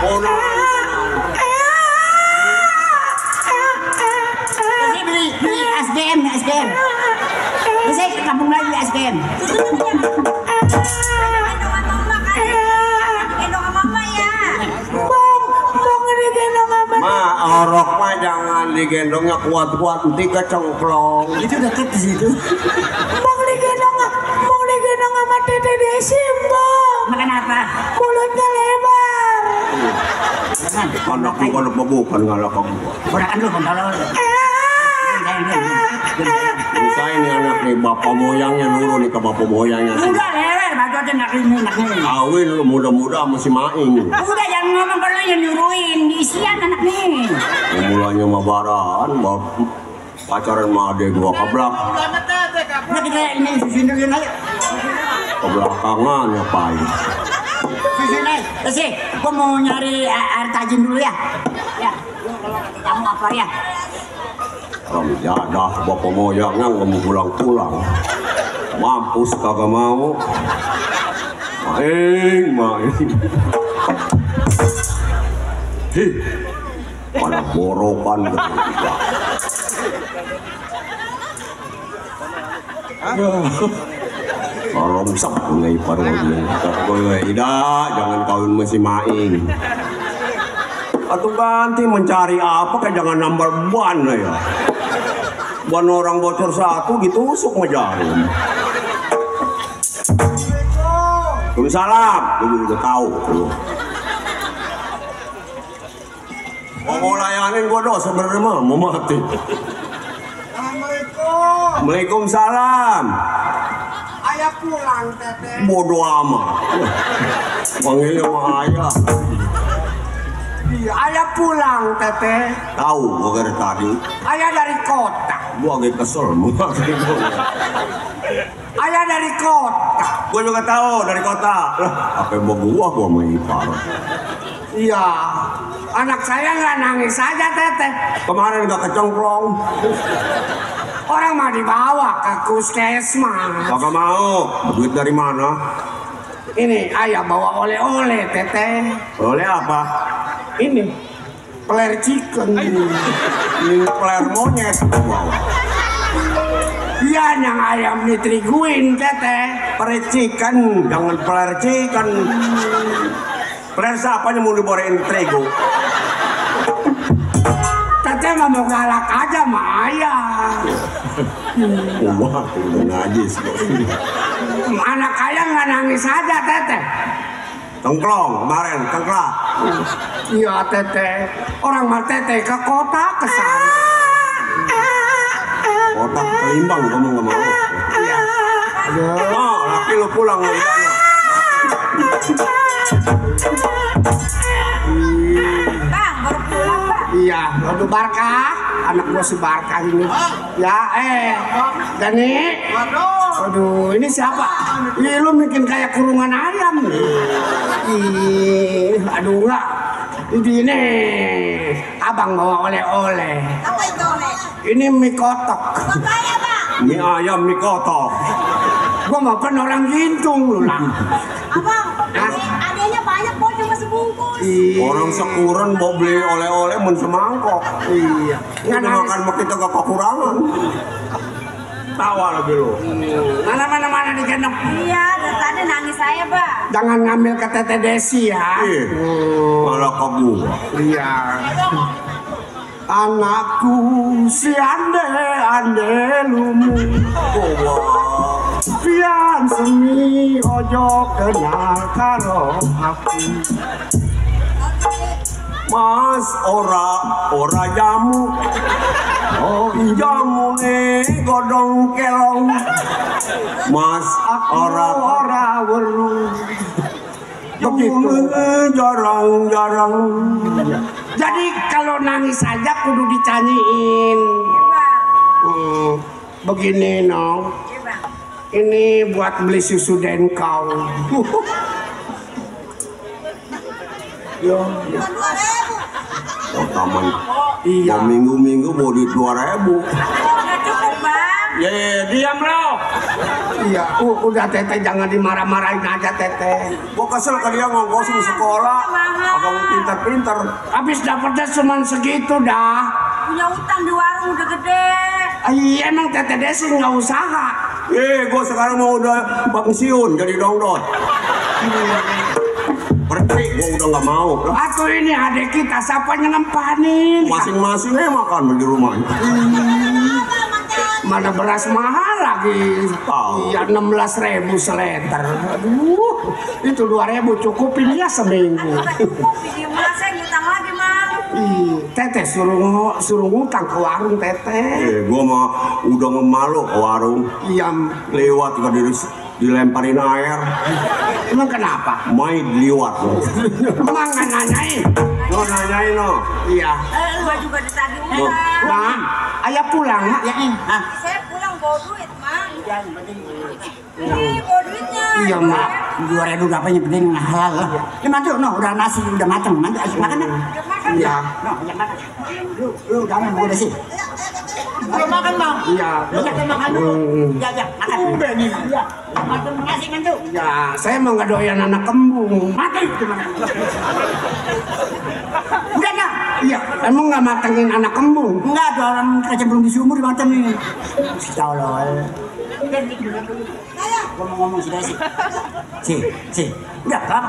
Oh, no.
Beli SDM. Bisa ke kampung lagi SDM.
Gendongan mama kan? Gendongan mama ya.
Ma, orok mah jangan digendongnya kuat-kuat nanti kecengklong.
Itu deket di situ.
Mau digendong sama Tete Desi, Mbak.
Makan apa?
Mulutnya lebar.
Anak gua anak bukan ngalak gua.
Kodakan lu, kontol.
Bisa ini anak nih bapak moyangnya nurun nih ke bapak moyangnya.
Udah lewer, baju aja nak ini.
Kawin lu muda-muda masih maing.
Udah jangan ngomong kalau yang nyuruhin, diisian anak nih.
Mulanya mah baraan, pacaran sama adek gua keblak.
Udah kita ini susun dulu aja.
Kebelakangan ngapain?
Susun aja. Terus gua mau nyari air tajin dulu ya. Ya, kalau kamu apa ya?
Kami jadah bapak moyangnya nggak mau pulang-pulang. Mampus kagak mau. Main. Hih, pada borokan bertiga. Kalau rusak ngai parodi. Tidak, jangan kawin masih main. Atau ganti mencari apa kayak jangan nambah ban ya. Ban orang bocor satu ditusuk sama jarum. Waalaikumsalam, lu udah tahu lu. Mau layanin gua doh sebenarnya mah mau mati.
Assalamualaikum.
Waalaikumsalam.
Ayah pulang, Teteh.
Bodoh amat. Panggilnya mah ayah.
Iya, ayah pulang, Teteh.
Tahu gua dari tadi.
Ayah dari kota.
Gua agak kesel mau
Ayah dari kota.
Gua juga tahu dari kota. Lah, apa yang gua mau ipar.
Iya. Anak saya nggak nangis saja, Teteh.
Kemarin gak kecengklong.
Orang mah dibawa ke puskesmas.
Kagak mau. Duit dari mana?
Ini ayah bawa oleh-oleh, Teteh.
Oleh apa?
Ini peler chicken.
Ini peler monyet. Wow.
Iya, yang ayam ditriguin, Teteh.
Peler chicken, jangan peler chicken. Peler siapanya mau diborein terigu?
Teteh mah mau galak aja sama ayah.
Wah, udah najis.
Anak kalian nggak nangis aja teteh.
Tengklong kemarin, tengklak.
Iya teteh. Orang mah teteh ke kota ke sana.
Otak kelimbang kamu nggak mau.
Iya.
Oh, laki lu pulang lagi.
Bang, baru pulang, Bang.
Iya, waduh Barka, anak gua si Barka ini. Ya, Dani. Waduh, ini siapa? Ih, lu bikin kayak kurungan ayam nih. Ih, aduh enggak. Ini abang bawa oleh-oleh.
Apa itu, Nek?
Ini mie kotok.
Buat saya, Bang.
Mie ayam, mie kotok.
Gua makan orang gintung lu lah.
Abang, adanya banyak kok cuma sebungkus.
Orang sekuren mau beli oleh-oleh men semangkok.
Iya.
Nggak makan mah kita gak kekurangan. Tawa lagi lu.
Mana digendong.
Iya, dari tadi nangis saya, Bang.
Jangan ngambil ke Tete Desi ya.
Malah ke gua.
Iya. Anakku si ande lumu. Pian semi ojo kenal karo aku.
Mas ora jamu. Oh jamu godong kelong. Mas ora weru. Begitu jarang-jarang.
Jadi kalau nangis saja kudu dicanyiin. Begini no. Ini buat beli susu Denkau. Yo.
Cuma 2.000.
Oh taman.
Iya.
Mau minggu-minggu mau duit 2.000.
Nggak cukup, Bang.
Diam lo.
Iya, udah Teteh jangan dimarah-marahin aja Teteh.
Gua kesel ke dia ngongkosin sekolah. Agak mau pintar-pintar.
Habis dapatnya cuma segitu dah.
Punya utang di warung udah gede.
Iya emang Teteh Desi nggak usaha.
Gua sekarang mau udah pensiun jadi dongdot. Pergi, gua udah nggak mau.
Aku ini adik kita, siapa yang ngempanin?
Masing-masingnya makan di rumahnya.
Mana beras mahal lagi. Iya 16.000 seliter. Aduh, itu 2.000 cukupin ya seminggu.
Nggak cukup, bikin saya ngutang lagi, Bang.
Teteh suruh ngutang ke warung Teteh.
Gua mah udah ngemalu ke warung.
Iya.
Lewat ke dilemparin air.
Emang kenapa?
Main liwat lo.
Emang nggak nanyain?
Lo nanyain lo.
Iya.
Gua juga ditagih utang.
Nah, ayah pulang mak ya ini.
Saya pulang bawa duit, Mang. Ini bawa duitnya.
Iya mak. 2.000 gapanya penting halal lah. Ini mantu, no, udah nasi udah mateng, mantu asyik makan ya. Iya. No, ajak makan. Lu jangan mau desi. Belum makan bang. Iya. Banyak makan dulu. Iya, iya, makan. Udah nih. Iya. Makan nasi mantu. Ya, saya mah nggak doyan anak kembung. Mati itu makan. Udah dah. Iya, emang nggak matengin anak kembung? Enggak, ada orang kecemplung di sumur dimatengin. Tolol. Gua mau ngomong sudah sih. Si. Udah, udah.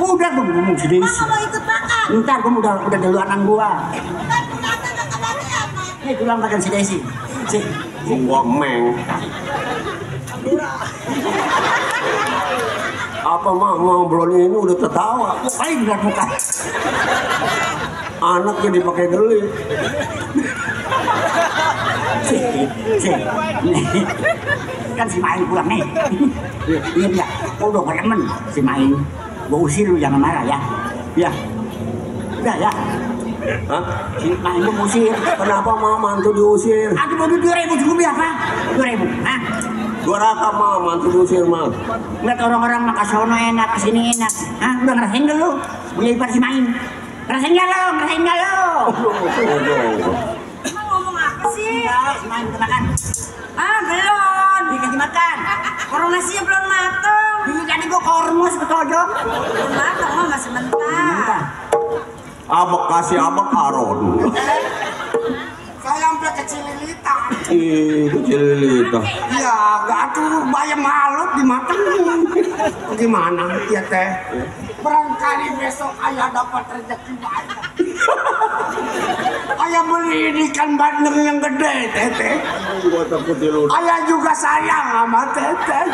Udah gua mau ngomong sudah sih.
Mau ikut makan.
Ntar gua udah duluanan gua. Nih tulang makan si Desi. Si.
Gua meng. Apa mah ngobrol ini udah tertawa.
Paling berat muka.
Anak jadi pakai geli.
Si. Kan si Main pulang nih. Iya dia. Udah gak demen si Main. Gua usir lu jangan marah ya. Ya. Udah ya.
Hah?
Si Main gua usir.
Kenapa mama mantu diusir?
Aku mau 2.000 cukup ya apa? 2.000. Hah?
Gua raka mama mantu diusir mah.
Lihat orang-orang makan sono enak, kesini enak. Hah? Udah ngerasain dulu. Beli ipar si Main. Ngerasain gak lo?
Emang ngomong apa sih?
Ya, si Main kita makan.
Ah, belum.
Dikasih makan.
Orang nasinya belum mateng.
Jadi gua kormos ke tojok.
Belum mateng, mah masih mentah.
Abak kasih abak aron.
Saya sampai kecil lilitan.
Ih, kecil lilita.
Iya, gak
atuh bayam malut dimatengin. Gimana ya teh? Barangkali besok ayah dapat rezeki banyak. Ayah beli ikan bandeng yang gede, teteh. Ayah juga sayang sama teteh.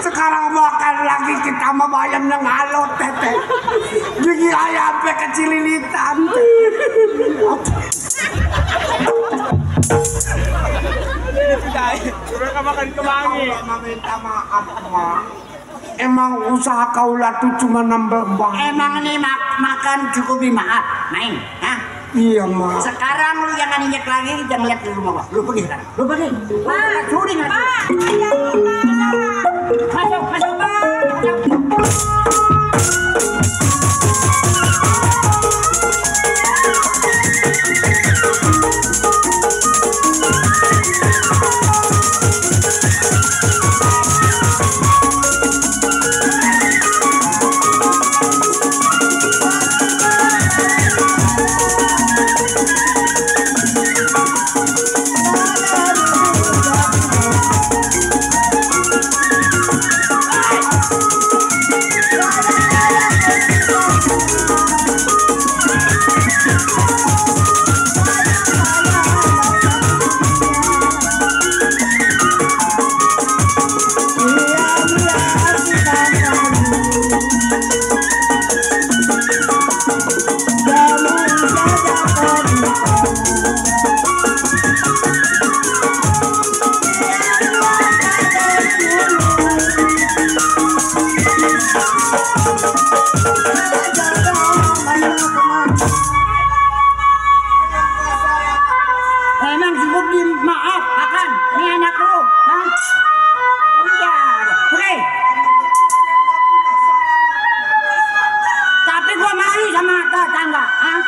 Sekarang makan lagi kita sama bayam yang halus, teteh. Gigi ayah sampai kecililitan.
Mereka makan kemangi.
Minta maaf, Mak. Emang usaha kaulah tuh cuma nambah bang.
Emang nih makan cukup maaf, main, hah?
Iya, Mak.
Sekarang lu jangan injek lagi, jangan lihat di rumah gua. Lu pergi sekarang. Lu pergi. Pak, curi nggak? Masuk, masuk, Pak. Emang cukup di maaf makan ini anak lu, hah? Udah, oke. Tapi gua mari sama tetangga, hah?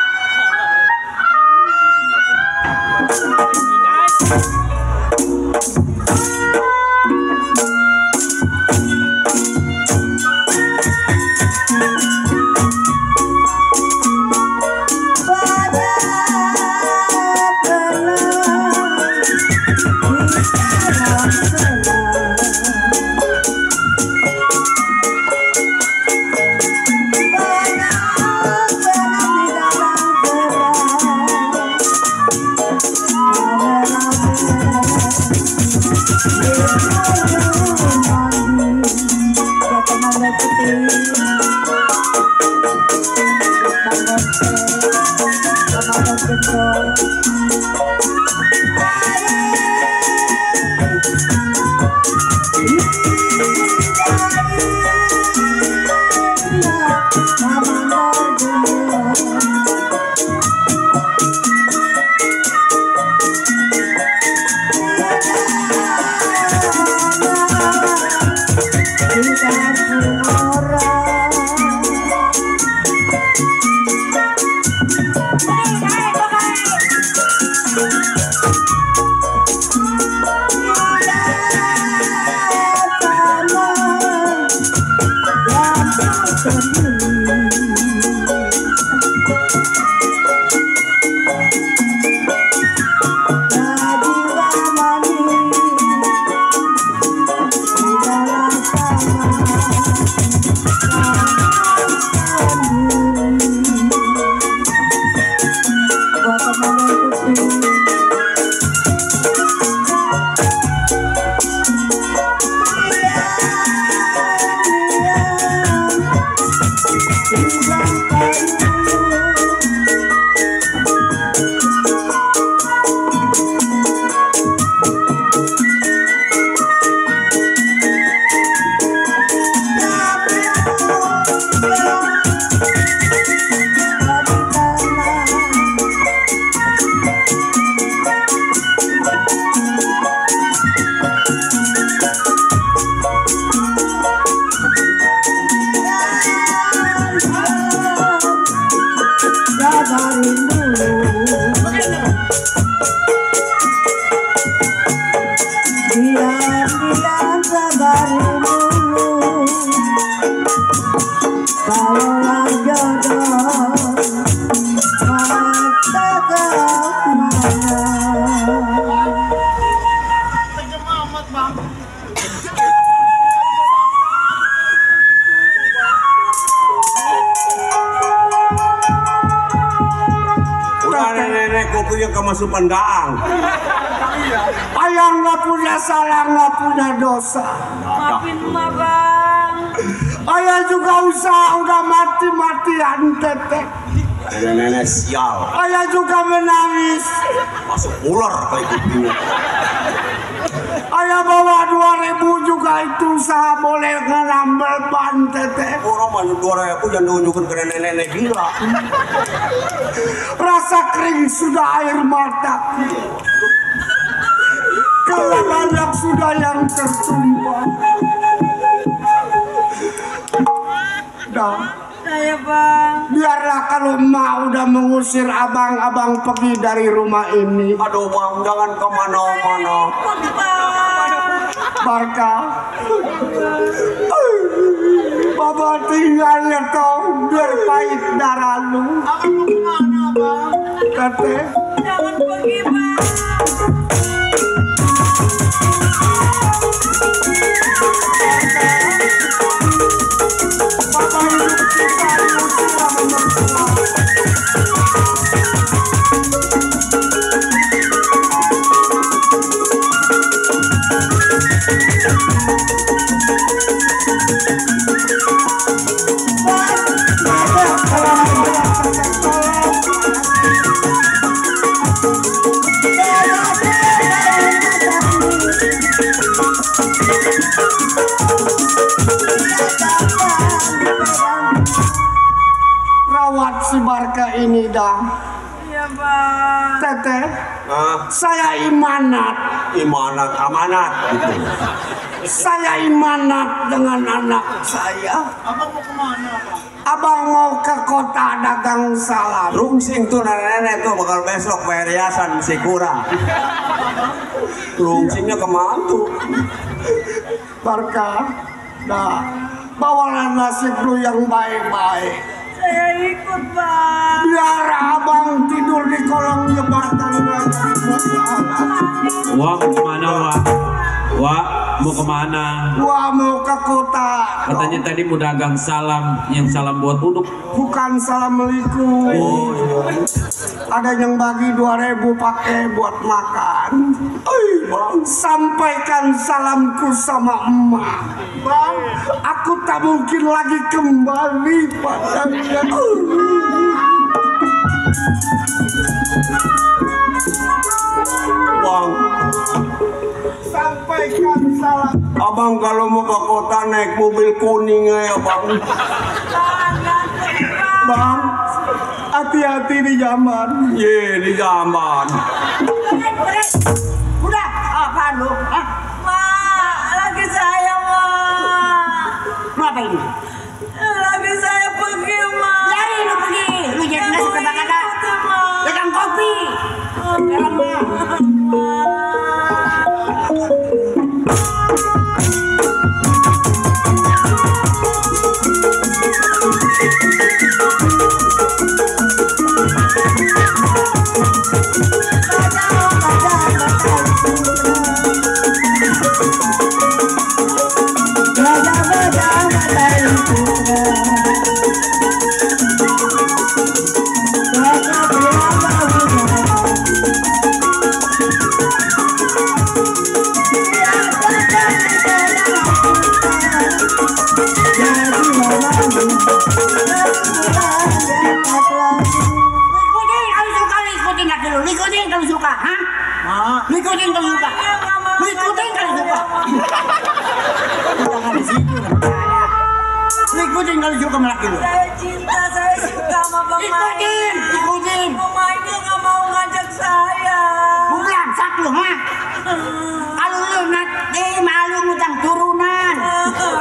yang kemasukan gaang.
Ayah nggak punya salah, nggak punya dosa.
Maafin emak bang.
Ayah juga usaha udah mati-matian teteh.
Nenek sial.
Ayah juga menangis.
Masuk ular kayak gitu.
Ayah bawa 2.000 juga itu usaha boleh ngelambel ban teteh.
Orang mah 2.000 jangan nunjukin ke nenek-nenek gila.
Rasa kering sudah air mata. Kalau banyak sudah yang tertumpah. Dah.
Saya bang.
Biarlah kalau emak udah mengusir abang-abang pergi dari rumah ini.
Aduh bang, jangan kemana-mana.
Barka, Bapak tinggal ya toh, biar pahit darah lu.
Abang mau kemana, Bang?
Teteh,
Jangan pergi bang.
Bapak hidup kita diusir sama mertua. Rawat si Barka ini dah.
Iya bang.
Teteh,
Nah,
saya imanat.
imanat amanat gitu.
Saya imanat dengan anak saya.
Abang mau kemana, Bang?
Abang mau ke kota dagang salam.
Rungsing tuh nenek-nenek tuh bakal besok bayar hiasan si kurang. Rungsingnya kemana tuh?
Barka, nah, bawalah nasib lu yang baik-baik.
Saya ikut bang.
Biar abang tidur di kolong jembatan gak jadi masalah.
Wah, mau kemana, Wak? Wak, mau kemana?
Gua mau ke kota.
Katanya tadi mau dagang salam, yang salam buat uduk.
Bukan assalamualaikum.
Oh, iya.
Ada yang bagi 2.000 pakai buat makan. Bang, sampaikan salamku sama emak. Bang, aku tak mungkin lagi kembali padanya.
Bang,
Sampaikan salam.
abang kalau mau ke kota naik mobil kuning ya bang.
Bang, hati-hati di jalan.
Ye di zaman.
Udah, apa lu? Hah?
Mak, lagi saya mak.
Mau apa ini?
Lagi saya pergi mak.
Lari lu pergi. Lu jangan nggak suka kagak. Dagang kopi. Dagang mah. Likutin kalau suka, hah? Likutin kalau suka. Likutin kalau suka. Jangan di situ. Likutin kalau suka melaki lu.
Saya cinta, saya suka sama bang
Ikutin, ikutin.
Bang Maidi nggak mau ngajak saya.
Bukan, sak lu, ha? Kalau lu nanti malu ngutang turunan.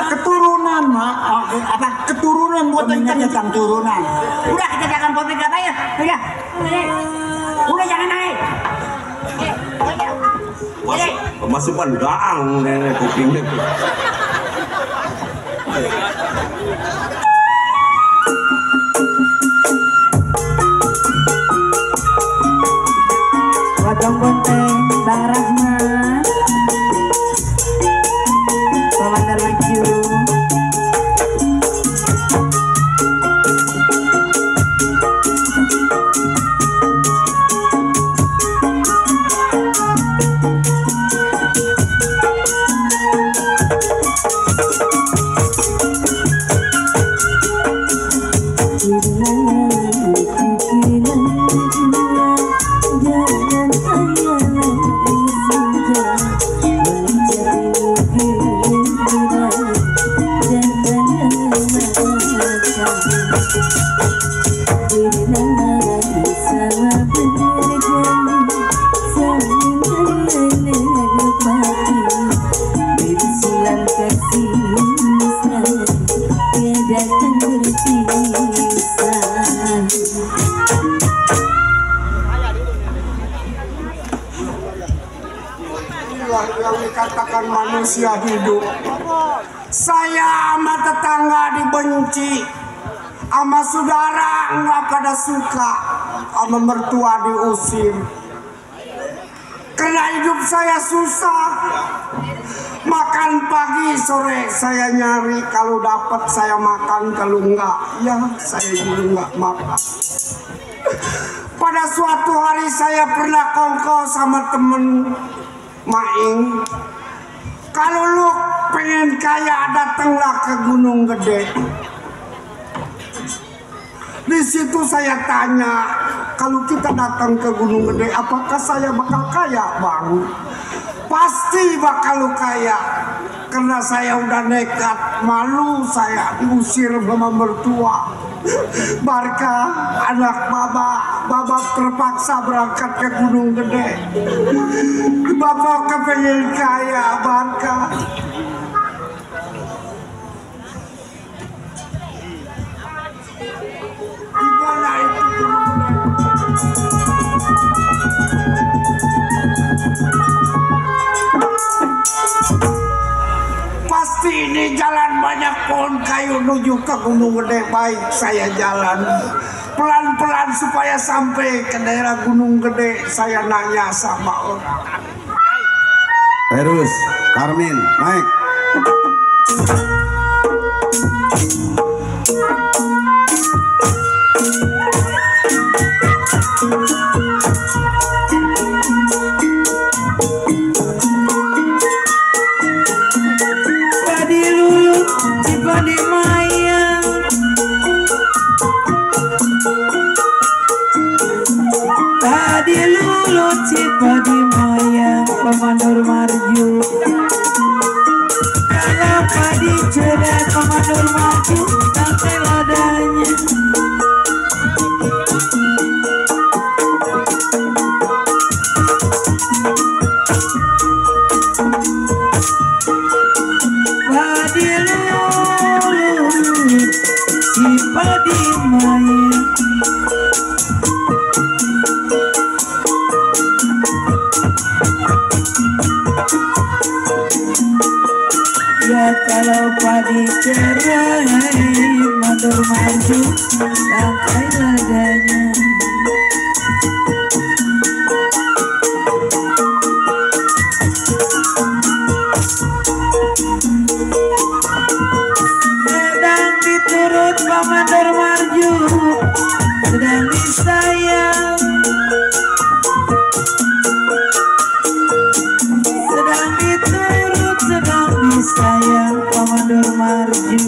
Keturunan, Mak.
Oh, apa?
Keturunan buat
Ngutang turunan. Udah kita dagang kopi gak bayar. Udah jangan naik.
Kemasukan gaang nenek kupingnya tuh.
Potong bonteng Bang Rahmat. Pemandar maju.
itulah yang dikatakan manusia hidup. Saya sama tetangga dibenci, sama saudara nggak pada suka, sama mertua diusir. Karena hidup saya susah, makan pagi sore saya nyari, kalau dapat saya makan, kalau enggak ya saya juga enggak makan. Pada suatu hari saya pernah kongko sama temen Maing, kalau lu pengen kaya datanglah ke Gunung Gede. Di situ saya tanya, kalau kita datang ke Gunung Gede, apakah saya bakal kaya, Bang? Pasti bakal kaya, karena saya udah nekat, malu saya diusir sama mertua. Barka anak baba terpaksa berangkat ke Gunung Gede. Bapak kepengen kaya, Barka. Gimana itu Gunung Gede? Pasti ini jalan banyak pohon kayu menuju ke Gunung Gede. Baik, saya jalan pelan-pelan supaya sampai ke daerah Gunung Gede. Saya nanya sama orang.
Terus, Karmin, naik.
Padi Maya Komandor Marju, kalau padi cerdas Komandor Marju sampai ladanya. Padi lulu si padi Maya. Ya kalau padi cerai Mandor Maju sampai ladanya. Sedang diturut Pak Mandor Maju, sedang disayang, sedang diturut, sedang disayang Komandor Marju.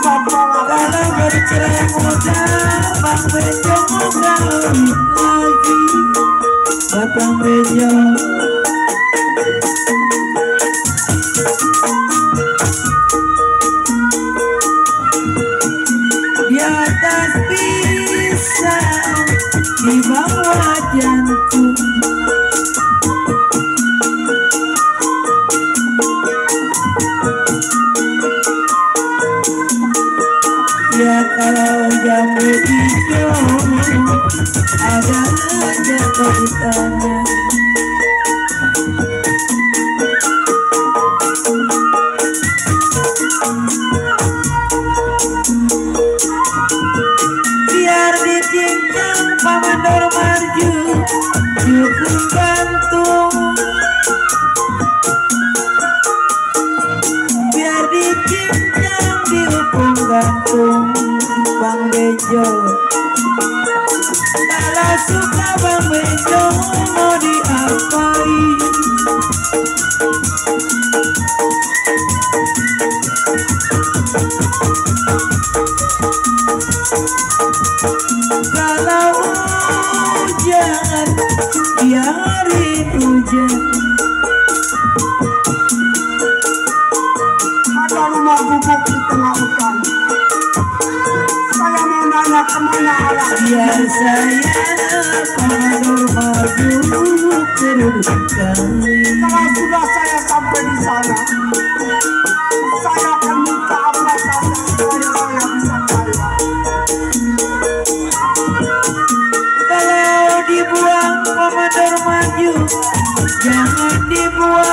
Kalau bercerai muda Bang Bejo mau kawin lagi, Batang Bejo. Di atas pisang, di bawah jantung. Ya kalau jamu hijau ada aja kaitannya. Biar dicincang Pak Mandor Marju cukup gantung. Biar dicincang dihukum gantung Bang Bejo. Kalau suka Bang Bejo mau diapain? Kalau hujan biarin hujan.
Ada rumah gubuk di tengah hutan. Saya mau nanya kemana arah.
Biar saya Komandor Maju terus kali.
Kalau sudah saya sampai di sana, saya akan minta apa saja supaya saya bisa kaya.
Kalau dibuang Komandor Maju, jangan dibuang.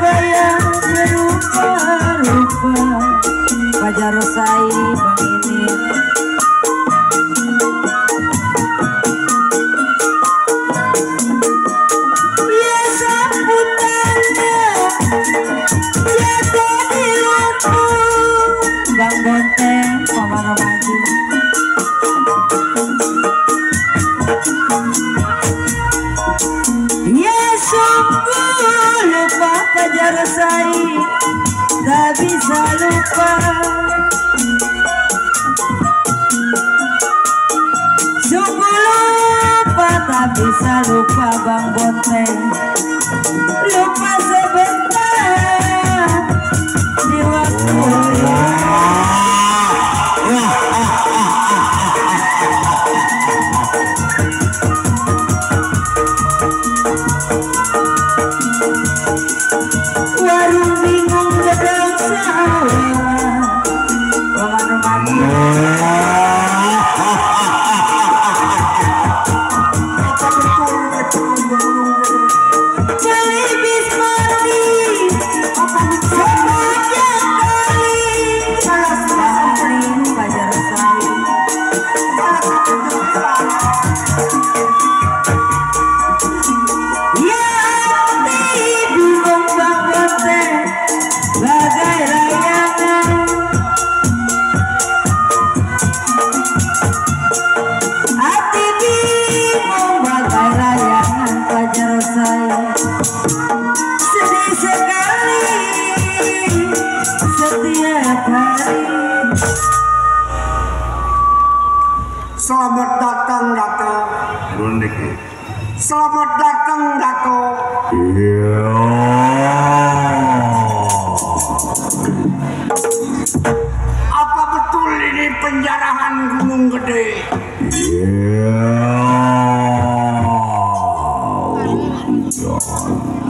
bayang berupa-rupa Fajar Rosai Bang ini ya sambutannya jatuh di luku Bang Bonteng Pamaro Maju ya sungguh lupa Fajar Rosai tak bisa lupa sungguh lupa tak bisa lupa Bang Bonteng lupa sebentar di waktu warung bingung gedang sawah Pamaro Maju beli bis mati sepanjang kali salah sering Fajar Rosai ya hati bingung Bang Bonteng bagai layangan hati bingung bagai layangan Fajar Rosai sedih sekali setiap hari
Selamat datang Dato. Selamat datang Dato. Apa betul ini penjarahan Gunung Gede?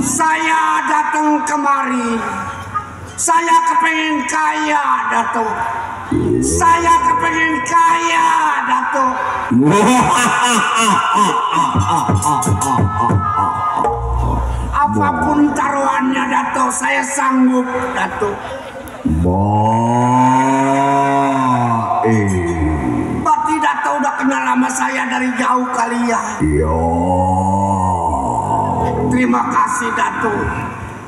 Saya datang kemari. Saya kepengen kaya Dato. Saya kepengen kaya Dato. Apapun taruhannya Dato, saya sanggup Dato. Berarti Dato udah kenal sama saya dari jauh kali ya. Terima kasih Dato.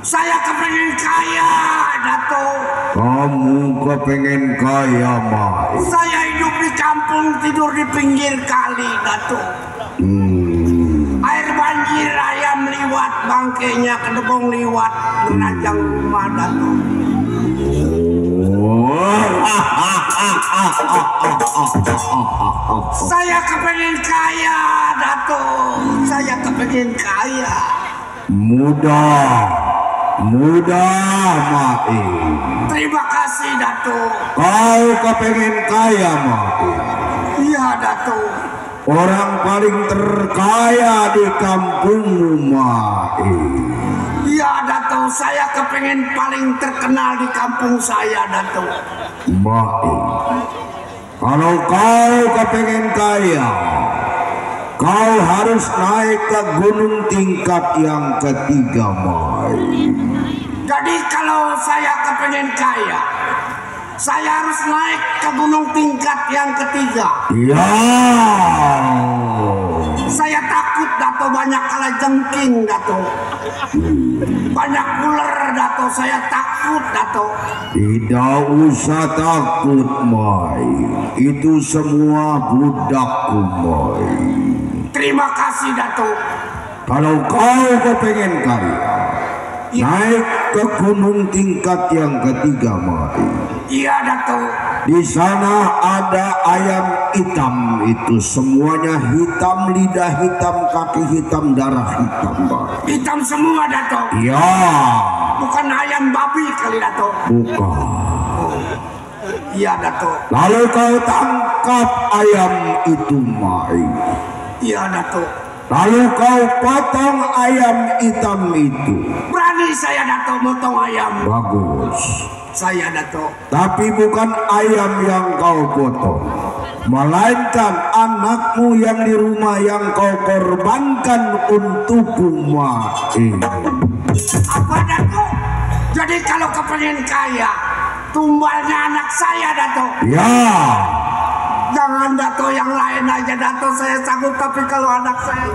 Saya kepengen kaya Dato.
Kamu kepengen kaya Mai?
Saya hidup di kampung, tidur di pinggir kali Dato. Air banjir, ayam liwat, bangkainya kedebong liwat, menerjang rumah Dato. Saya kepengen kaya Dato. Saya kepengen kaya.
Mudah Mai.
Terima kasih Dato.
Kau kepengen kaya Mai?
Iya Dato.
Orang paling terkaya di kampungmu Mai.
Iya Dato, saya kepengen paling terkenal di kampung saya Dato.
Mai, kalau kau kepengen kaya, kau harus naik ke gunung tingkat yang ketiga Mai.
Jadi kalau saya kepengen kaya, saya harus naik ke gunung tingkat yang ketiga.
Ya.
Saya takut Dato, banyak kalajengking Dato. Banyak ular Dato, saya takut Dato.
Tidak usah takut Mai, itu semua budakku Mai.
Terima kasih Dato.
Kalau kau kepengen kaya, naik ke gunung tingkat yang ketiga Mai.
Iya Dato.
Di sana ada ayam hitam, itu semuanya hitam, lidah hitam, kaki hitam, darah hitam Mai.
Hitam semua Dato.
Ya.
Bukan ayam babi kali Dato.
Bukan.
Iya Dato.
Lalu kau tangkap ayam itu Mai.
Iya Dato.
Lalu kau potong ayam hitam itu.
Berani saya Dato motong ayam.
Bagus.
Saya Dato.
Tapi bukan ayam yang kau potong, melainkan anakmu yang di rumah yang kau korbankan untukku Mai.
Apa Dato? Jadi kalau kepengen kaya, tumbalnya anak saya Dato.
Ya.
Jangan Dato yang lain aja Dato, saya sanggup, tapi kalau anak saya.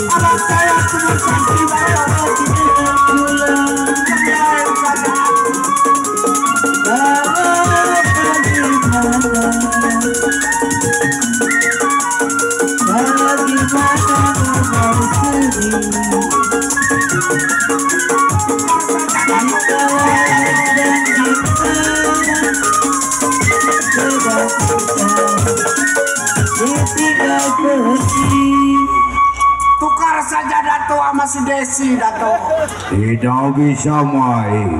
Anak saya cuma sakit tukar saja Dato sama si Desi Dato.
Tidak bisa main.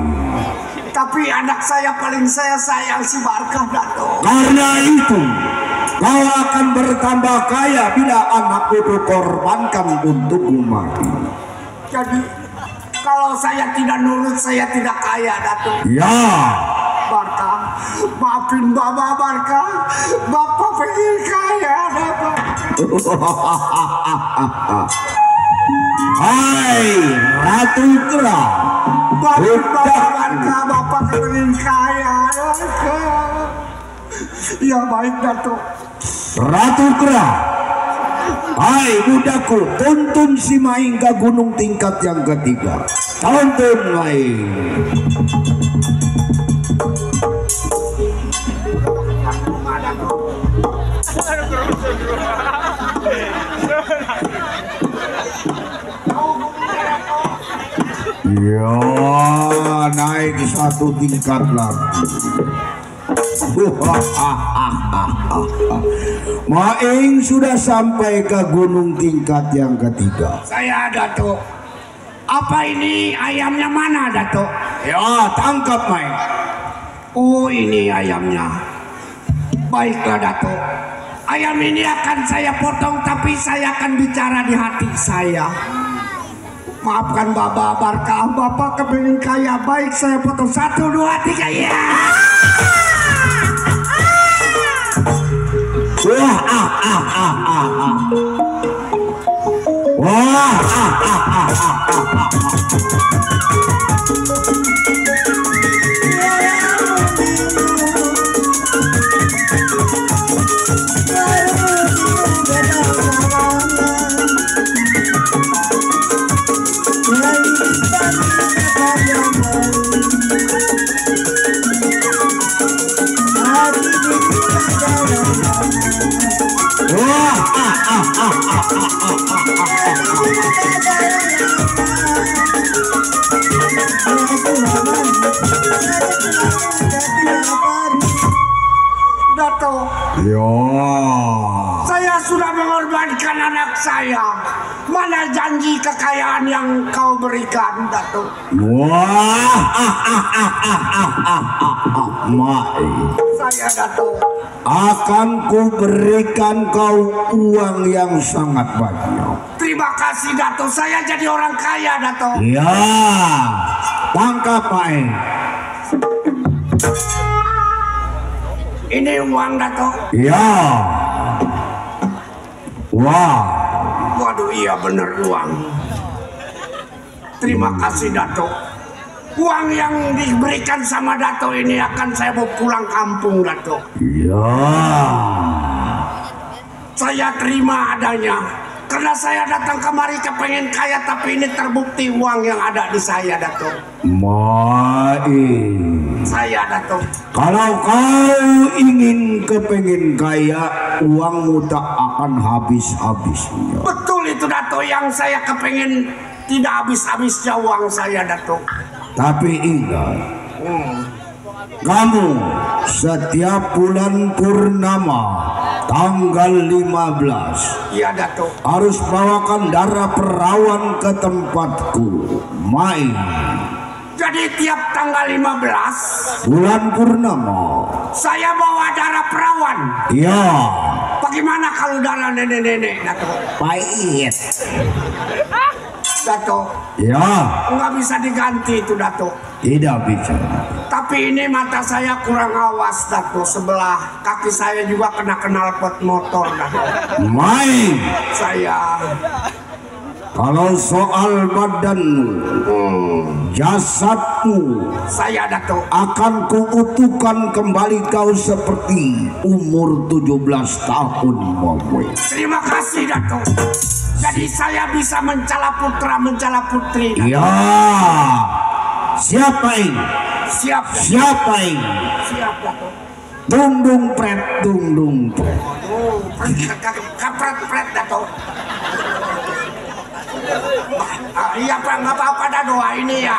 Tapi anak saya paling saya sayang si Barkah Dato.
Karena itu kau akan bertambah kaya bila anakku dikorbankan untuk mati.
Jadi kalau saya tidak nurut, saya tidak kaya Dato.
Ya.
Barkah, maafin Bapak Barkah. Bapak pengen kaya Dato.
Hai Ratu Kera.
Maafin Bapak Barkah, Bapak pengen kaya Dato. Ya baik Dato.
Ratu Kera. Hai budaku, tuntun si Maing ke gunung tingkat yang ketiga. Tuntun Maing. Ya, naik satu tingkat lagi. Maing sudah sampai ke gunung tingkat yang ketiga.
Saya Dato. Apa ini ayamnya mana Dato?
Ya, tangkap Maing.
Oh ini ayamnya. Baiklah Dato. Ayam ini akan saya potong, tapi saya akan bicara di hati saya. Maafkan Bapak Barkah, Bapak kepingin kaya. Baik, saya potong 1, 2, 3 ya. Dato,
Ya.
saya sudah mengorbankan anak saya. Mana janji kekayaan yang kau berikan, Dato?
Maing.
Saya Dato.
Akan ku berikan kau uang yang sangat banyak.
Terima kasih Dato. Saya jadi orang kaya, Dato.
Ya, tangkap Maing.
Ini uang, Dato.
Ya. Wah.
Waduh, iya bener uang. Terima kasih Dato. Uang yang diberikan sama Dato ini akan saya bawa pulang kampung, Dato.
Ya.
Saya terima adanya. Karena saya datang kemari kepengen kaya, tapi ini terbukti uang yang ada di saya, Dato.
Maing.
Saya, Dato.
Kalau kau ingin kepengen kaya, uangmu tak akan habis-habisnya.
Betul itu, Dato. Yang saya kepengen tidak habis-habisnya uang saya, Dato.
Tapi ingat, kamu setiap bulan purnama tanggal 15
Iya, Dato.
harus bawakan darah perawan ke tempatku, Maing.
Jadi tiap tanggal 15
Bulan purnama.
saya bawa darah perawan.
Ya.
Bagaimana kalau darah nenek-nenek, Dato?
Pahit.
Dato.
Ya,
Nggak bisa diganti itu Dato.
tidak bisa.
Tapi ini mata saya kurang awas Dato. Sebelah kaki saya juga kena knalpot motor Dato.
Main.
Saya
Kalau soal badanmu, jasadmu,
saya Dato.
akan kuutuhkan kembali kau seperti umur 17 tahun, Momoy.
Terima kasih Dato. Jadi saya bisa mencala putra, mencala putri. Dato.
Ya, siapa ini?
Siap Dato.
Siapa ini?
Siap Dato.
Dung dung pret, dung dung pret.
Oh, kapret-pret Dato. Iya Pak, nggak apa-apa dah doa ini ya.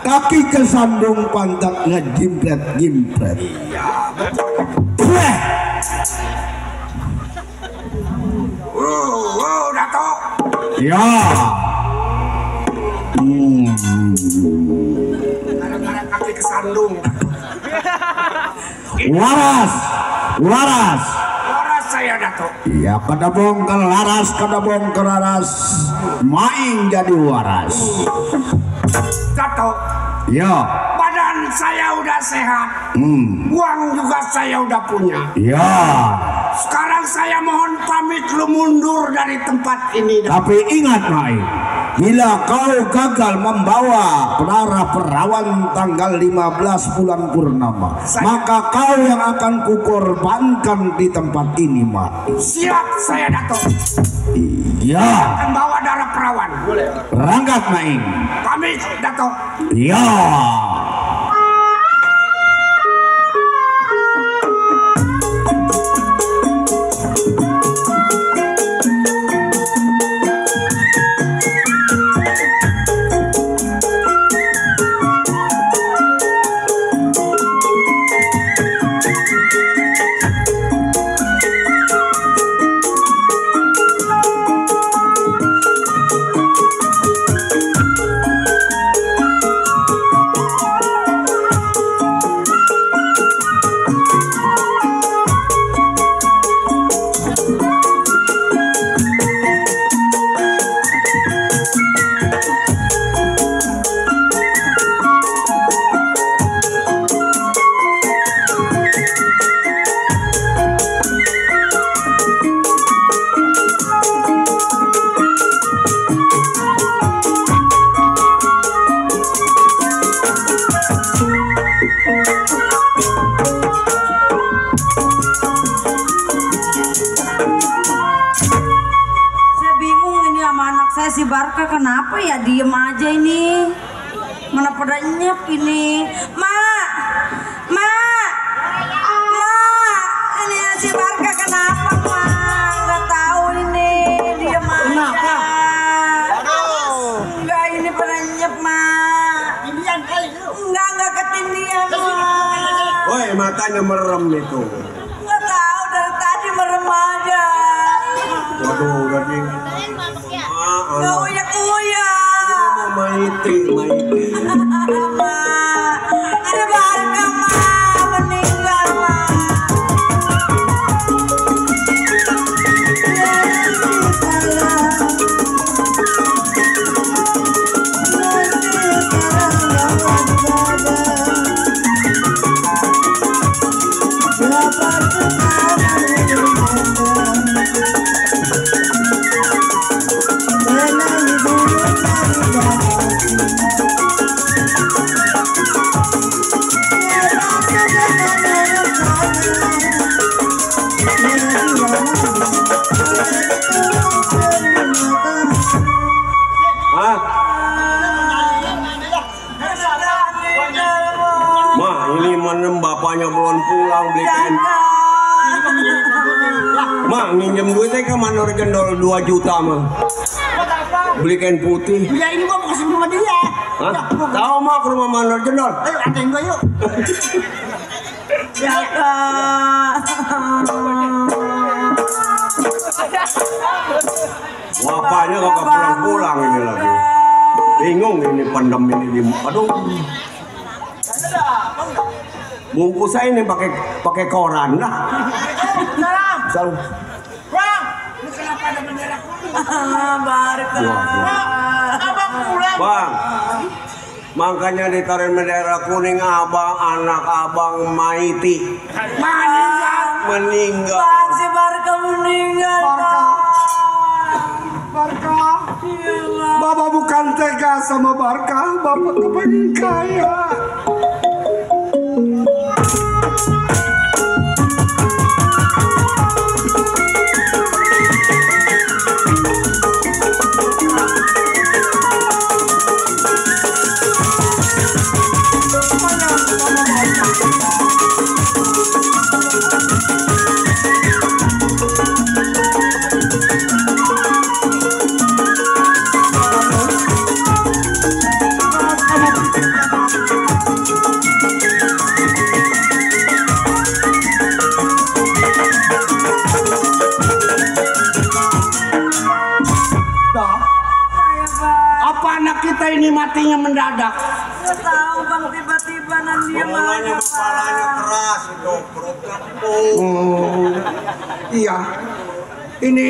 Kaki kesandung, pantat ngejimpret-jimpret.
Iya betul.
Bleh.
Dato.
Ya.
Gara-gara kaki kesandung.
Waras, waras.
Waras saya Dato.
Ya, kada bongkar laras, kada bongkar laras. Main jadi waras.
Dato.
Ya.
Badan saya udah sehat. Uang juga saya udah punya.
Ya.
Sekarang saya mohon pamit lu mundur dari tempat ini. Dato.
Tapi ingat, Main, bila kau gagal membawa penara perawan tanggal 15 bulan purnama, maka kau yang akan kukorbankan di tempat ini, Mak.
Siap saya Dato.
Iya.
Akan bawa darah perawan. Boleh.
Ranggat, Main.
Pamit Dato.
Iya.
Si Barka kenapa ya diem aja ini? Mana pada nyep ini? Mak, ini ya si Barka kenapa mak? Nggak tahu ini diem aja. Enggak ini pada nyep mak. Tindian kali lu? Enggak ketindian mak.
Woi matanya merem itu.
Nggak tahu dari tadi merem aja.
Waduh gading.
Nggak uyak-uyak.
Maiti.
Ada Barka mak meninggal mak.
Bapaknya belum pulang belikan. Mak nginjem duitnya ke Manor Gendol 2 juta mah. Belikan putih.
Ya ini gua mau kasih rumah dia.
Hah? Tahu mah ke rumah Manor Gendol.
Ayo anterin gua yuk.
Jaka.
Bapaknya kagak pulang-pulang ini lagi. Bingung ini pandemi ini. Aduh. Bungkus saya ini pakai koran lah.
Salam.
Salam.
Bang, ini kenapa ada bendera kuning?
Barka.
Abang pulang.
Bang, makanya ditarik bendera kuning abang, anak abang Maiti meninggal.
Bang, si Barka meninggal.
Barka. Bapak bukan tega sama Barka, Bapak kepengen kaya.
Apa anak kita ini matinya mendadak?
Nggak tahu bang, tiba-tiba nanti dia
Mulanya
aja
kepalanya
bang.
keras itu, perutnya empuk.
Iya. Ini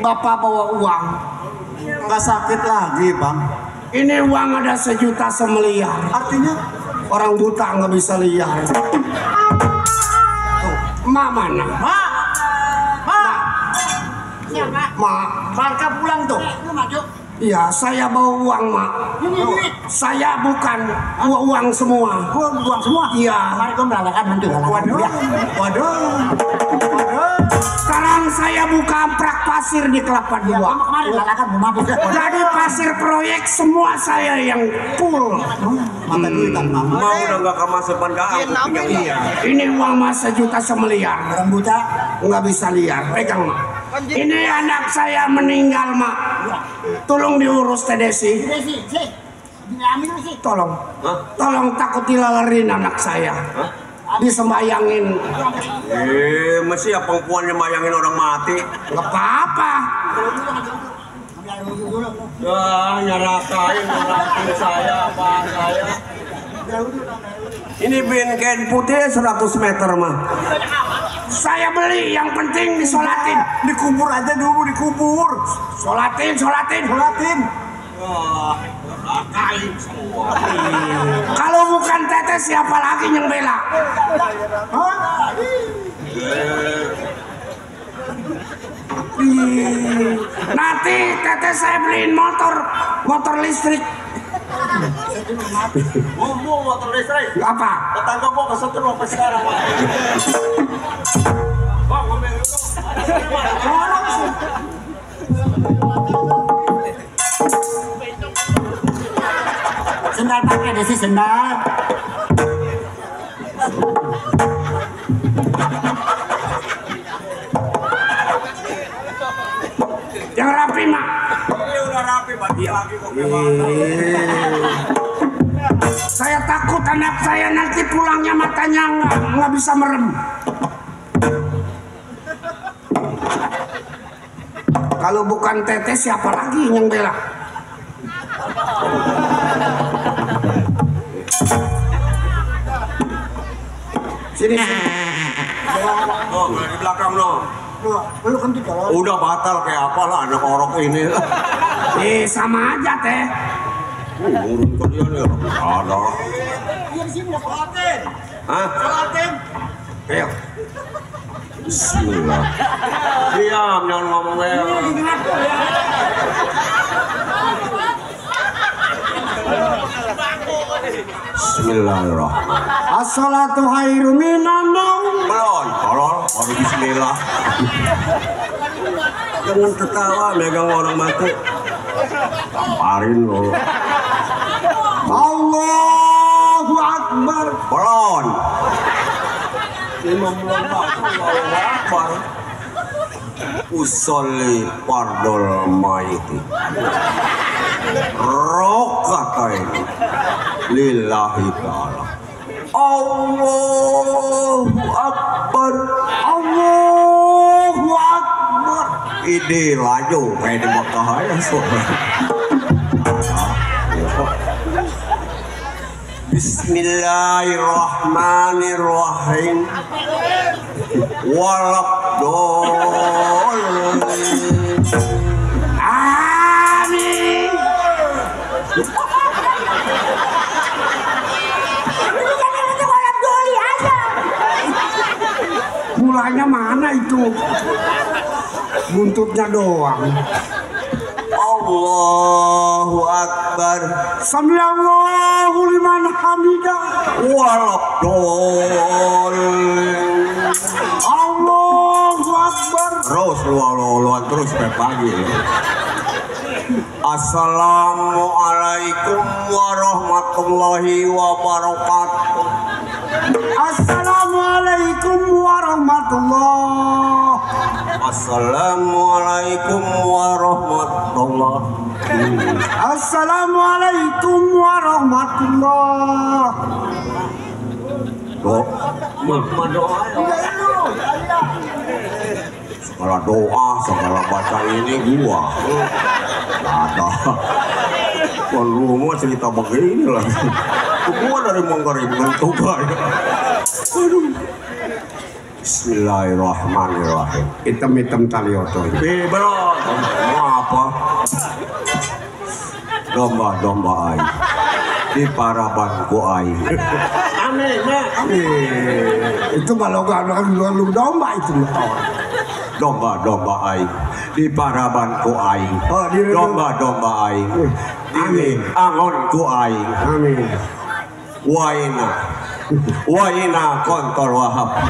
Bapak bawa uang. Nggak sakit lagi, Bang.
Ini uang ada 1 juta semiliar.
Artinya
Orang buta nggak bisa liar. Tuh, emak mana? Mak,
Barka pulang tuh.
iya saya bawa uang mak. Saya bukan uang semua.
Buang semua.
Iya.
Kemarin kau meralakan mantu.
waduh.
Sekarang saya buka amprak pasir di Kelapa Dua.
Kemarin meralakan mabuk.
Jadi pasir proyek semua saya yang full.
Mata duitan mama.
Mau udah nggak kemasukan iya. Ini uang mas 1 juta semiliar.
Orang buta.
Nggak bisa liar. Pegang mak. Ini anak saya meninggal mak. Tolong diurus Teh Desi.
Sih. Diambil sih.
Tolong. Tolong takut dilalerin anak saya. Disembayangin.
Mesti ya perempuan yang bayangin orang mati.
Nggak apa-apa.
Ya, nyarakain saya, apa saya.
Ini bingkai putih 100 meter mah. Saya beli, yang penting disolatin.
Dikubur aja dulu, dikubur.
Solatin.
Nyarakain semua.
Kalau bukan Teteh siapa lagi yang bela? Nanti Teteh saya beliin motor listrik.
Ngomong motor listrik.
Apa?
Tetangga gua kesetrum sampai sekarang. Bang, ngomong dulu.
Sendal pakai Desi sendal.
Yang rapi mak.
Ini udah rapi, lagi kok.
Saya takut anak saya nanti pulangnya matanya nggak bisa merem. Kalau bukan Teteh siapa lagi yang bela? Sini.
Oh, di belakang no.
Lu kan tuh kalau
Udah batal kayak apalah anak orok ini.
Sama aja Teh.
Urun kalian ya. Ada.
dia di sini
Sholatin.
Hah?
Sholatin.
Ayo.
Bismillah. Diam, jangan ngomong ya. Bismillahirrahmanirrahim.
As-salatu khairum minan naum.
Belum, tolol, baru bismillah. Jangan ketawa, megang orang mati. Tamparin lo.
Allahu Akbar.
Belum. Imam belum Allahu Akbar. Usolli fardul maiti. Rokaatain lillahi ta'ala. Allahu Akbar.
Allahu Akbar.
Ini laju kayak di Mekah aja suara. Bismillahirrahmanirrahim. Walabdolin.
Kepalanya mana itu? Buntutnya doang. Allahu Akbar. Samiallahu liman hamidah. Walabdolin. Allahu Akbar. Terus lu terus sampai pagi. Assalamualaikum warahmatullahi wabarakatuh. Assalamualaikum warahmatullahi. Assalamualaikum warahmatullahi. Assalamualaikum warahmatullahi. Doa. Segala doa, segala baca ini gua. Ada. Kalau mau cerita begini lah. Gua dari Manggarim bentuk aja. Bismillahirrahmanirrahim. Hitam-hitam tali oto. Bro, mau apa? Domba-domba air di paraban gua air. Aneh. Itu kalau gak lu domba itu betul. Domba-domba air di paraban ku air. Domba-domba air. Amin. Angon ku air. Amin. Waina kontol wahab.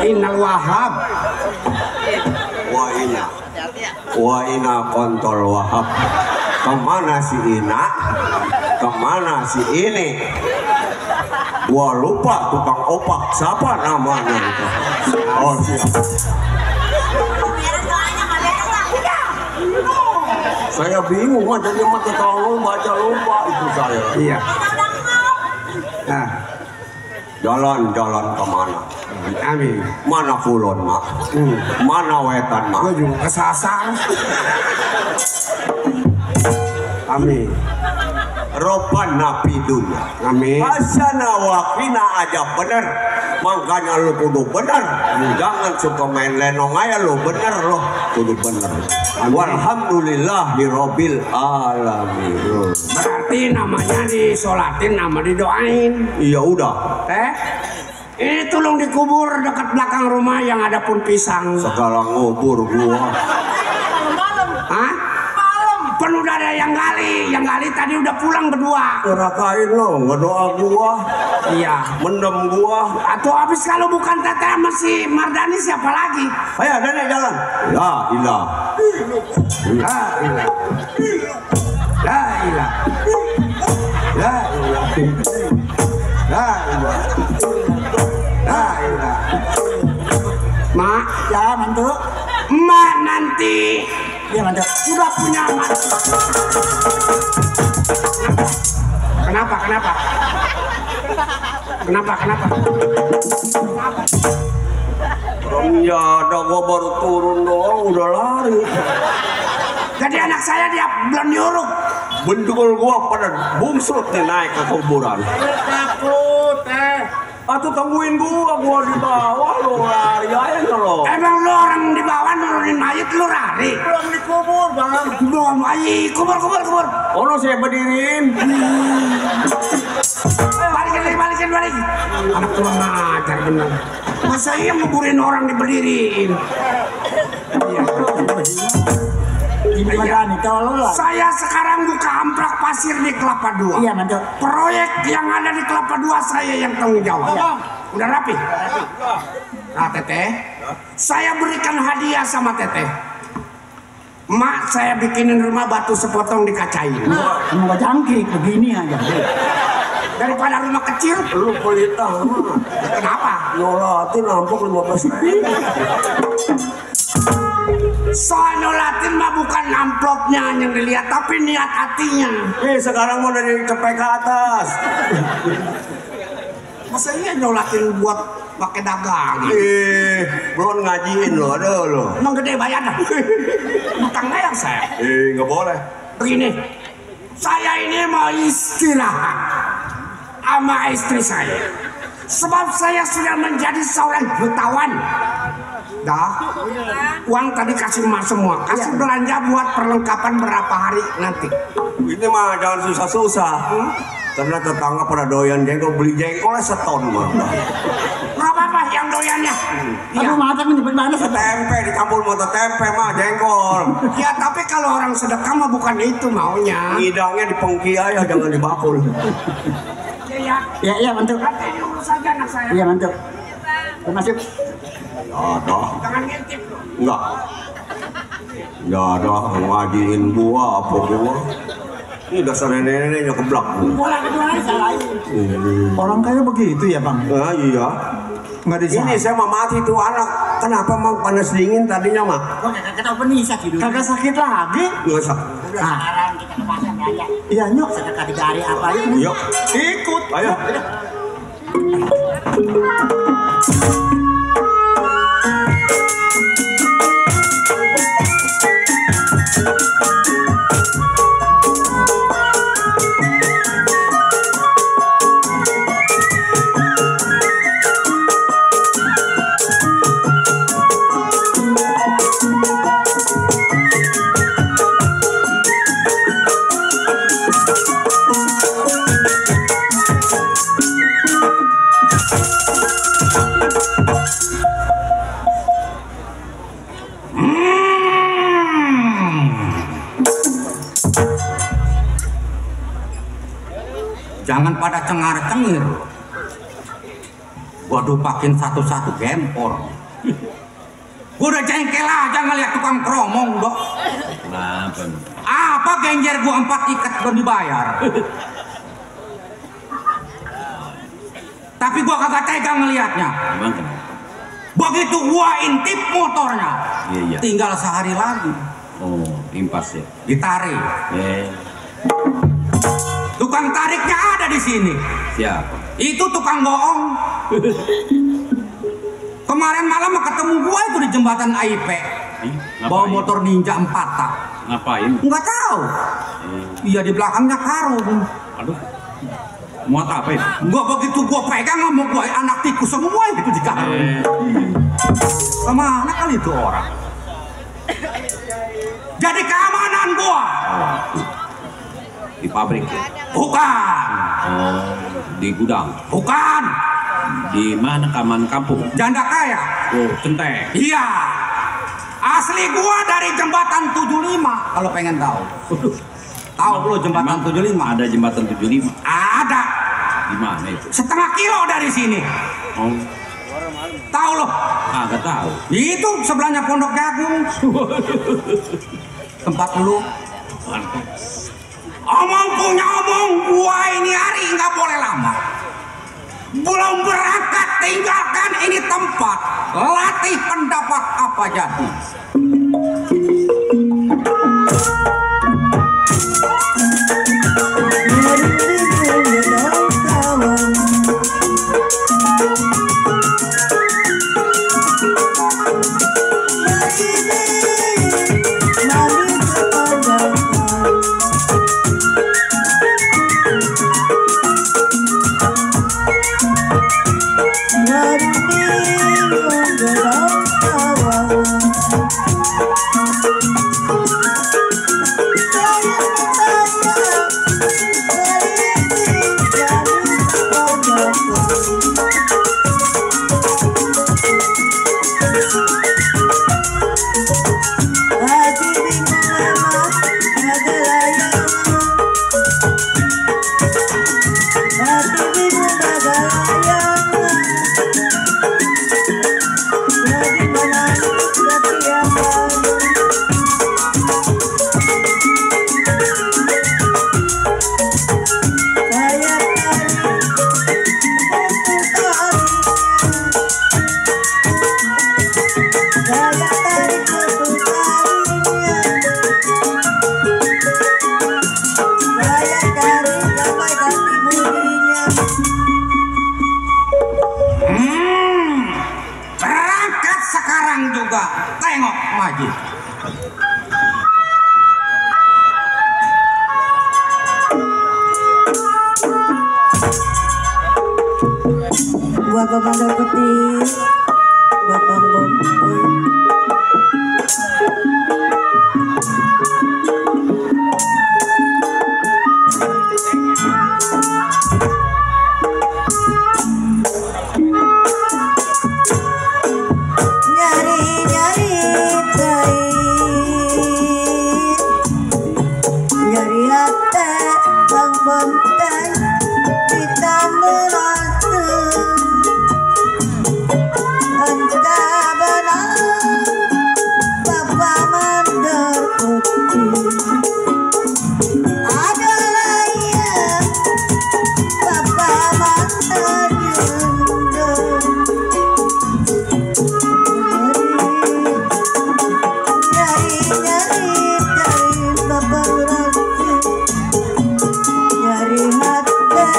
Innal wahab. Waina kontol wahab. Kemana si Ina? Kemana si ini? Gua lupa tukang opak. Siapa namanya itu? Oh siap. Saya bingung aja dia mah kalau baca lupa itu saya. Iya. Nah, jalan kemana? Amin. Mana kulon mak? Mana wetan mak? Gue juga kesasar. Amin. Roban nabi dunia. Amin. Asana wakina aja bener. Makanya lu kudu bener. Jangan suka main lenong aja lu bener lo. Kudu bener. Walhamdulillahirabbil alamin. Berarti namanya disolatin, nama didoain. Iya udah. Ini tolong dikubur dekat belakang rumah yang ada pun pisang. Segala ngubur gua. Hah? Penuh ada yang gali tadi udah pulang berdua. Rakain lo, ngedoa gua. Iya. Mendem gua. Atau habis kalau bukan Teteh sama si Mardani siapa lagi? Ayo Nenek jalan. La ilah. La ilah. La ilah. La ilah. La ilah. La ilah. Mak, ya mantu. Mak nanti. Iya mantu. Sudah punya anak. Kenapa? Ya ada gua baru turun doang udah lari. Jadi anak saya dia belum nyuruh. Bendul gua pada bungsut nih naik ke kuburan. Takut Atuh tungguin gua di bawah lo lari aja lo. Emang lo orang di bawah nurunin mayat lo lari? Belum dikubur bang. Belum ayi kubur. Oh lo saya berdiriin. Balikin. Anak kurang ajar bener. Masa iya nguburin orang diberdiriin? Saya sekarang buka amprak pasir di Kelapa II. Iya, mantu. Proyek yang ada di Kelapa II saya yang tanggung jawab. Ya. Udah rapi? Nah, Teteh, saya berikan hadiah sama Teteh. Mak, saya bikinin rumah batu sepotong dikacain.
Mau jangkrik begini aja.
Daripada rumah kecil, lu pelita. Kenapa? Nyolatin nampok 15.000. Soal nyolatin mah bukan amplopnya yang dilihat, tapi niat hatinya. Sekarang mau dari cepet ke atas. Masa iya nyolatin buat pakai dagang? Belum ngajiin lo, ada lo. Emang gede bayarnya? Utang bayar saya. Nggak boleh. Begini, saya ini mau istirahat sama istri saya. Sebab saya sudah menjadi seorang jutawan. Dah, uang tadi kasih emak semua. Kasih belanja buat perlengkapan berapa hari nanti. Ini mah jangan susah-susah. Karena tetangga pada doyan jengkol, beli jengkolnya seton mah.
Nggak apa-apa yang doyannya.
Iya.
Aduh maaf tapi mana
Tempe dicampur mata tempe mah jengkol.
Ya tapi kalau orang sedekah mah bukan itu maunya.
Hidangnya di pengki aja, jangan dibakul.
Iya mantap. Saja anak saya. Iya mantap. Masuk.
Ada.
Jangan ngintip.
Enggak. Enggak ada ngajiin gua apa gua. Ini dasar nenek-neneknya keblak.
Bola kedua salahin.
Orang kaya begitu ya bang?
Nah, iya.
Nggak disangka.
Ini saya mah mati tuh anak. Kenapa mau panas dingin tadinya mah?
Gua kagak tahu penisah hidup.
Kagak sakit lagi?
Nggak usah.
Udah sekarang kita ke pasar belanja.
Iya nyok.
Sedekah di hari apa yuk?
Yuk.
Ikut.
Ayo.
Jangan pada cengar-cengir. Gua dupakin satu-satu gempor. Gua udah jengkel aja ngeliat tukang kromong, Dok.
Kenapa?
Apa genjer gua 4 ikat belum dibayar? Tapi gua kagak tega ngeliatnya.
Emang kenapa?
Begitu gua intip motornya,
Iya.
tinggal sehari lagi.
Oh, impas ya.
Ditarik. Tukang tariknya ada di sini.
Siapa?
Itu tukang bohong. Kemarin malam ketemu gua itu di jembatan AIP. Bawa motor Ninja 4 tak.
Ngapain?
Nggak tahu. Iya di belakangnya karung.
Aduh. Muat apa itu?
Gua begitu gua pegang sama gua anak tikus semua itu di karung. Kemana kali itu orang? Jadi keamanan gua.
Di pabrik ya?
Bukan.
Oh, di gudang.
Bukan.
Di mana kaman kampung?
Janda kaya.
Oh, centeng.
Iya. Asli gua dari jembatan 75 kalau pengen tahu. Tahu lo jembatan 75?
Ada jembatan 75.
Ada.
Di mana itu?
Setengah kilo dari sini.
Oh,
Tahu lo?
kagak tahu.
Itu sebelahnya Pondok Jagung. Tempat lu. Omong punya omong, gua ini hari nggak boleh lama. Belum berangkat tinggalkan ini tempat. Latih pendapat apa jadi. Berangkat sekarang juga. Tengok maju.
Bapak Mandor Putih, Bapak Bompol.
monteng kita berantem entah benar Bapak mandor putih adalah yang Bapak mandor jendong nyari Bapak berarti nyari mata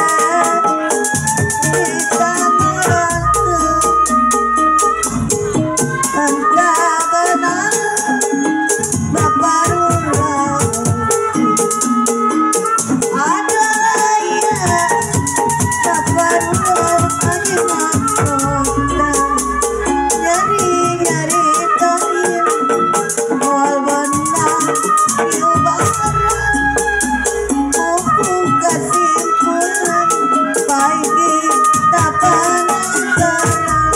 kita berantem entah benar Bapak Rurang adalah ya Bapak Rurang lagi mata nyari tohir wal benang diubaran mumpung kesimpulan pagi tapan garam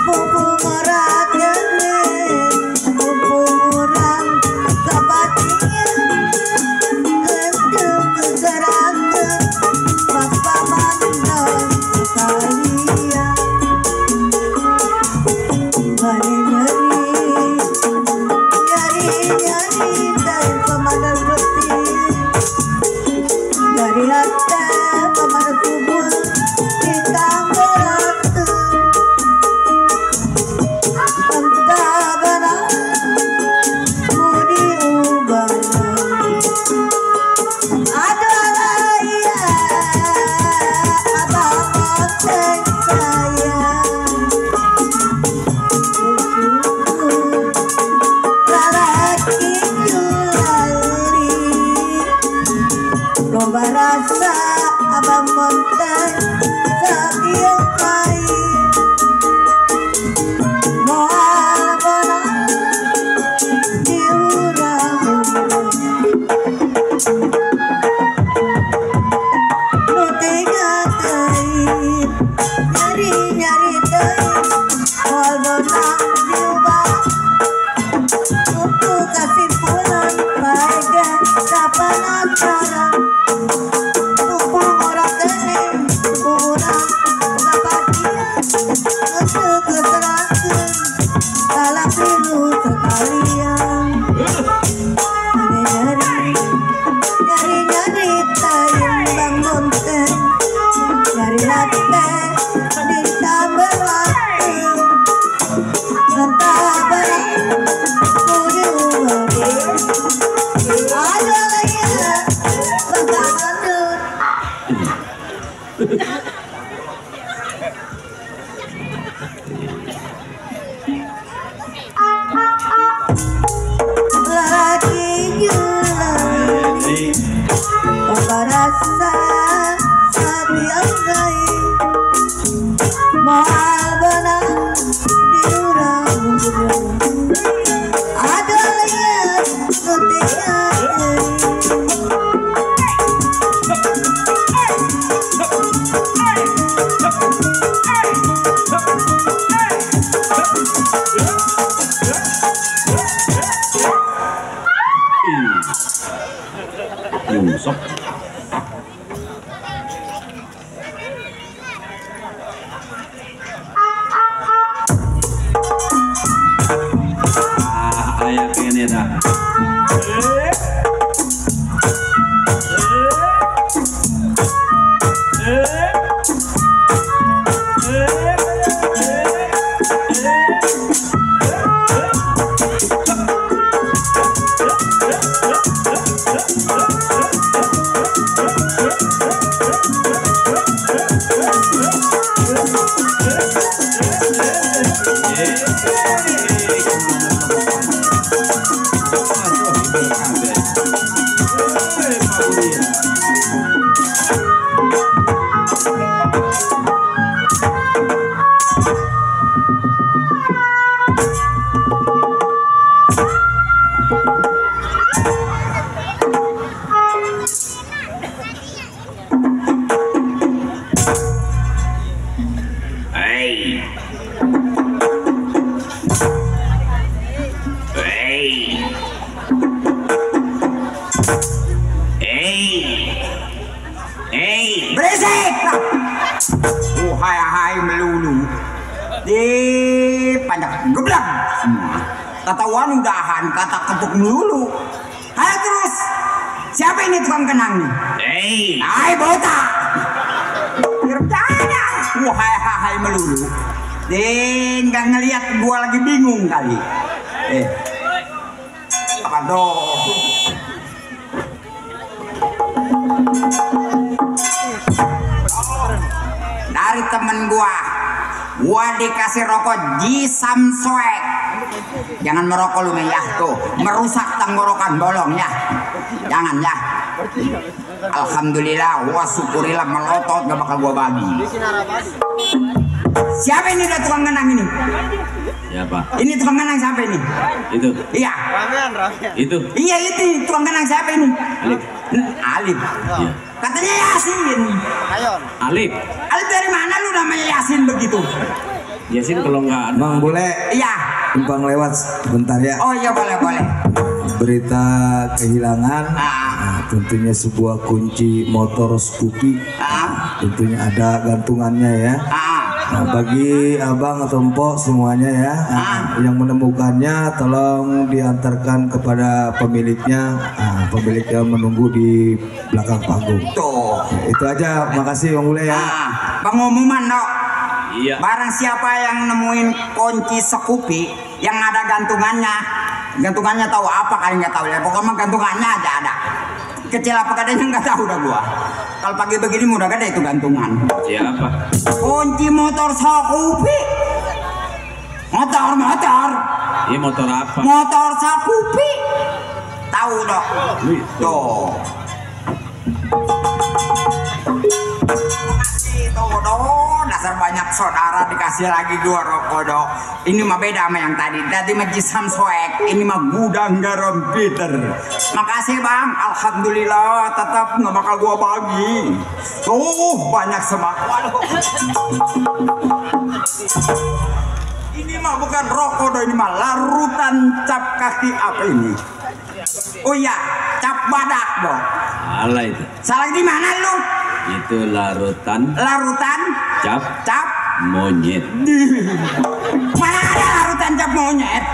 mumpung orang gede mumpung orang kebatian untuk keserakan Bapak mandor kalian nyari dari pemadam putih dari latar pemadam kubur kita berantem entah benar budi ubah adalah ya abang monteng sayang lalaki julali lomba rasa abang monteng sabiang kain moal benar diurang-urang nu tiga tein nyari tein moal benar diubah untuk kesimpulan baiknya kapan acara mumpung orang kening kurang kebatian untuk keserakan salah pilu sekalian nyari tayang bang monteng nyari latte ditambah latem entah benar budi ubah adalah ya Bapak mandor lagi julali Bapak rasa sabiang kain moal benar diurang-urang adalah ya ketiga
Nyungsep. Kayak gini dah.
Hai melulu. Di panjang geblang semua. Kata wan udahan, kata ketuk melulu. Ayo terus. Siapa ini tukang kenang nih? Hai botak. Bercanda. Hai melulu. Ding, nggak ngelihat gua lagi bingung kali. Apa dong? Dari temen gua dikasih rokok Jisam Soek. Jangan merokok lu ya tuh, merusak tenggorokan bolong ya. Jangan ya. Alhamdulillah, wah syukurillah melotot gak bakal gua bagi. Siapa ini udah tukang kenang ini?
Siapa?
Ini tukang kenang siapa ini?
Itu.
Iya.
Itu.
Iya itu tukang kenang siapa ini?
Alif.
Alif.
Iya.
Katanya Yasin.
Alif.
Alif dari mana lu namanya Yasin begitu?
Yasin kalau nggak
Bang boleh
Iya.
numpang lewat sebentar ya.
Oh iya boleh.
Berita kehilangan. Nah, tentunya sebuah kunci motor Scoopy. Tentunya ada gantungannya ya. Nah, bagi abang atau empok semuanya ya, yang menemukannya tolong diantarkan kepada pemiliknya. Pemiliknya menunggu di belakang panggung.
Tuh.
Ya, itu aja, makasih Bang Bule ya.
Pengumuman dok.
Iya.
Barang siapa yang nemuin kunci Scoopy yang ada gantungannya tahu apa kali nggak tahu ya. Pokoknya gantungannya aja ada. Kecil apa kadanya nggak tahu dah gua. Kalau pagi begini mudah gede itu gantungan.
Siapa?
Kunci motor Scoopy. Motor.
Iya motor apa?
Motor Scoopy. Tahu dok. Tuh. Dasar banyak saudara dikasih lagi 2 rokok dok. Ini mah beda sama yang tadi. Tadi mah Jisam Soek, ini mah gudang garam Peter. Makasih bang, alhamdulillah tetap nggak bakal gua bagi. Banyak semak. Ini mah bukan rokok dok, ini mah larutan cap kaki apa ini? Oh iya, cap badak dok.
Salah itu.
Salah di mana lu?
Itu larutan cap monyet.
Mana ada larutan cap monyet?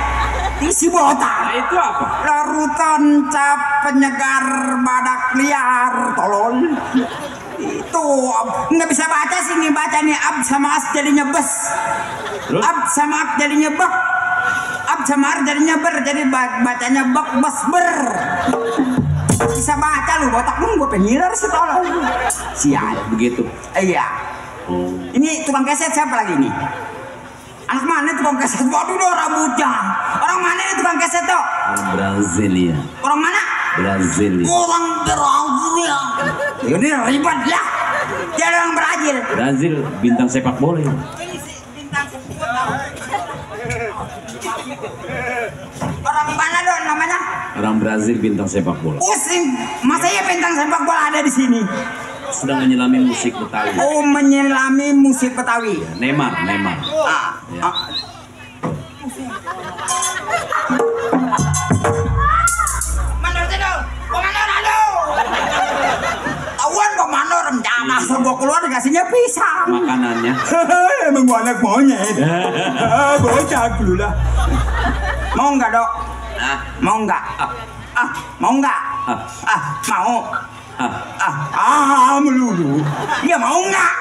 Isi botak.
Nah, itu apa?
Larutan cap penyegar badak liar, tolol. Itu nggak bisa baca sini, baca nih ab sama as jadinya bes.
Terus?
Ab sama ab jadinya bek. Ab sama ar jadinya ber, jadi bacanya bek bes ber. Bisa baca lu, botak lu gue pengiler sih tolong. Sial
Begitu.
Iya. Ini tukang keset siapa lagi ini? Anak mana tukang keset? Waduh dong rambutnya. Orang mana ini tukang keset tuh?
Brasilia.
Orang mana?
Brasilia.
Orang Brazil. Ini ribet ya. Dia orang Brazil.
Brazil bintang sepak bola.
Ini sih bintang sepak bola. Orang mana dong namanya?
Orang Brazil bintang sepak bola.
Pusing. Masa ya bintang sepak bola ada di sini?
Sedang menyelami musik Betawi.
Oh, menyelami musik Betawi.
Neymar. Ya.
Mandor dong. Komandor aduh. Awan komandor rencana gua keluar dikasihnya pisang.
Makanannya.
Emang gua anak monyet. Bocah dulu lah.
Mau nggak dok? Mau nggak? Mau nggak? Mau.
Melulu.
Iya mau nggak?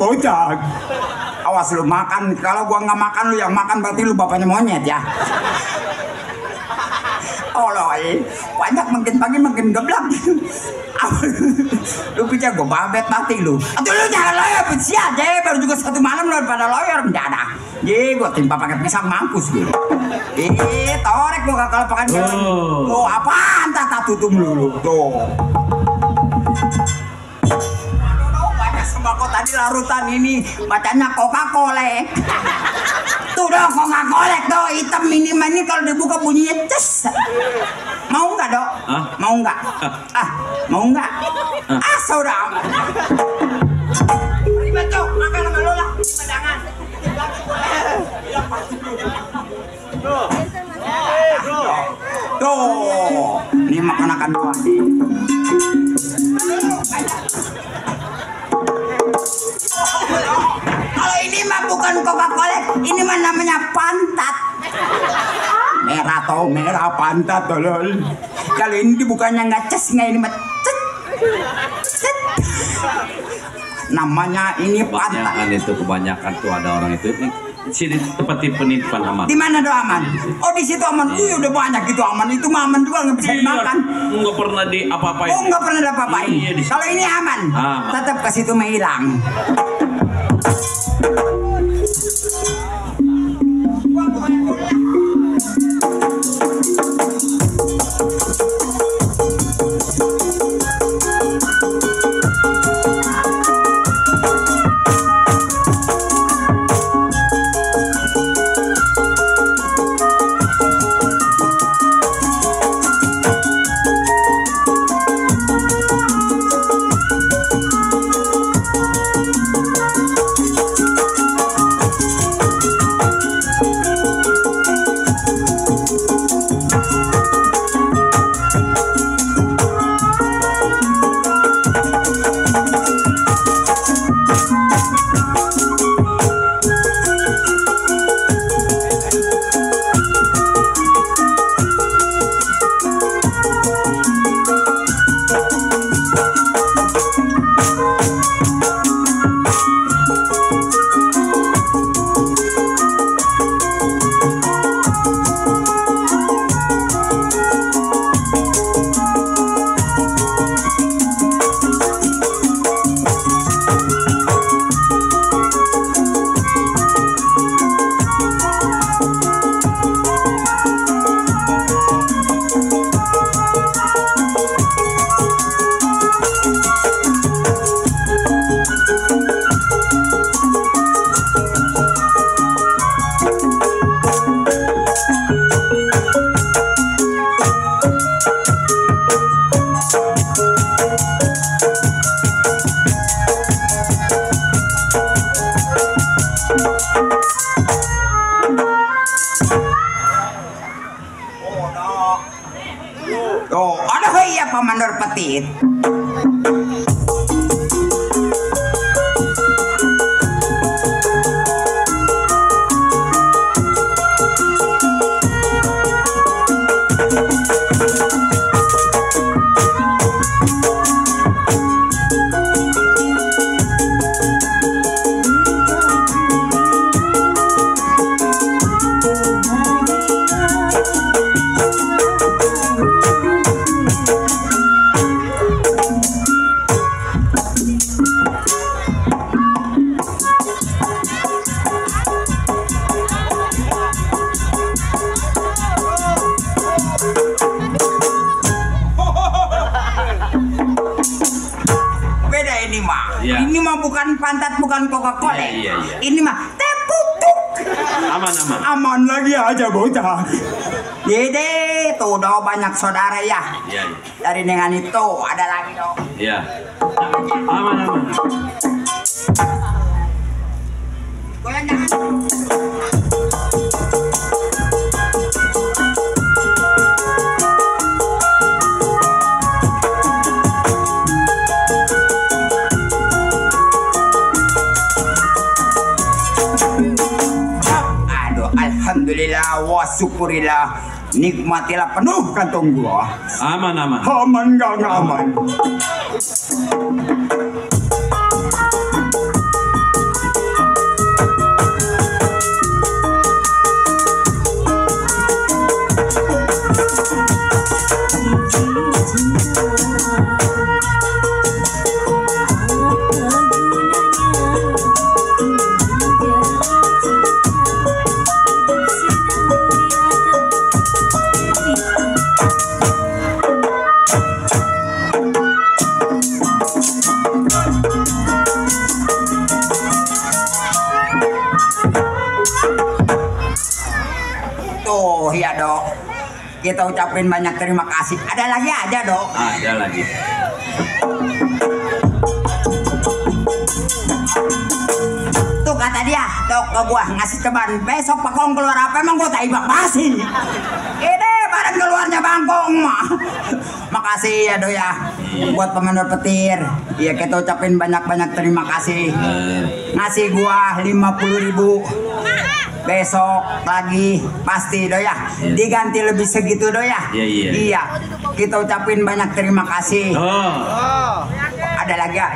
Bocah.
Awas lu makan. Kalau gua nggak makan lu yang makan berarti lu bapaknya monyet ya. Oh loi, banyak makin pagi makin geblak. Lu pikir gua babet mati lu? Aduh lu jangan loyor benci aja. Baru juga 1 malam lu pada loyor mendadak. Gua timpa pakai pisang mampus lu. Torek gua kalau pakai jalan. Oh apaan tata tutup lu tuh. Banyak sembako tadi larutan ini bacanya Coca-Cola. Tuh dong Coca-Cola tuh hitam ini kalau dibuka bunyinya ces. Mau nggak dok? Mau nggak? Mau nggak? Saudara. Ribet tuh makan sama lo lah. Jangan. Tuh, ini makan doang nih.
pantat tolol. Kalau ini bukannya ngecas nggak ini cet. Namanya ini pantat.
Kebanyakan itu kebanyakan tuh ada orang itu. Sini tempat penitipan aman.
Di mana do aman? Oh di situ aman. Udah banyak gitu aman. Itu mah aman juga nggak bisa dimakan.
Nggak pernah di apa-apain.
Oh nggak pernah apa-apain. Kalau ini aman. Tetap ke situ mah hilang. Oh, ada iya Pamandor Petit. Ini mah bukan pantat, bukan Coca-Cola. Ini mah teh putuk.
Aman.
Aman lagi aja bocah. Dede, tuh udah banyak saudara ya.
Iya.
Dari dengan itu ada lagi dong.
Iya. Aman.
Goyang jangan. Alhamdulillah wa syukurillah, nikmatilah penuh kantong gua.
Aman.
Aman gak aman. Tuh ya dok, kita ucapin banyak terima kasih. Ada lagi aja dok.
Ada lagi.
Tuh kata dia, dok ke gua ngasih ceban. Besok Pakong keluar apa emang gua tak ibak masih. Ini barang keluarnya Bangkong mah. Makasih ya dok ya, buat Pamandor Petir. Iya kita ucapin banyak terima kasih. Ngasih gua 50.000. besok lagi pasti do ya diganti lebih segitu do ya. Iya. Kita ucapin banyak terima kasih. Ada lagi ya?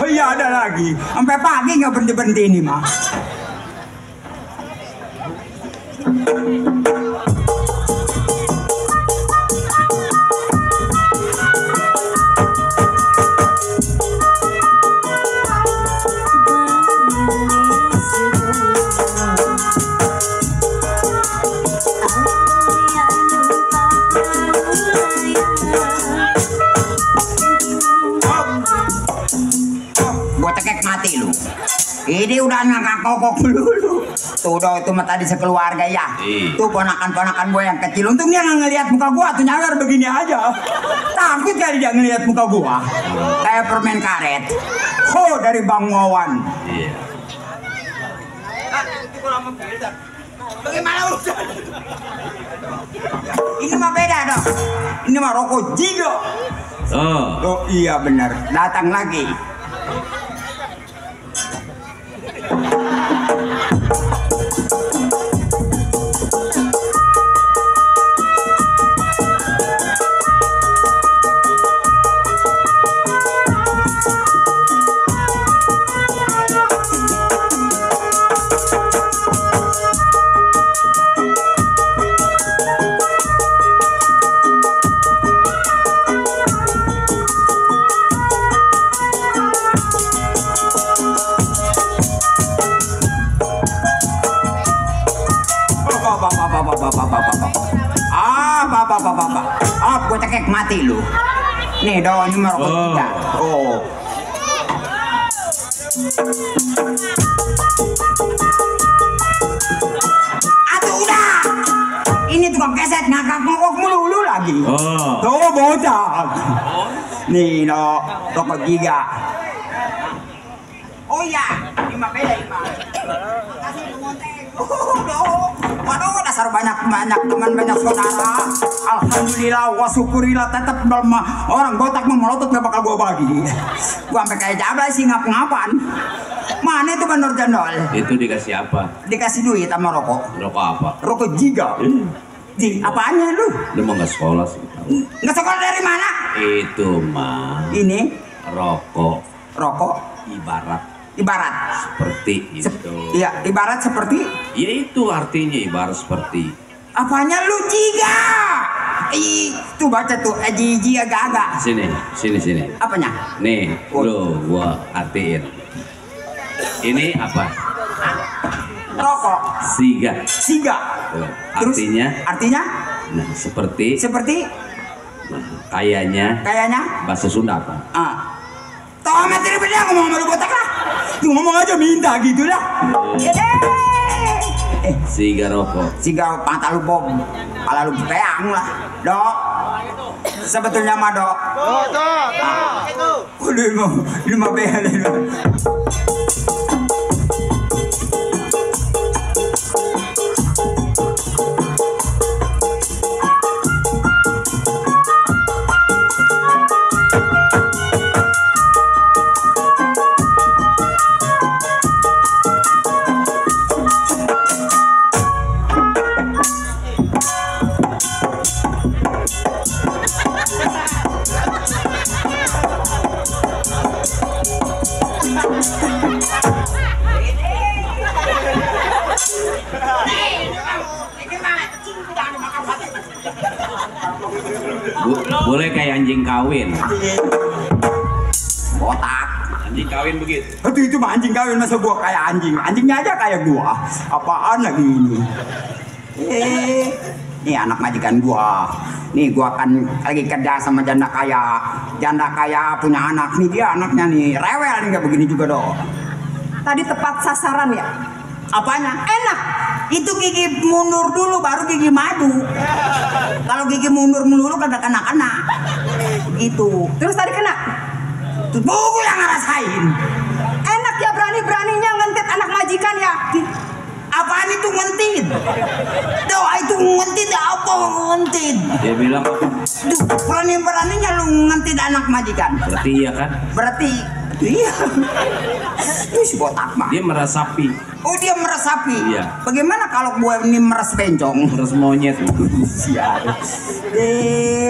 Iya ada lagi.
Sampai pagi nggak berhenti ini mah. Ini udah ngangkat kokok dulu. Tuh do itu mah tadi sekeluarga ya. Tuh ponakan-ponakan gue yang kecil. Untung dia nggak ngelihat muka gua tuh nyawer begini aja. Takut kali dia ngelihat muka gua. Kayak permen karet. Dari Bang Wawan.
Bagaimana urusan?
Ini mah beda dong. Ini mah rokok Jigo. Oh iya benar. Datang lagi. Gue cekek mati lu. Nih do, ini merokok juga. Aduh udah. Ini tukang keset ngakak ngokok mulu lagi. Tuh bocah. Nih do, rokok giga. Oh iya, ini mah beda ini mah. Makasih lu monteng. Waduh, dasar banyak teman, banyak saudara. Alhamdulillah, wa syukurillah, tetap orang botak memelotot gak bakal gua bagi. Gua sampai kayak jablay sih ngap-ngapan. Mana itu Bandor Jandol?
Itu dikasih apa?
Dikasih duit sama rokok.
Rokok apa?
Rokok Jiga. Ji, apaannya lu?
Lu mau nggak sekolah sih?
Nggak sekolah dari mana?
Itu mah.
Ini?
Rokok.
Rokok? Ibarat
seperti itu.
Iya, ibarat seperti.
Ya itu artinya ibarat seperti.
Apanya lu Jiga? Tuh baca tuh Ji agak-agak.
Sini.
Apanya?
Nih, lu gua artiin. Ini apa?
Rokok.
Siga.
Terus, artinya?
Nah, seperti. Nah, kayaknya. Bahasa Sunda apa?
Tahu materi beda ngomong sama lu botak lah. Ngomong aja minta gitu lah.
Siga rokok.
Siga pantal lu bom. Pala lu peang lah. Dok. Sebetulnya mah dok. Tuh. Udah lima behel.
Boleh kayak anjing kawin.
Botak.
Anjing kawin begitu.
Itu mah anjing kawin, masa gua kayak anjing. Anjingnya aja kayak gua. Apaan lagi ini? Ini anak majikan gua. Nih gua kan lagi kerja sama janda kaya. Janda kaya punya anak. Nih dia anaknya nih rewel nih, nggak begini juga dong.
Tadi tepat sasaran ya?
Apanya?
Enak.
Itu gigi mundur dulu baru gigi maju. Kalau gigi mundur melulu kagak kena-kena. Gitu.
Terus tadi kena?
Tuh buku yang ngerasain.
Enak ya, berani-beraninya ngentit anak majikan ya?
Apaan itu ngentit? Doa itu ngentit apa ngentit?
Dia bilang
Duh, berani-beraninya lu ngentit anak majikan.
berarti iya kan?
Berarti iya. Itu si botak mah.
Dia meresapi.
Oh dia meresapi.
Iya.
Bagaimana kalau gue ini meres bencong?
Terus monyet.
Sial.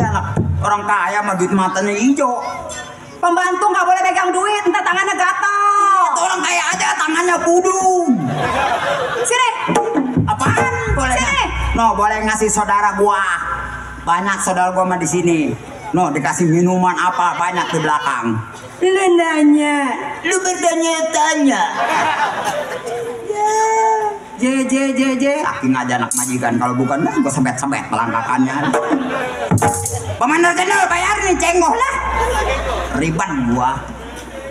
Anak orang kaya mah duit matanya hijau.
Pembantu nggak boleh pegang duit, ntar tangannya gatal.
Orang kaya aja tangannya pudung.
Sini.
Apaan? Boleh?
Sini.
No, boleh ngasih saudara gua. Banyak saudara gua mah di sini. No, dikasih minuman apa banyak di belakang.
Lu nanya.
Lu bertanya-tanya.
Je.
Saking aja anak majikan, kalau bukan gua sebet-sebet pelangkakannya. Pemandu Jenderal bayar nih cenggoh lah. Ribet gua.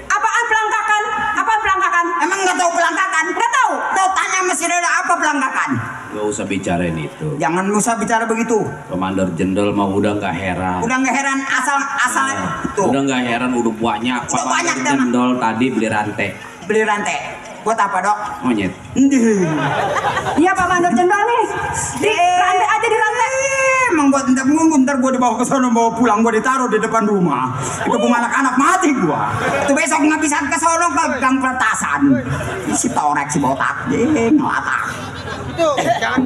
Apaan pelangkakan? Apaan pelangkakan?
Emang nggak tahu pelangkakan?
Nggak tahu.
Tahu tanya masih ada apa pelangkakan?
Gak usah bicarain itu.
Jangan usah bicara begitu.
Komander Jenderal mah udah nggak heran.
Udah nggak heran asal tuh.
Udah nggak heran udah banyak.
Udah banyak,
Komander Jenderal tadi beli rantai.
Beli rantai. Buat apa dok?
Monyet.
Iya Pak Mandor Jenderal nih. Di rantai aja di rantai.
Emang buat ntar gue dibawa ke sana, bawa pulang, gue ditaruh di depan rumah. Dikepung anak-anak mati gue. Itu besok nggak bisa ke sono ke gang peletasan. Si torek si botak, ngelatak.
Itu jangan.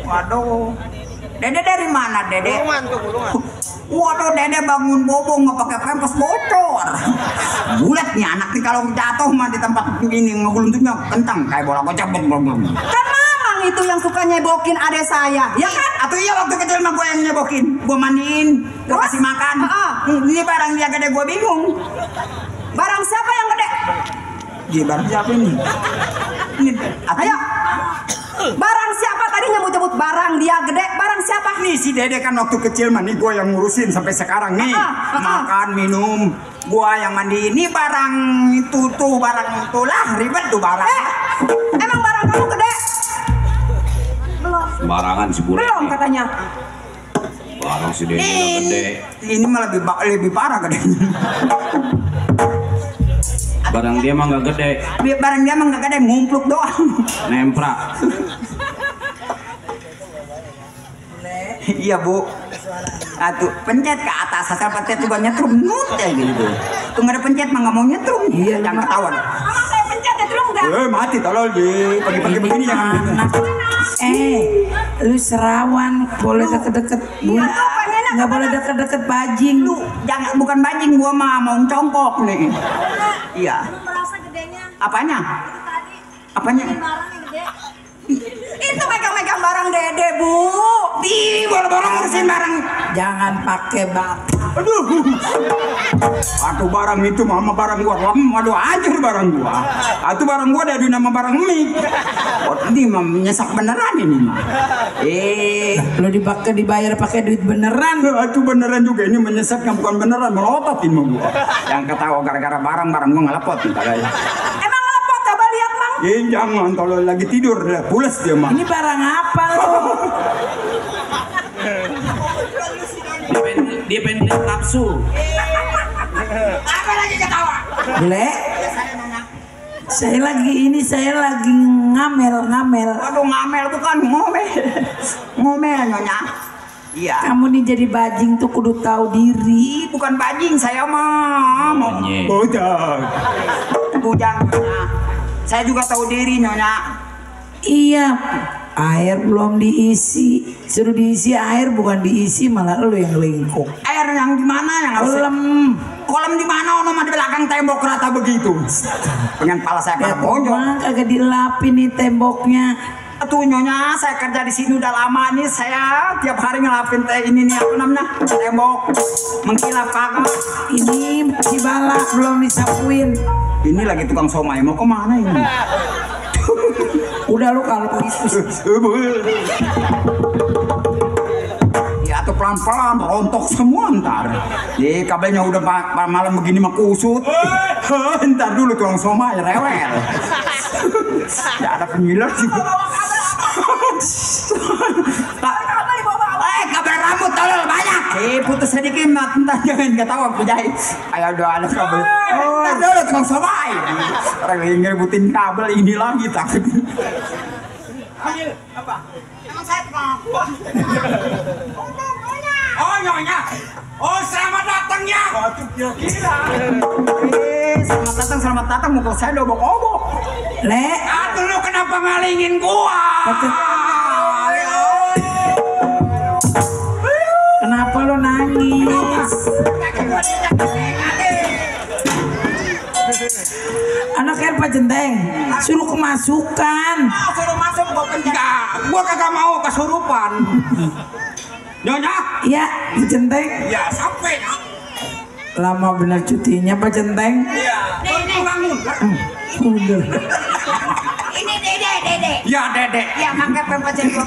Waduh, Dede dari mana Dede?
Gulungan tuh, gulungan.
Waduh, Dede bangun bobo nggak pakai pempes bocor. Bulat nih anak nih kalau jatuh mah di tempat ini ngegeluntungnya kencang kayak bola kocap belum.
Kan Mamang itu yang suka nyebokin adek saya, ya kan?
Atau iya waktu kecil mah gue yang nyebokin, gue mandiin, gue kasih makan. Ini barang dia gede gue bingung.
Barang siapa yang gede?
Dia barang siapa ini? Ini
Ayo. Barang siapa tadi nyebut-nyebut barang dia gede? Barang siapa?
Nih si Dede kan waktu kecil mah nih gue yang ngurusin sampai sekarang nih. Makan, minum, gue yang mandi. Ini barang itu tuh, barang itulah ribet tuh barang.
Emang barang kamu gede? Belum.
Sembarangan si bule.
Belum katanya.
Barang si Dede udah gede.
Ini malah lebih parah gedenya.
Barang dia mah nggak gede.
Barang dia mah nggak gede, ngumpluk doang.
Nemprak.
Iya bu. Tuh pencet ke atas, asal pencet juga nyetrum nut ya gitu. Tuh nggak ada pencet mah nggak mau nyetrum. Iya jangan ketawa.
Emang saya pencet nyetrum nggak?
Mati tolol di pagi-pagi begini jangan.
Lu serawan, boleh deket-deket bu. Nggak boleh deket-deket bajing.
Lu jangan, bukan bajing gua mah mau congkok nih. Iya.
Merasa gedenya.
Apanya?
Tadi.
Apanya?
Barang yang gede. Itu megang-megang barang Dede bu.
Di barang ngurusin barang.
Jangan pakai bak.
Aduh barang itu mama barang gua. Waduh hancur barang gua. Atuh barang gua dari nama barang mie. Oh ini mah nyesek beneran ini mah.
Lu dipakai dibayar pakai duit beneran.
Atuh beneran juga ini menyesek yang bukan beneran melotot ini mah gua. Yang ketawa gara-gara barang gua ngelepot nih kagak.
Emang ngelepot coba lihat Mang.
Jangan kalau lagi tidur pules dia mah.
Ini barang apa lu?
Dia pengen lihat nafsu.
Apa lagi ketawa?
Bule? Saya lagi ngamel.
Waduh ngamel bukan ngomel. Ngomel nyonya. Iya.
Kamu nih jadi bajing tuh kudu tahu diri.
Bukan bajing saya mah. Bujang. Bujang nyonya. Saya juga tahu diri nyonya.
Iya. Air belum diisi, suruh diisi air bukan diisi malah lu yang lingkup.
Air yang di mana yang harus? Kolam di mana? Ono mah di belakang tembok rata begitu. Pengen pala saya pada bonyok.
Kagak dilapin nih temboknya.
Tuh Nyonya, saya kerja di sini udah lama nih. Saya tiap hari ngelapin teh ini nih apa namanya? Tembok mengkilap kagak.
Ini si Bala belum disapuin.
Ini lagi tukang somai, mau kemana ini?
Udah lu kalau itu.
Ya tuh pelan-pelan rontok semua ntar. Kabelnya udah malam begini mah kusut. Ntar dulu tukang somai rewel. Ya ada penyiler sih. Kabel rambut tolol banyak. Putus sedikit mat, entar jangan ketawa penjahit. Ayo udah ada kabel. Ntar dulu tukang somai. Orang lagi ngerebutin kabel ini lagi takut.
Apa? Emang saya tukang.
Oh Nyonya. Oh selamat datang ya.
Selamat datang mukul saya dobok-obok.
Le,
Aduh lu kenapa ngalingin gua?
kenapa lu nangis? Anak air Pak Centeng, suruh kemasukan.
Suruh masuk gua penjara.
Gua kagak mau kesurupan. Nyonya?
Iya, Pak Centeng.
Ya sampai ya.
Lama benar cutinya Pak Centeng.
Iya.
Bangun.
Udah.
Ini Dede.
Ya Dede.
Ya pakai pempacen 12.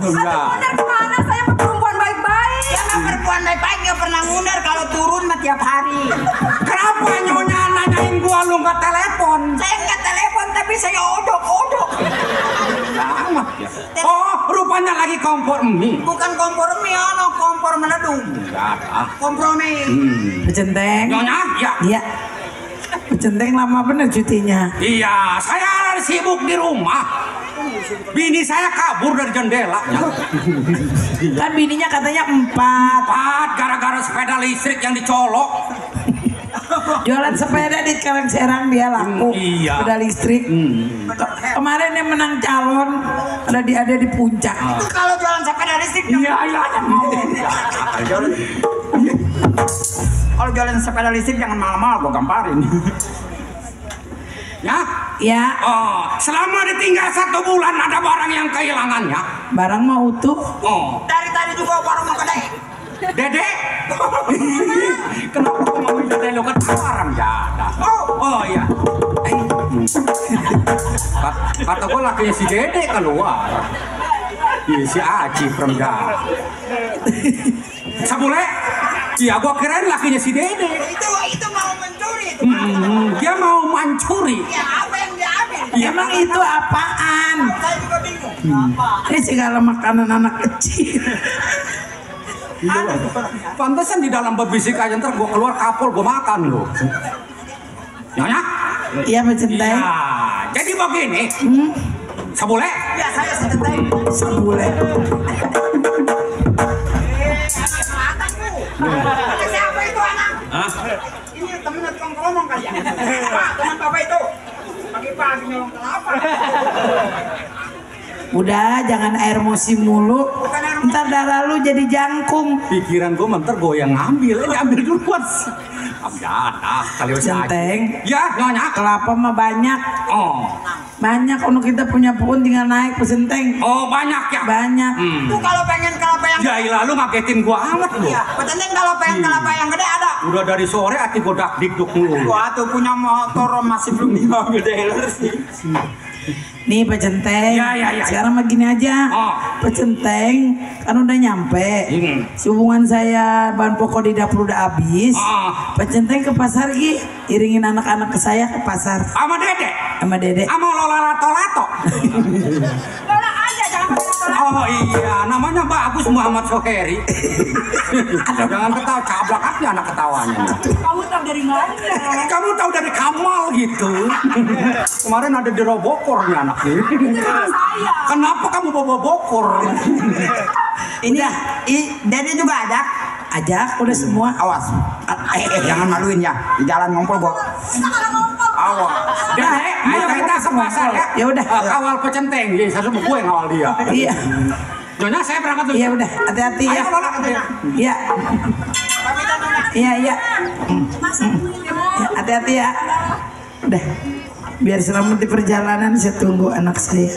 Enggak.
Kemana? Saya perempuan baik-baik. Ya perempuan baik-baik nggak pernah ngundar kalau turun mah tiap hari.
Kenapa Nyonya nanyain gua lu nggak telepon?
Saya nggak telepon tapi saya odok.
Oh, rupanya lagi kompor mie.
Bukan kompor mie, kompor meledung. Kompromi.
Pak Centeng.
Nyonya? Ya.
Iya. Pak Centeng lama benar cutinya.
Iya, saya sibuk di rumah. Bini saya kabur dari jendela.
Kan bininya katanya 4.
Gara-gara sepeda listrik yang dicolok.
Jualan sepeda di Karangserang dia laku.
Iya.
Sepeda listrik. Kemarin yang menang calon ada di puncak.
Itu kalau jualan sepeda listrik.
Iya, mau.
Kalau jualan sepeda listrik jangan mahal-mahal, gua gamparin.
Ya?
Ya,
Oh, selama ditinggal 1 bulan ada barang yang kehilangannya.
barang mau utuh.
Oh,
Dari tadi juga baru mau kedai.
Dede. Kenapa kau mau Dede lu ketawa orang jada? Oh iya. Kata gua lakinya si Dede keluar. Iya si Aci perempuan. Sabule? Iya gua kirain lakinya si Dede.
Itu mau mencuri.
Dia mau mencuri.
Ya apa yang diambil?
Emang itu apaan?
Saya juga bingung.
Ini segala makanan anak kecil.
Pantesan di dalam berbisik aja ntar gua keluar kapol gua makan lo. Nyonya?
Iya Pak Centeng.
Ya, jadi begini. Sabule?
Ya saya sedetai.
Sebule.
Siapa itu anak?
Hah?
Ini temennya tukang ngomong kali ya. Pak, teman bapak itu. Pagi-pagi nyolong kelapa.
Udah jangan air musim mulu. Ntar darah lu jadi jangkung.
Pikiran gua ntar gua yang ngambil. Ini ambil duluan. Abjada, kali
Centeng.
Ya, Nyonya.
Kelapa mah banyak.
Oh.
Banyak kalau kita punya pohon tinggal naik Pak Centeng.
Oh, banyak ya?
Banyak.
Tuh kalau pengen kelapa yang
Ya ilah lu ngagetin gua amat lu.
Iya, penting kalau pengen kelapa yang gede ada.
Udah dari sore hati gua dak dikduk mulu.
Wah tuh punya motor masih belum diambil dealer sih.
Nih Pak Centeng.
Ya.
Sekarang mah gini aja.
Oh.
Pak Centeng kan udah nyampe. Hubungan saya bahan pokok di dapur udah habis.
Oh.
Pak Centeng ke pasar Gi, iringin anak-anak ke saya ke pasar
Sama Dede.
sama Dede.
Sama Lola Lato-Lato.
Lola aja jangan pakai Lola.
Oh iya, namanya bagus Muhammad Soheri. Jangan ketawa, cablak aja anak ketawanya.
Kamu tahu dari mana?
Kamu tahu dari Kamal gitu. Kemarin ada di Robokor nih anaknya. Kenapa kamu bawa bokor?
Ini Dede juga ada.
Ajak udah semua.
Awas. Jangan maluin ya. Di jalan ngompol gua. Awas.
Dede, ayo kita ke pasar ya.
Ya udah.
Kawal pecenteng, jadi saya gue yang ngawal dia.
Iya.
Nyonya saya berangkat dulu.
Iya udah, hati-hati ya.
Ayo Lola katanya.
Iya. Iya. Ya, hati-hati ya. Dah, biar selamat di perjalanan, saya tunggu anak saya.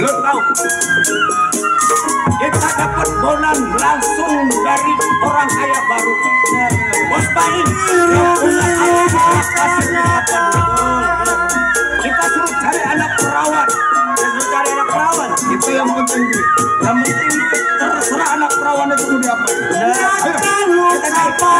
Lo tahu kita dapat bonan langsung dari orang kaya baru, Bos Baim yang punya anak kasihnya apa? Kita suruh cari anak perawan, itu yang penting. Yang penting terserah anak perawan itu mau diapain. Ayo kita cari.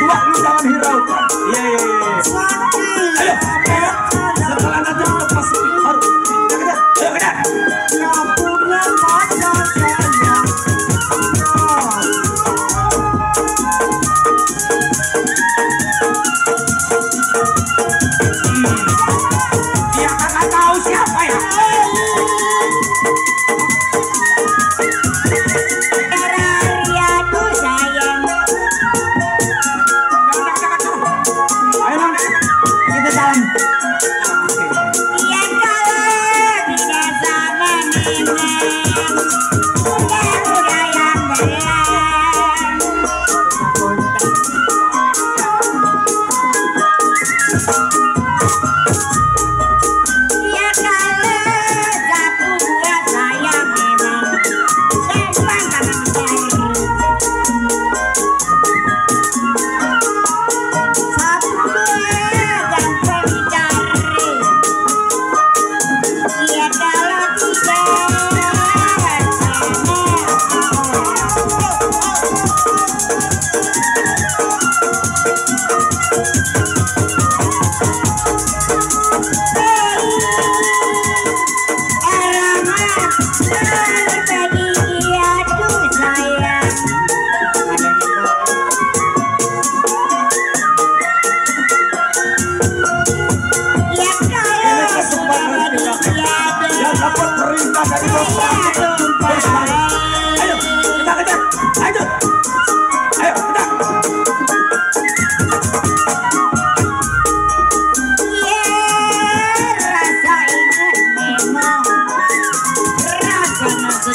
Coba lu jangan hiraukan.
Iya.
Ayo, setelah nanti lepas baru. Ayo kejar.
Yang punya pacar sayang.
Dia kagak tahu siapa ya.
Terraria tuh sayang.
Ayo Mang, kita jalan.
Iya kalau tidak sama memang. Udah yang belang. Iya kalau tak punya sayang memang. Memang karena mencari. Satu dan mencari. Iya kalau tidak
Yang dapat perintah dari bos Bangin. Ayo, kita kejar. Ayo, kita.
rasa ingat memang rasa nafsu. Rasa ingat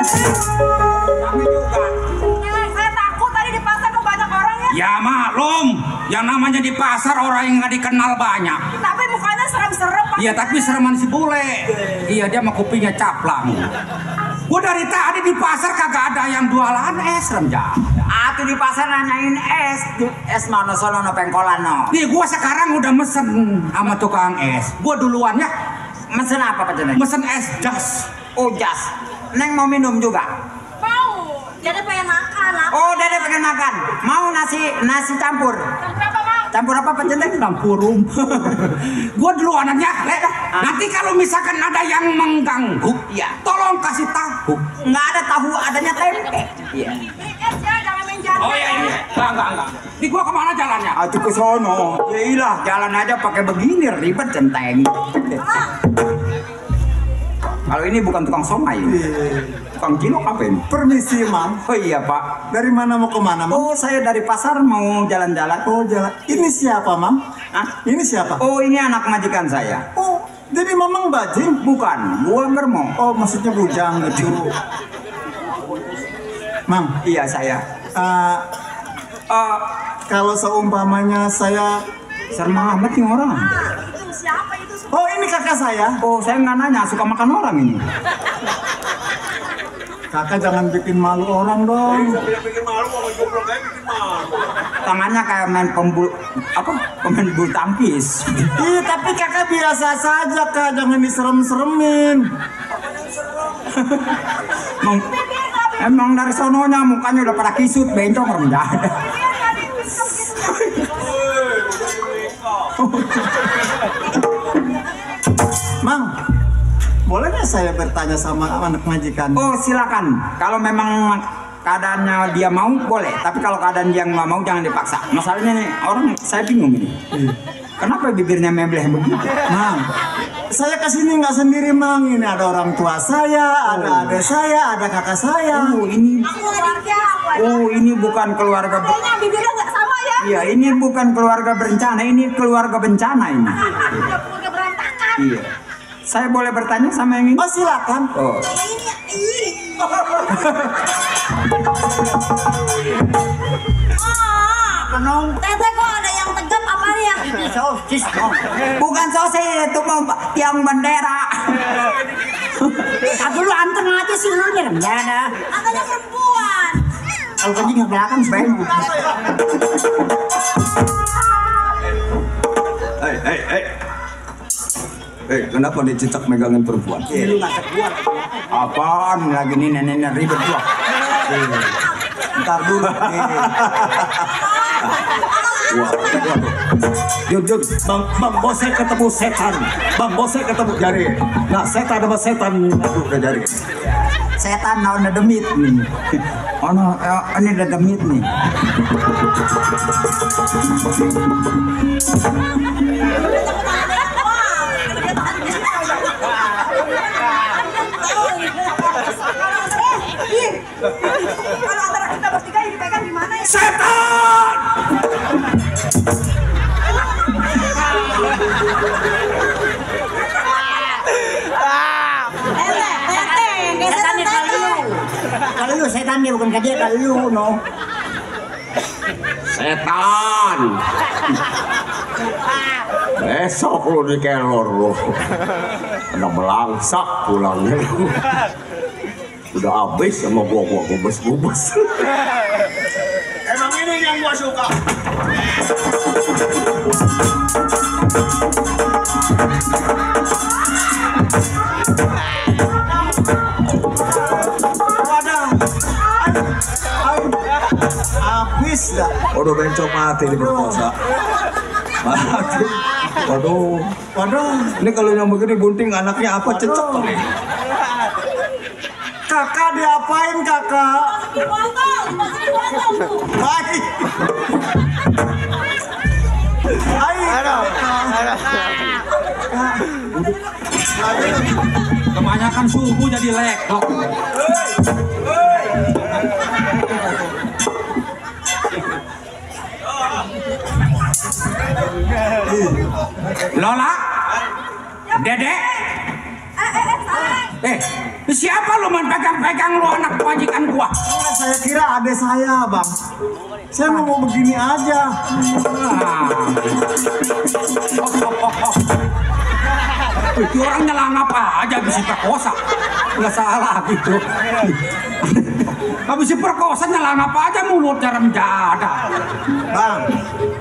sering sekali.
Saya takut tadi di pasar kok banyak orang ya.
Ya maklum, yang namanya di pasar orang yang nggak dikenal banyak.
Tapi mukanya serem-serem Pak.
Iya tapi sereman si bule. Iya dia mah kupingnya caplang. Gua dari tadi di pasar kagak ada yang jualan es remja.
Atuh di pasar nanyain es mana sono no pengkolan no.
Nih gua sekarang udah mesen sama tukang es. Gua duluan ya.
Mesen apa Pak Jeneng?
Mesen es jas.
Oh jas. Neng mau minum juga?
Mau, jadi pengen makan apa?
Oh Dede pengen makan. Mau nasi campur.
Berapa mau?
Campur apa Pak Jeneng?
Campur Gua duluanan ya. Le. Nanti kalau misalkan ada yang mengganggu,
Iya.
tolong kasih tahu.
Nggak ada tahu, adanya tempe. Iya.
Es ya, jangan main jalan.
Oh iya. Enggak. Ini gua kemana jalannya?
Atuh ke sono. Ya iyalah, jalan aja pakai begini ribet centeng. Kalau ini bukan tukang somai. Tukang cilok apa ini?
Permisi, Mang.
Oh iya Pak.
Dari mana mau ke mana, Mang?
Oh saya dari pasar mau jalan-jalan.
Oh, jalan. Ini siapa, Mang?
Hah?
Ini siapa?
Oh ini anak majikan saya.
Oh, jadi Mamang bajing?
Bukan, gua germo.
Oh, maksudnya bujang gitu. Mang,
Iya saya.
kalau seumpamanya saya...
Serem amat nih orang.
Itu siapa itu?
Oh, ini kakak saya.
Oh saya nggak nanya, suka makan orang ini.
Kakak jangan bikin malu orang dong.
Tangannya kayak main pemain bulu tangkis.
Iya, tapi kakak biasa saja, Kak. Jangan diserem-seremin.
Emang dari sononya mukanya udah pada kisut, bencong rendah.
Mang, boleh nggak saya bertanya sama anak majikan?
Oh silakan. Kalau memang keadaannya dia mau boleh, tapi kalau keadaan dia nggak mau jangan dipaksa. Masalahnya nih orang saya bingung ini. Kenapa bibirnya membleh begitu?
Mang, saya kesini nggak sendiri, Mang. Ini ada orang tua saya, ada adik saya, ada kakak saya.
Ini bukan keluarga.
Kayaknya bibirnya nggak sama ya.
Iya, ini bukan keluarga berencana, ini keluarga bencana ini.
Keluarga berantakan.
Iya. Saya boleh bertanya sama yang ini?
Oh, silakan.
Oh.
Penong. Tete kok ada yang tegap apa nih yang itu sosis?
Bukan sosis, itu mau tiang bendera.
Aduh lu anteng aja sih lu nyerem ya dah. Katanya perempuan.
Kalau kencing ke belakang sebenarnya.
Kenapa dicicak megangin perempuan?
Lu ngacak gua. Apaan lagi nih neneknya ribet gua. Ntar dulu.
Jun, Bang Bose ketemu setan. Bang Bose ketemu jari. Nah, setan sama setan aduh udah jari.
Setan naon demit nih. Ono ini ada demit nih.
Kalau antara kita bertiga yang dipegang di mana ya?
Setan!
Kalau lu setan dia bukan kadia kalau lu no.
Setan. Besok lu di kelor lu. Ada melangsak pulangnya. Udah habis sama gua bubes.
Emang ini yang gua suka.
Habis dah. Udah bencong mati diperkosa. Mati. Waduh. Ini kalau yang begini bunting anaknya apa cecek kali. Kakak diapain kakak? Baik.
Kebanyakan subuh jadi lekok. Lola, Dede, siapa lu main pegang-pegang lu anak majikan gua?
Saya kira adik saya bang. Saya mau begini aja.
Itu orang nyelang apa aja bisa perkosa, nggak salah gitu. Habis perkosa nyelang apa aja mulut cara menjaga.
Bang,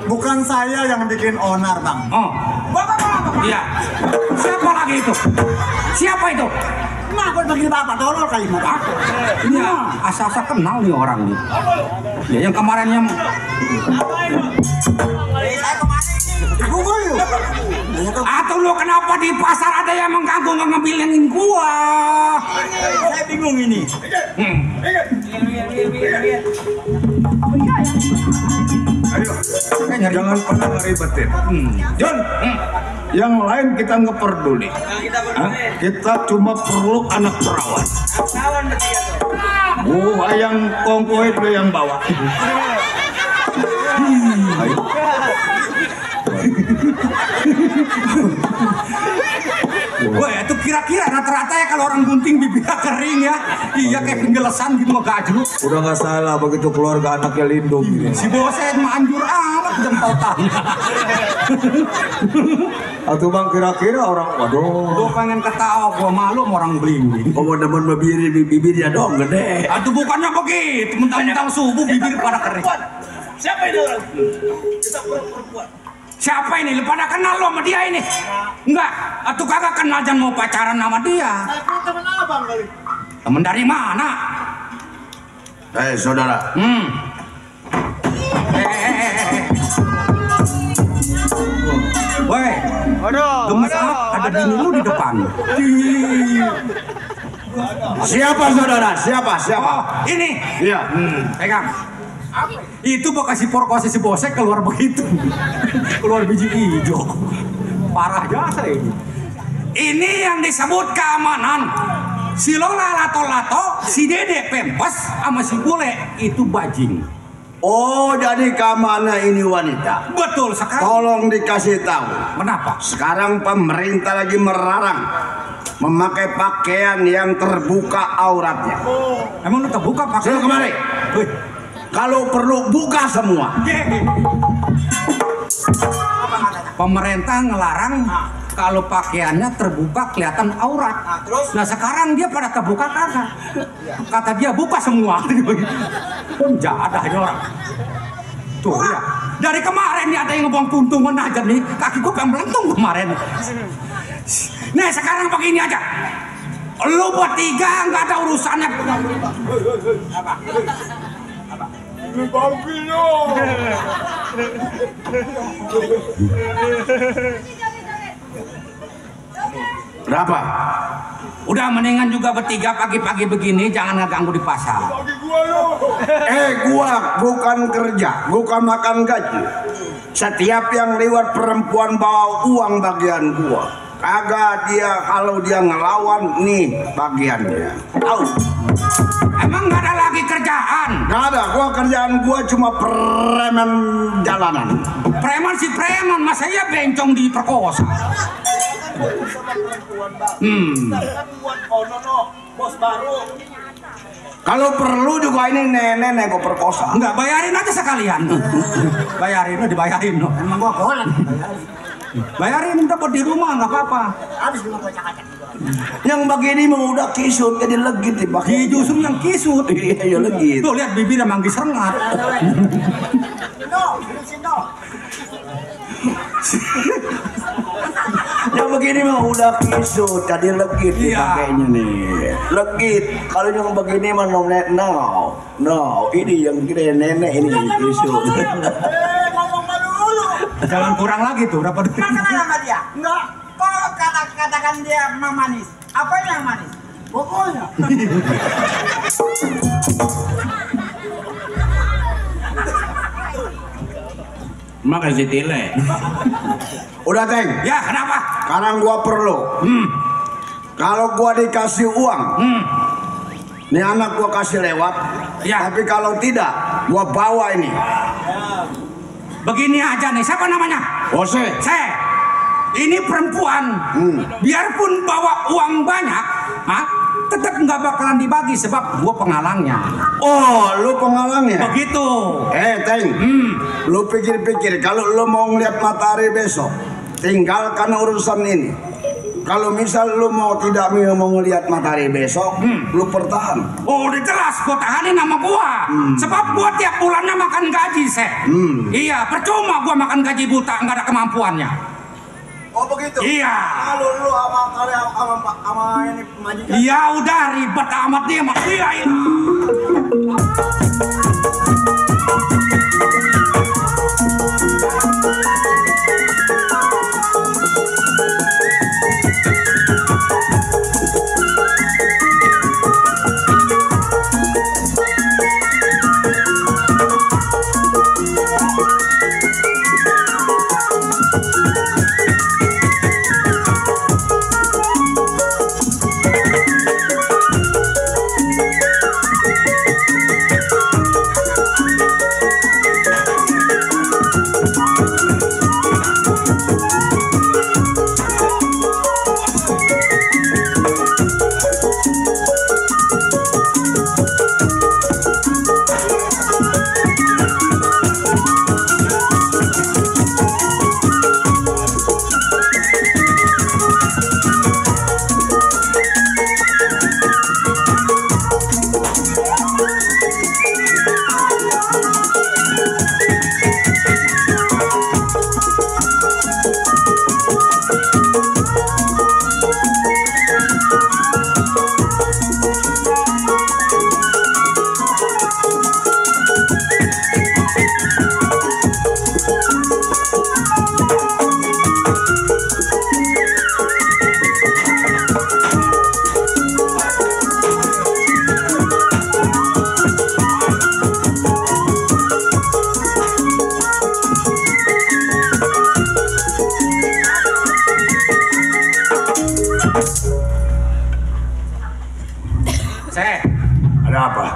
bukan saya yang bikin onar bang.
Oh, iya. Siapa lagi itu? Siapa itu?
Nah, gua bagi bapak tolol kali mah.
Iya, asa-asa kenal nih orang nih. Ya yang kemarin yang atau lu kenapa di pasar ada yang mengganggu ngambilin gua?
Saya bingung ini. Ayo, jangan pernah ngeribetin. John, yang lain kita nggak peduli. Kita cuma perlu anak perawan. Yang kongkoit lo yang bawa.
Wah, itu kira-kira rata-rata ya kalau orang gunting bibirnya kering ya. Iya kayak penjelasan gitu mau gajluk.
Udah nggak salah begitu keluarga anaknya lindung.
Si bosen manjur amat jempol tangan.
Atau bang kira-kira orang waduh.
Gua pengen ketawa, gua malu sama orang belimbing.
Kamu demen bibirnya dong gede.
Aduh bukannya begitu, mentang-mentang subuh bibir pada kering.
Siapa ini orang? Kita perempuan.
Siapa ini? Lu pada kenal lo sama dia ini? Enggak, atau kagak kenal jangan mau pacaran sama dia.
Teman abang kali.
Temen dari mana?
Saudara.
Woi, gemes amat ada bini lu di depan.
Siapa saudara? Siapa?
Oh, ini.
Iya.
Pegang. Itu bekas si porkosi si bosek keluar begitu. Keluar biji hijau. Parah jasa ini. Ini yang disebut keamanan. Si Lola lato-lato, si Dede pempes, sama si Bule itu bajing.
Oh, jadi keamanan ini wanita.
Betul sekali.
Tolong dikasih tahu.
Kenapa?
Sekarang pemerintah lagi melarang memakai pakaian yang terbuka auratnya.
Emang lu terbuka pakaian?
Suruh kemari. Kalau perlu buka semua.
Pemerintah ngelarang kalau pakaiannya terbuka kelihatan aurat. Nah sekarang dia pada terbuka kagak. Kata dia buka semua. Pun jahat aja orang. Tuh ya. Dari kemarin nih ada yang ngebuang puntungan aja nih. Kaki gua pengen melentung kemarin. Nih sekarang begini aja. Lu buat 3 nggak ada urusannya. Apa?
Berapa?
Udah mendingan juga bertiga pagi-pagi begini, jangan ngeganggu di pasar.
Gua bukan kerja, bukan makan gaji. Setiap yang lewat perempuan bawa uang bagian gua. Kagak dia kalau dia ngelawan nih bagiannya. Tahu?
Emang nggak ada lagi kerjaan?
Nggak ada, kerjaan gua cuma preman jalanan.
Preman sih preman, masa iya bencong diperkosa?
Bos baru.
Kalau perlu juga ini nenek gua perkosa.
Enggak, bayarin aja sekalian. Bayarin, dibayarin.
Emang gua kolak.
Bayarin dapat di rumah nggak apa-apa.
Habis gua kocak-kocak.
Yang begini mau udah kisut jadi legit dipakai.
Justru yang kisut.
Iya legit.
Tuh lihat bibirnya manggis sengat.
Yang begini mah udah kisut jadi legit dipakainya nih. Legit. Kalau yang begini mah no. Ini yang kira nenek ini yang kisut.
Jangan kurang lagi tuh, berapa duit?
Kenal sama dia? Enggak. Kok katakan dia manis? Apa yang manis? Pokoknya.
Makasih tile.
Udah Teng.
Ya kenapa?
Sekarang gua perlu. Kalau gua dikasih uang, nih anak gua kasih lewat.
Ya.
Tapi kalau tidak, gua bawa ini.
Begini aja nih, siapa namanya?
Jose.
Ini perempuan, biarpun bawa uang banyak, tetap nggak bakalan dibagi sebab gua pengalangnya.
Oh, lu pengalangnya?
Begitu.
Teng, lu pikir-pikir kalau lu mau ngeliat matahari besok, tinggalkan urusan ini. Kalau misal lu tidak mau ngeliat matahari besok, lu pertahan.
Oh, udah jelas gua tahanin nama gua. Sebab gua tiap bulannya makan gaji, Iya, percuma gua makan gaji buta, nggak ada kemampuannya.
Oh begitu?
Iya.
Lalu lu sama ini majikan?
Iya udah ribet amat dia mah. Iya.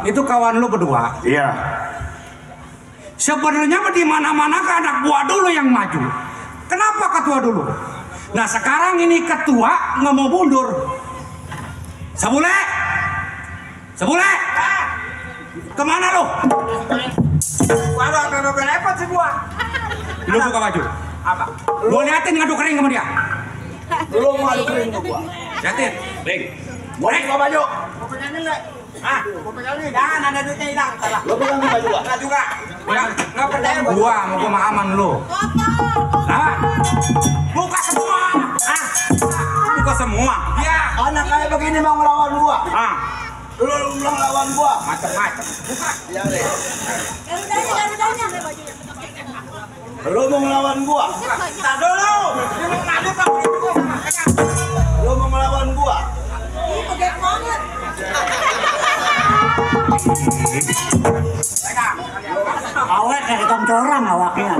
Itu kawan lu berdua.
Iya.
Sebenarnya di mana-mana kan anak buah dulu yang maju. Kenapa ketua dulu? Nah sekarang ini ketua nggak mau mundur. Sebule, kemana lu?
Waduh, repot sih gua.
Lu buka baju.
Apa?
Lu liatin ngadu kering sama dia.
Lu mau adu kering sama gua.
Liatin.
Boleh buka baju.
Mau penyanyi nggak? Ah, jangan ada duitnya hilang. Salah.
Lo pegang juga juga.
Enggak juga. Enggak percaya gua, mau gua mah aman lu. Nah, buka semua. Ah, buka semua. Ya.
Anak kayak begini mau ngelawan gua.
Ah,
Lo ngelawan gua.
macam-macam. Buka.
Iya deh.
Garudanya.
Lo mau ngelawan gua.
Tak dulu. Dia mau ngadu Pak.
Lo mau ngelawan gua.
Ih, bagaimana banget.
Awet kayak tongcorang awaknya.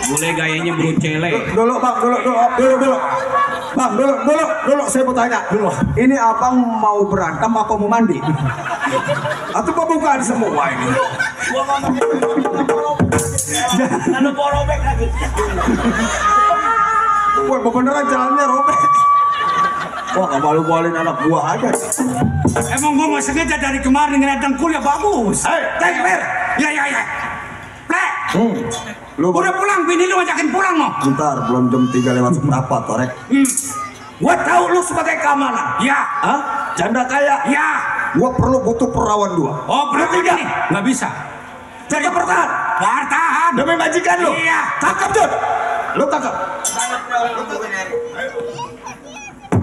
Boleh gayanya bro cele.
Dulu bang, dulu. Bang, dulu. Saya mau tanya dulu. Ini abang mau berantem atau mau mandi? Atau pembukaan semua ini?
Gua ngomong lalu gua robek lagi.
Wah, beneran jalannya robek. Wah, nggak malu-maluin anak buah aja.
Emang gua nggak sengaja dari kemarin ngeliat kuliah bagus.
Tekmer.
Ya. Plek.
Lu
Udah pulang, bini lu ajakin pulang no.
bentar, belum jam 3 lewat seberapa, Torek.
Gua tahu lu sebagai keamanan. Ya.
Hah? Janda kaya?
Ya.
Gua butuh perawan 2.
Oh, berarti
Tiga.
ini nggak bisa.
Jaga bertahan.
Bertahan.
Demi majikan lu.
Iya.
Tangkap, Jun. Lu tangkap.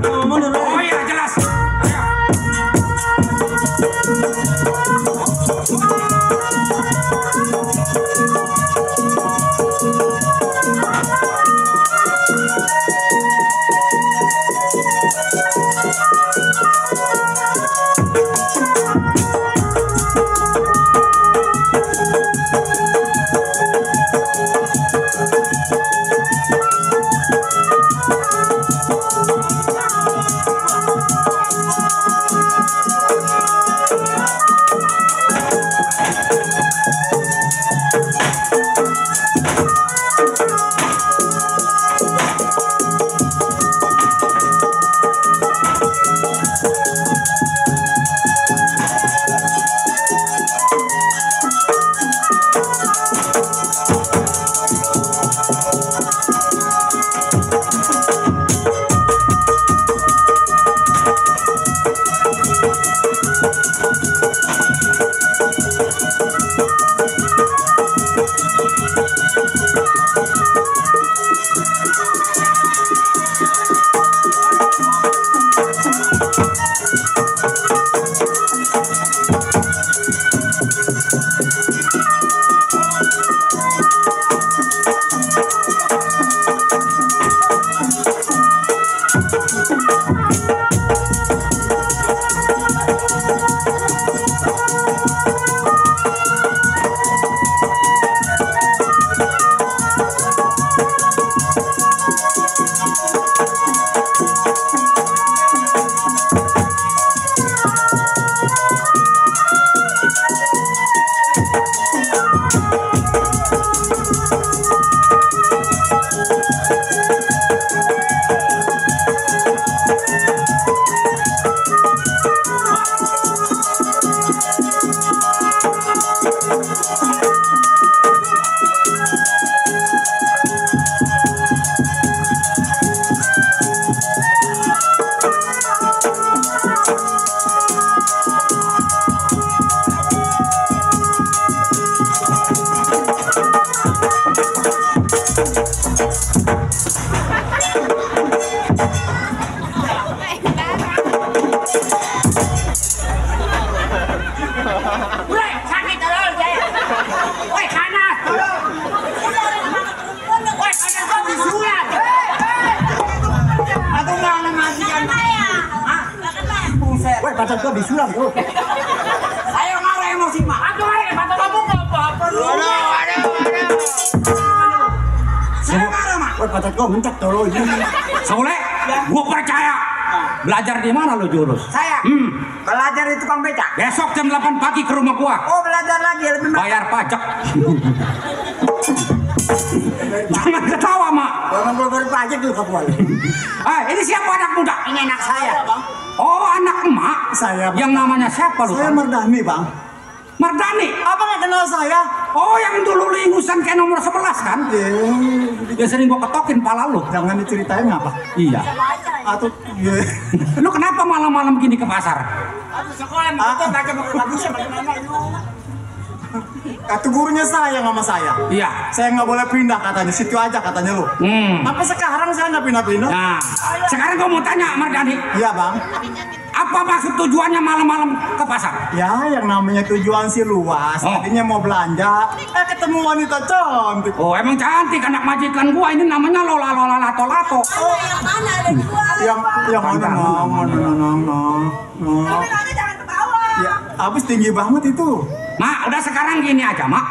Oh iya jelas. Ayo.
Pacar gua disulam tuh.
Ayo marah emosi mah. Aduh, pacar kamu enggak apa-apa lu. Saya marah mah.
Wah, pacar gua mentek tuh ini.
Soleh, gua percaya. Belajar di mana lo jurus?
Saya belajar di tukang becak.
Besok jam 8 pagi ke rumah gua.
Oh, belajar lagi lebih
Bayar pajak. Jangan ketawa, Mak.
Orang gua baru pajak dulu ke gua.
Ini siapa anak muda?
ini anak saya.
Oh, anak emak.
Saya, Bang.
Yang namanya siapa lu?
Saya Mardani, Bang.
Mardani.
Abang nggak kenal saya?
Oh, yang dulu lu ingusan kayak nomor 11 kan? Ya sering gua ketokin pala lu.
Jangan diceritain apa?
Iya.
Atau
Lu kenapa malam-malam gini ke pasar?
Sekolah begitu baca buku bagusnya bagaimana lu?
kata gurunya sayang sama saya.
Iya.
Saya nggak boleh pindah katanya, situ aja katanya lu. Tapi sekarang saya nggak pindah-pindah.
Nah, sekarang gua mau tanya Mardani.
Iya bang.
Apa maksud tujuannya malam-malam ke pasar?
Ya, yang namanya tujuan sih luas. Tadinya mau belanja, ketemu wanita cantik.
Oh, emang cantik anak majikan gua ini namanya Lola Lato.
Oh, yang mana ada dua?
Yang mana
Tapi nanti jangan ke bawah.
Ya, habis tinggi banget itu.
Mak, udah sekarang gini aja, Mak.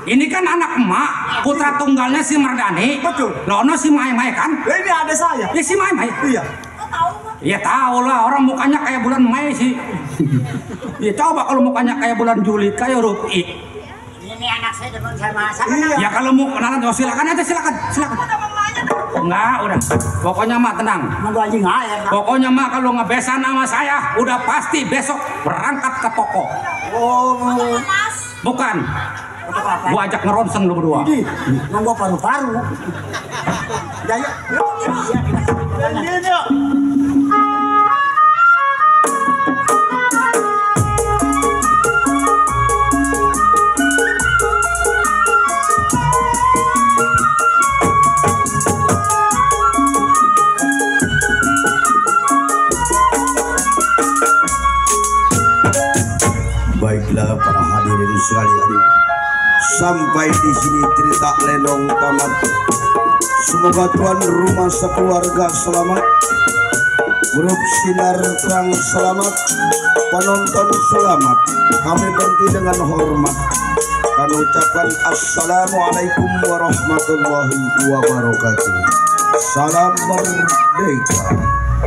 Ini kan anak emak, putra tunggalnya si Mardani.
Betul.
Lono si Mai kan?
Ini ada saya.
Ya si Mai.
Iya.
Kok tahu, Bang?
Ya tahu lah, orang mukanya kayak bulan Mei sih. Ya coba kalau mukanya kayak bulan Juli, kayak Rupi.
Ini anak saya demen sama siapa?
Iya.
Ya kalau mau kenalan, oh, silakan aja, silakan. Enggak, udah. Pokoknya Mak tenang.
Mau anjing air.
Pokoknya Mak kalau ngebesan sama saya, udah pasti besok berangkat ke toko.
Oh.
Mas.
Bukan.
Untuk apa?
Gua ajak ngeronseng lu berdua.
Ini.
Nunggu paru-paru.
Ya, yuk. Ini yuk.
Baiklah para hadirin sekalian, sampai di sini cerita Lenong tamat. Semoga tuan rumah sekeluarga selamat, grup Sinar Terang selamat, penonton selamat. Kami berhenti dengan hormat. Kami ucapkan Assalamualaikum warahmatullahi wabarakatuh. Salam merdeka.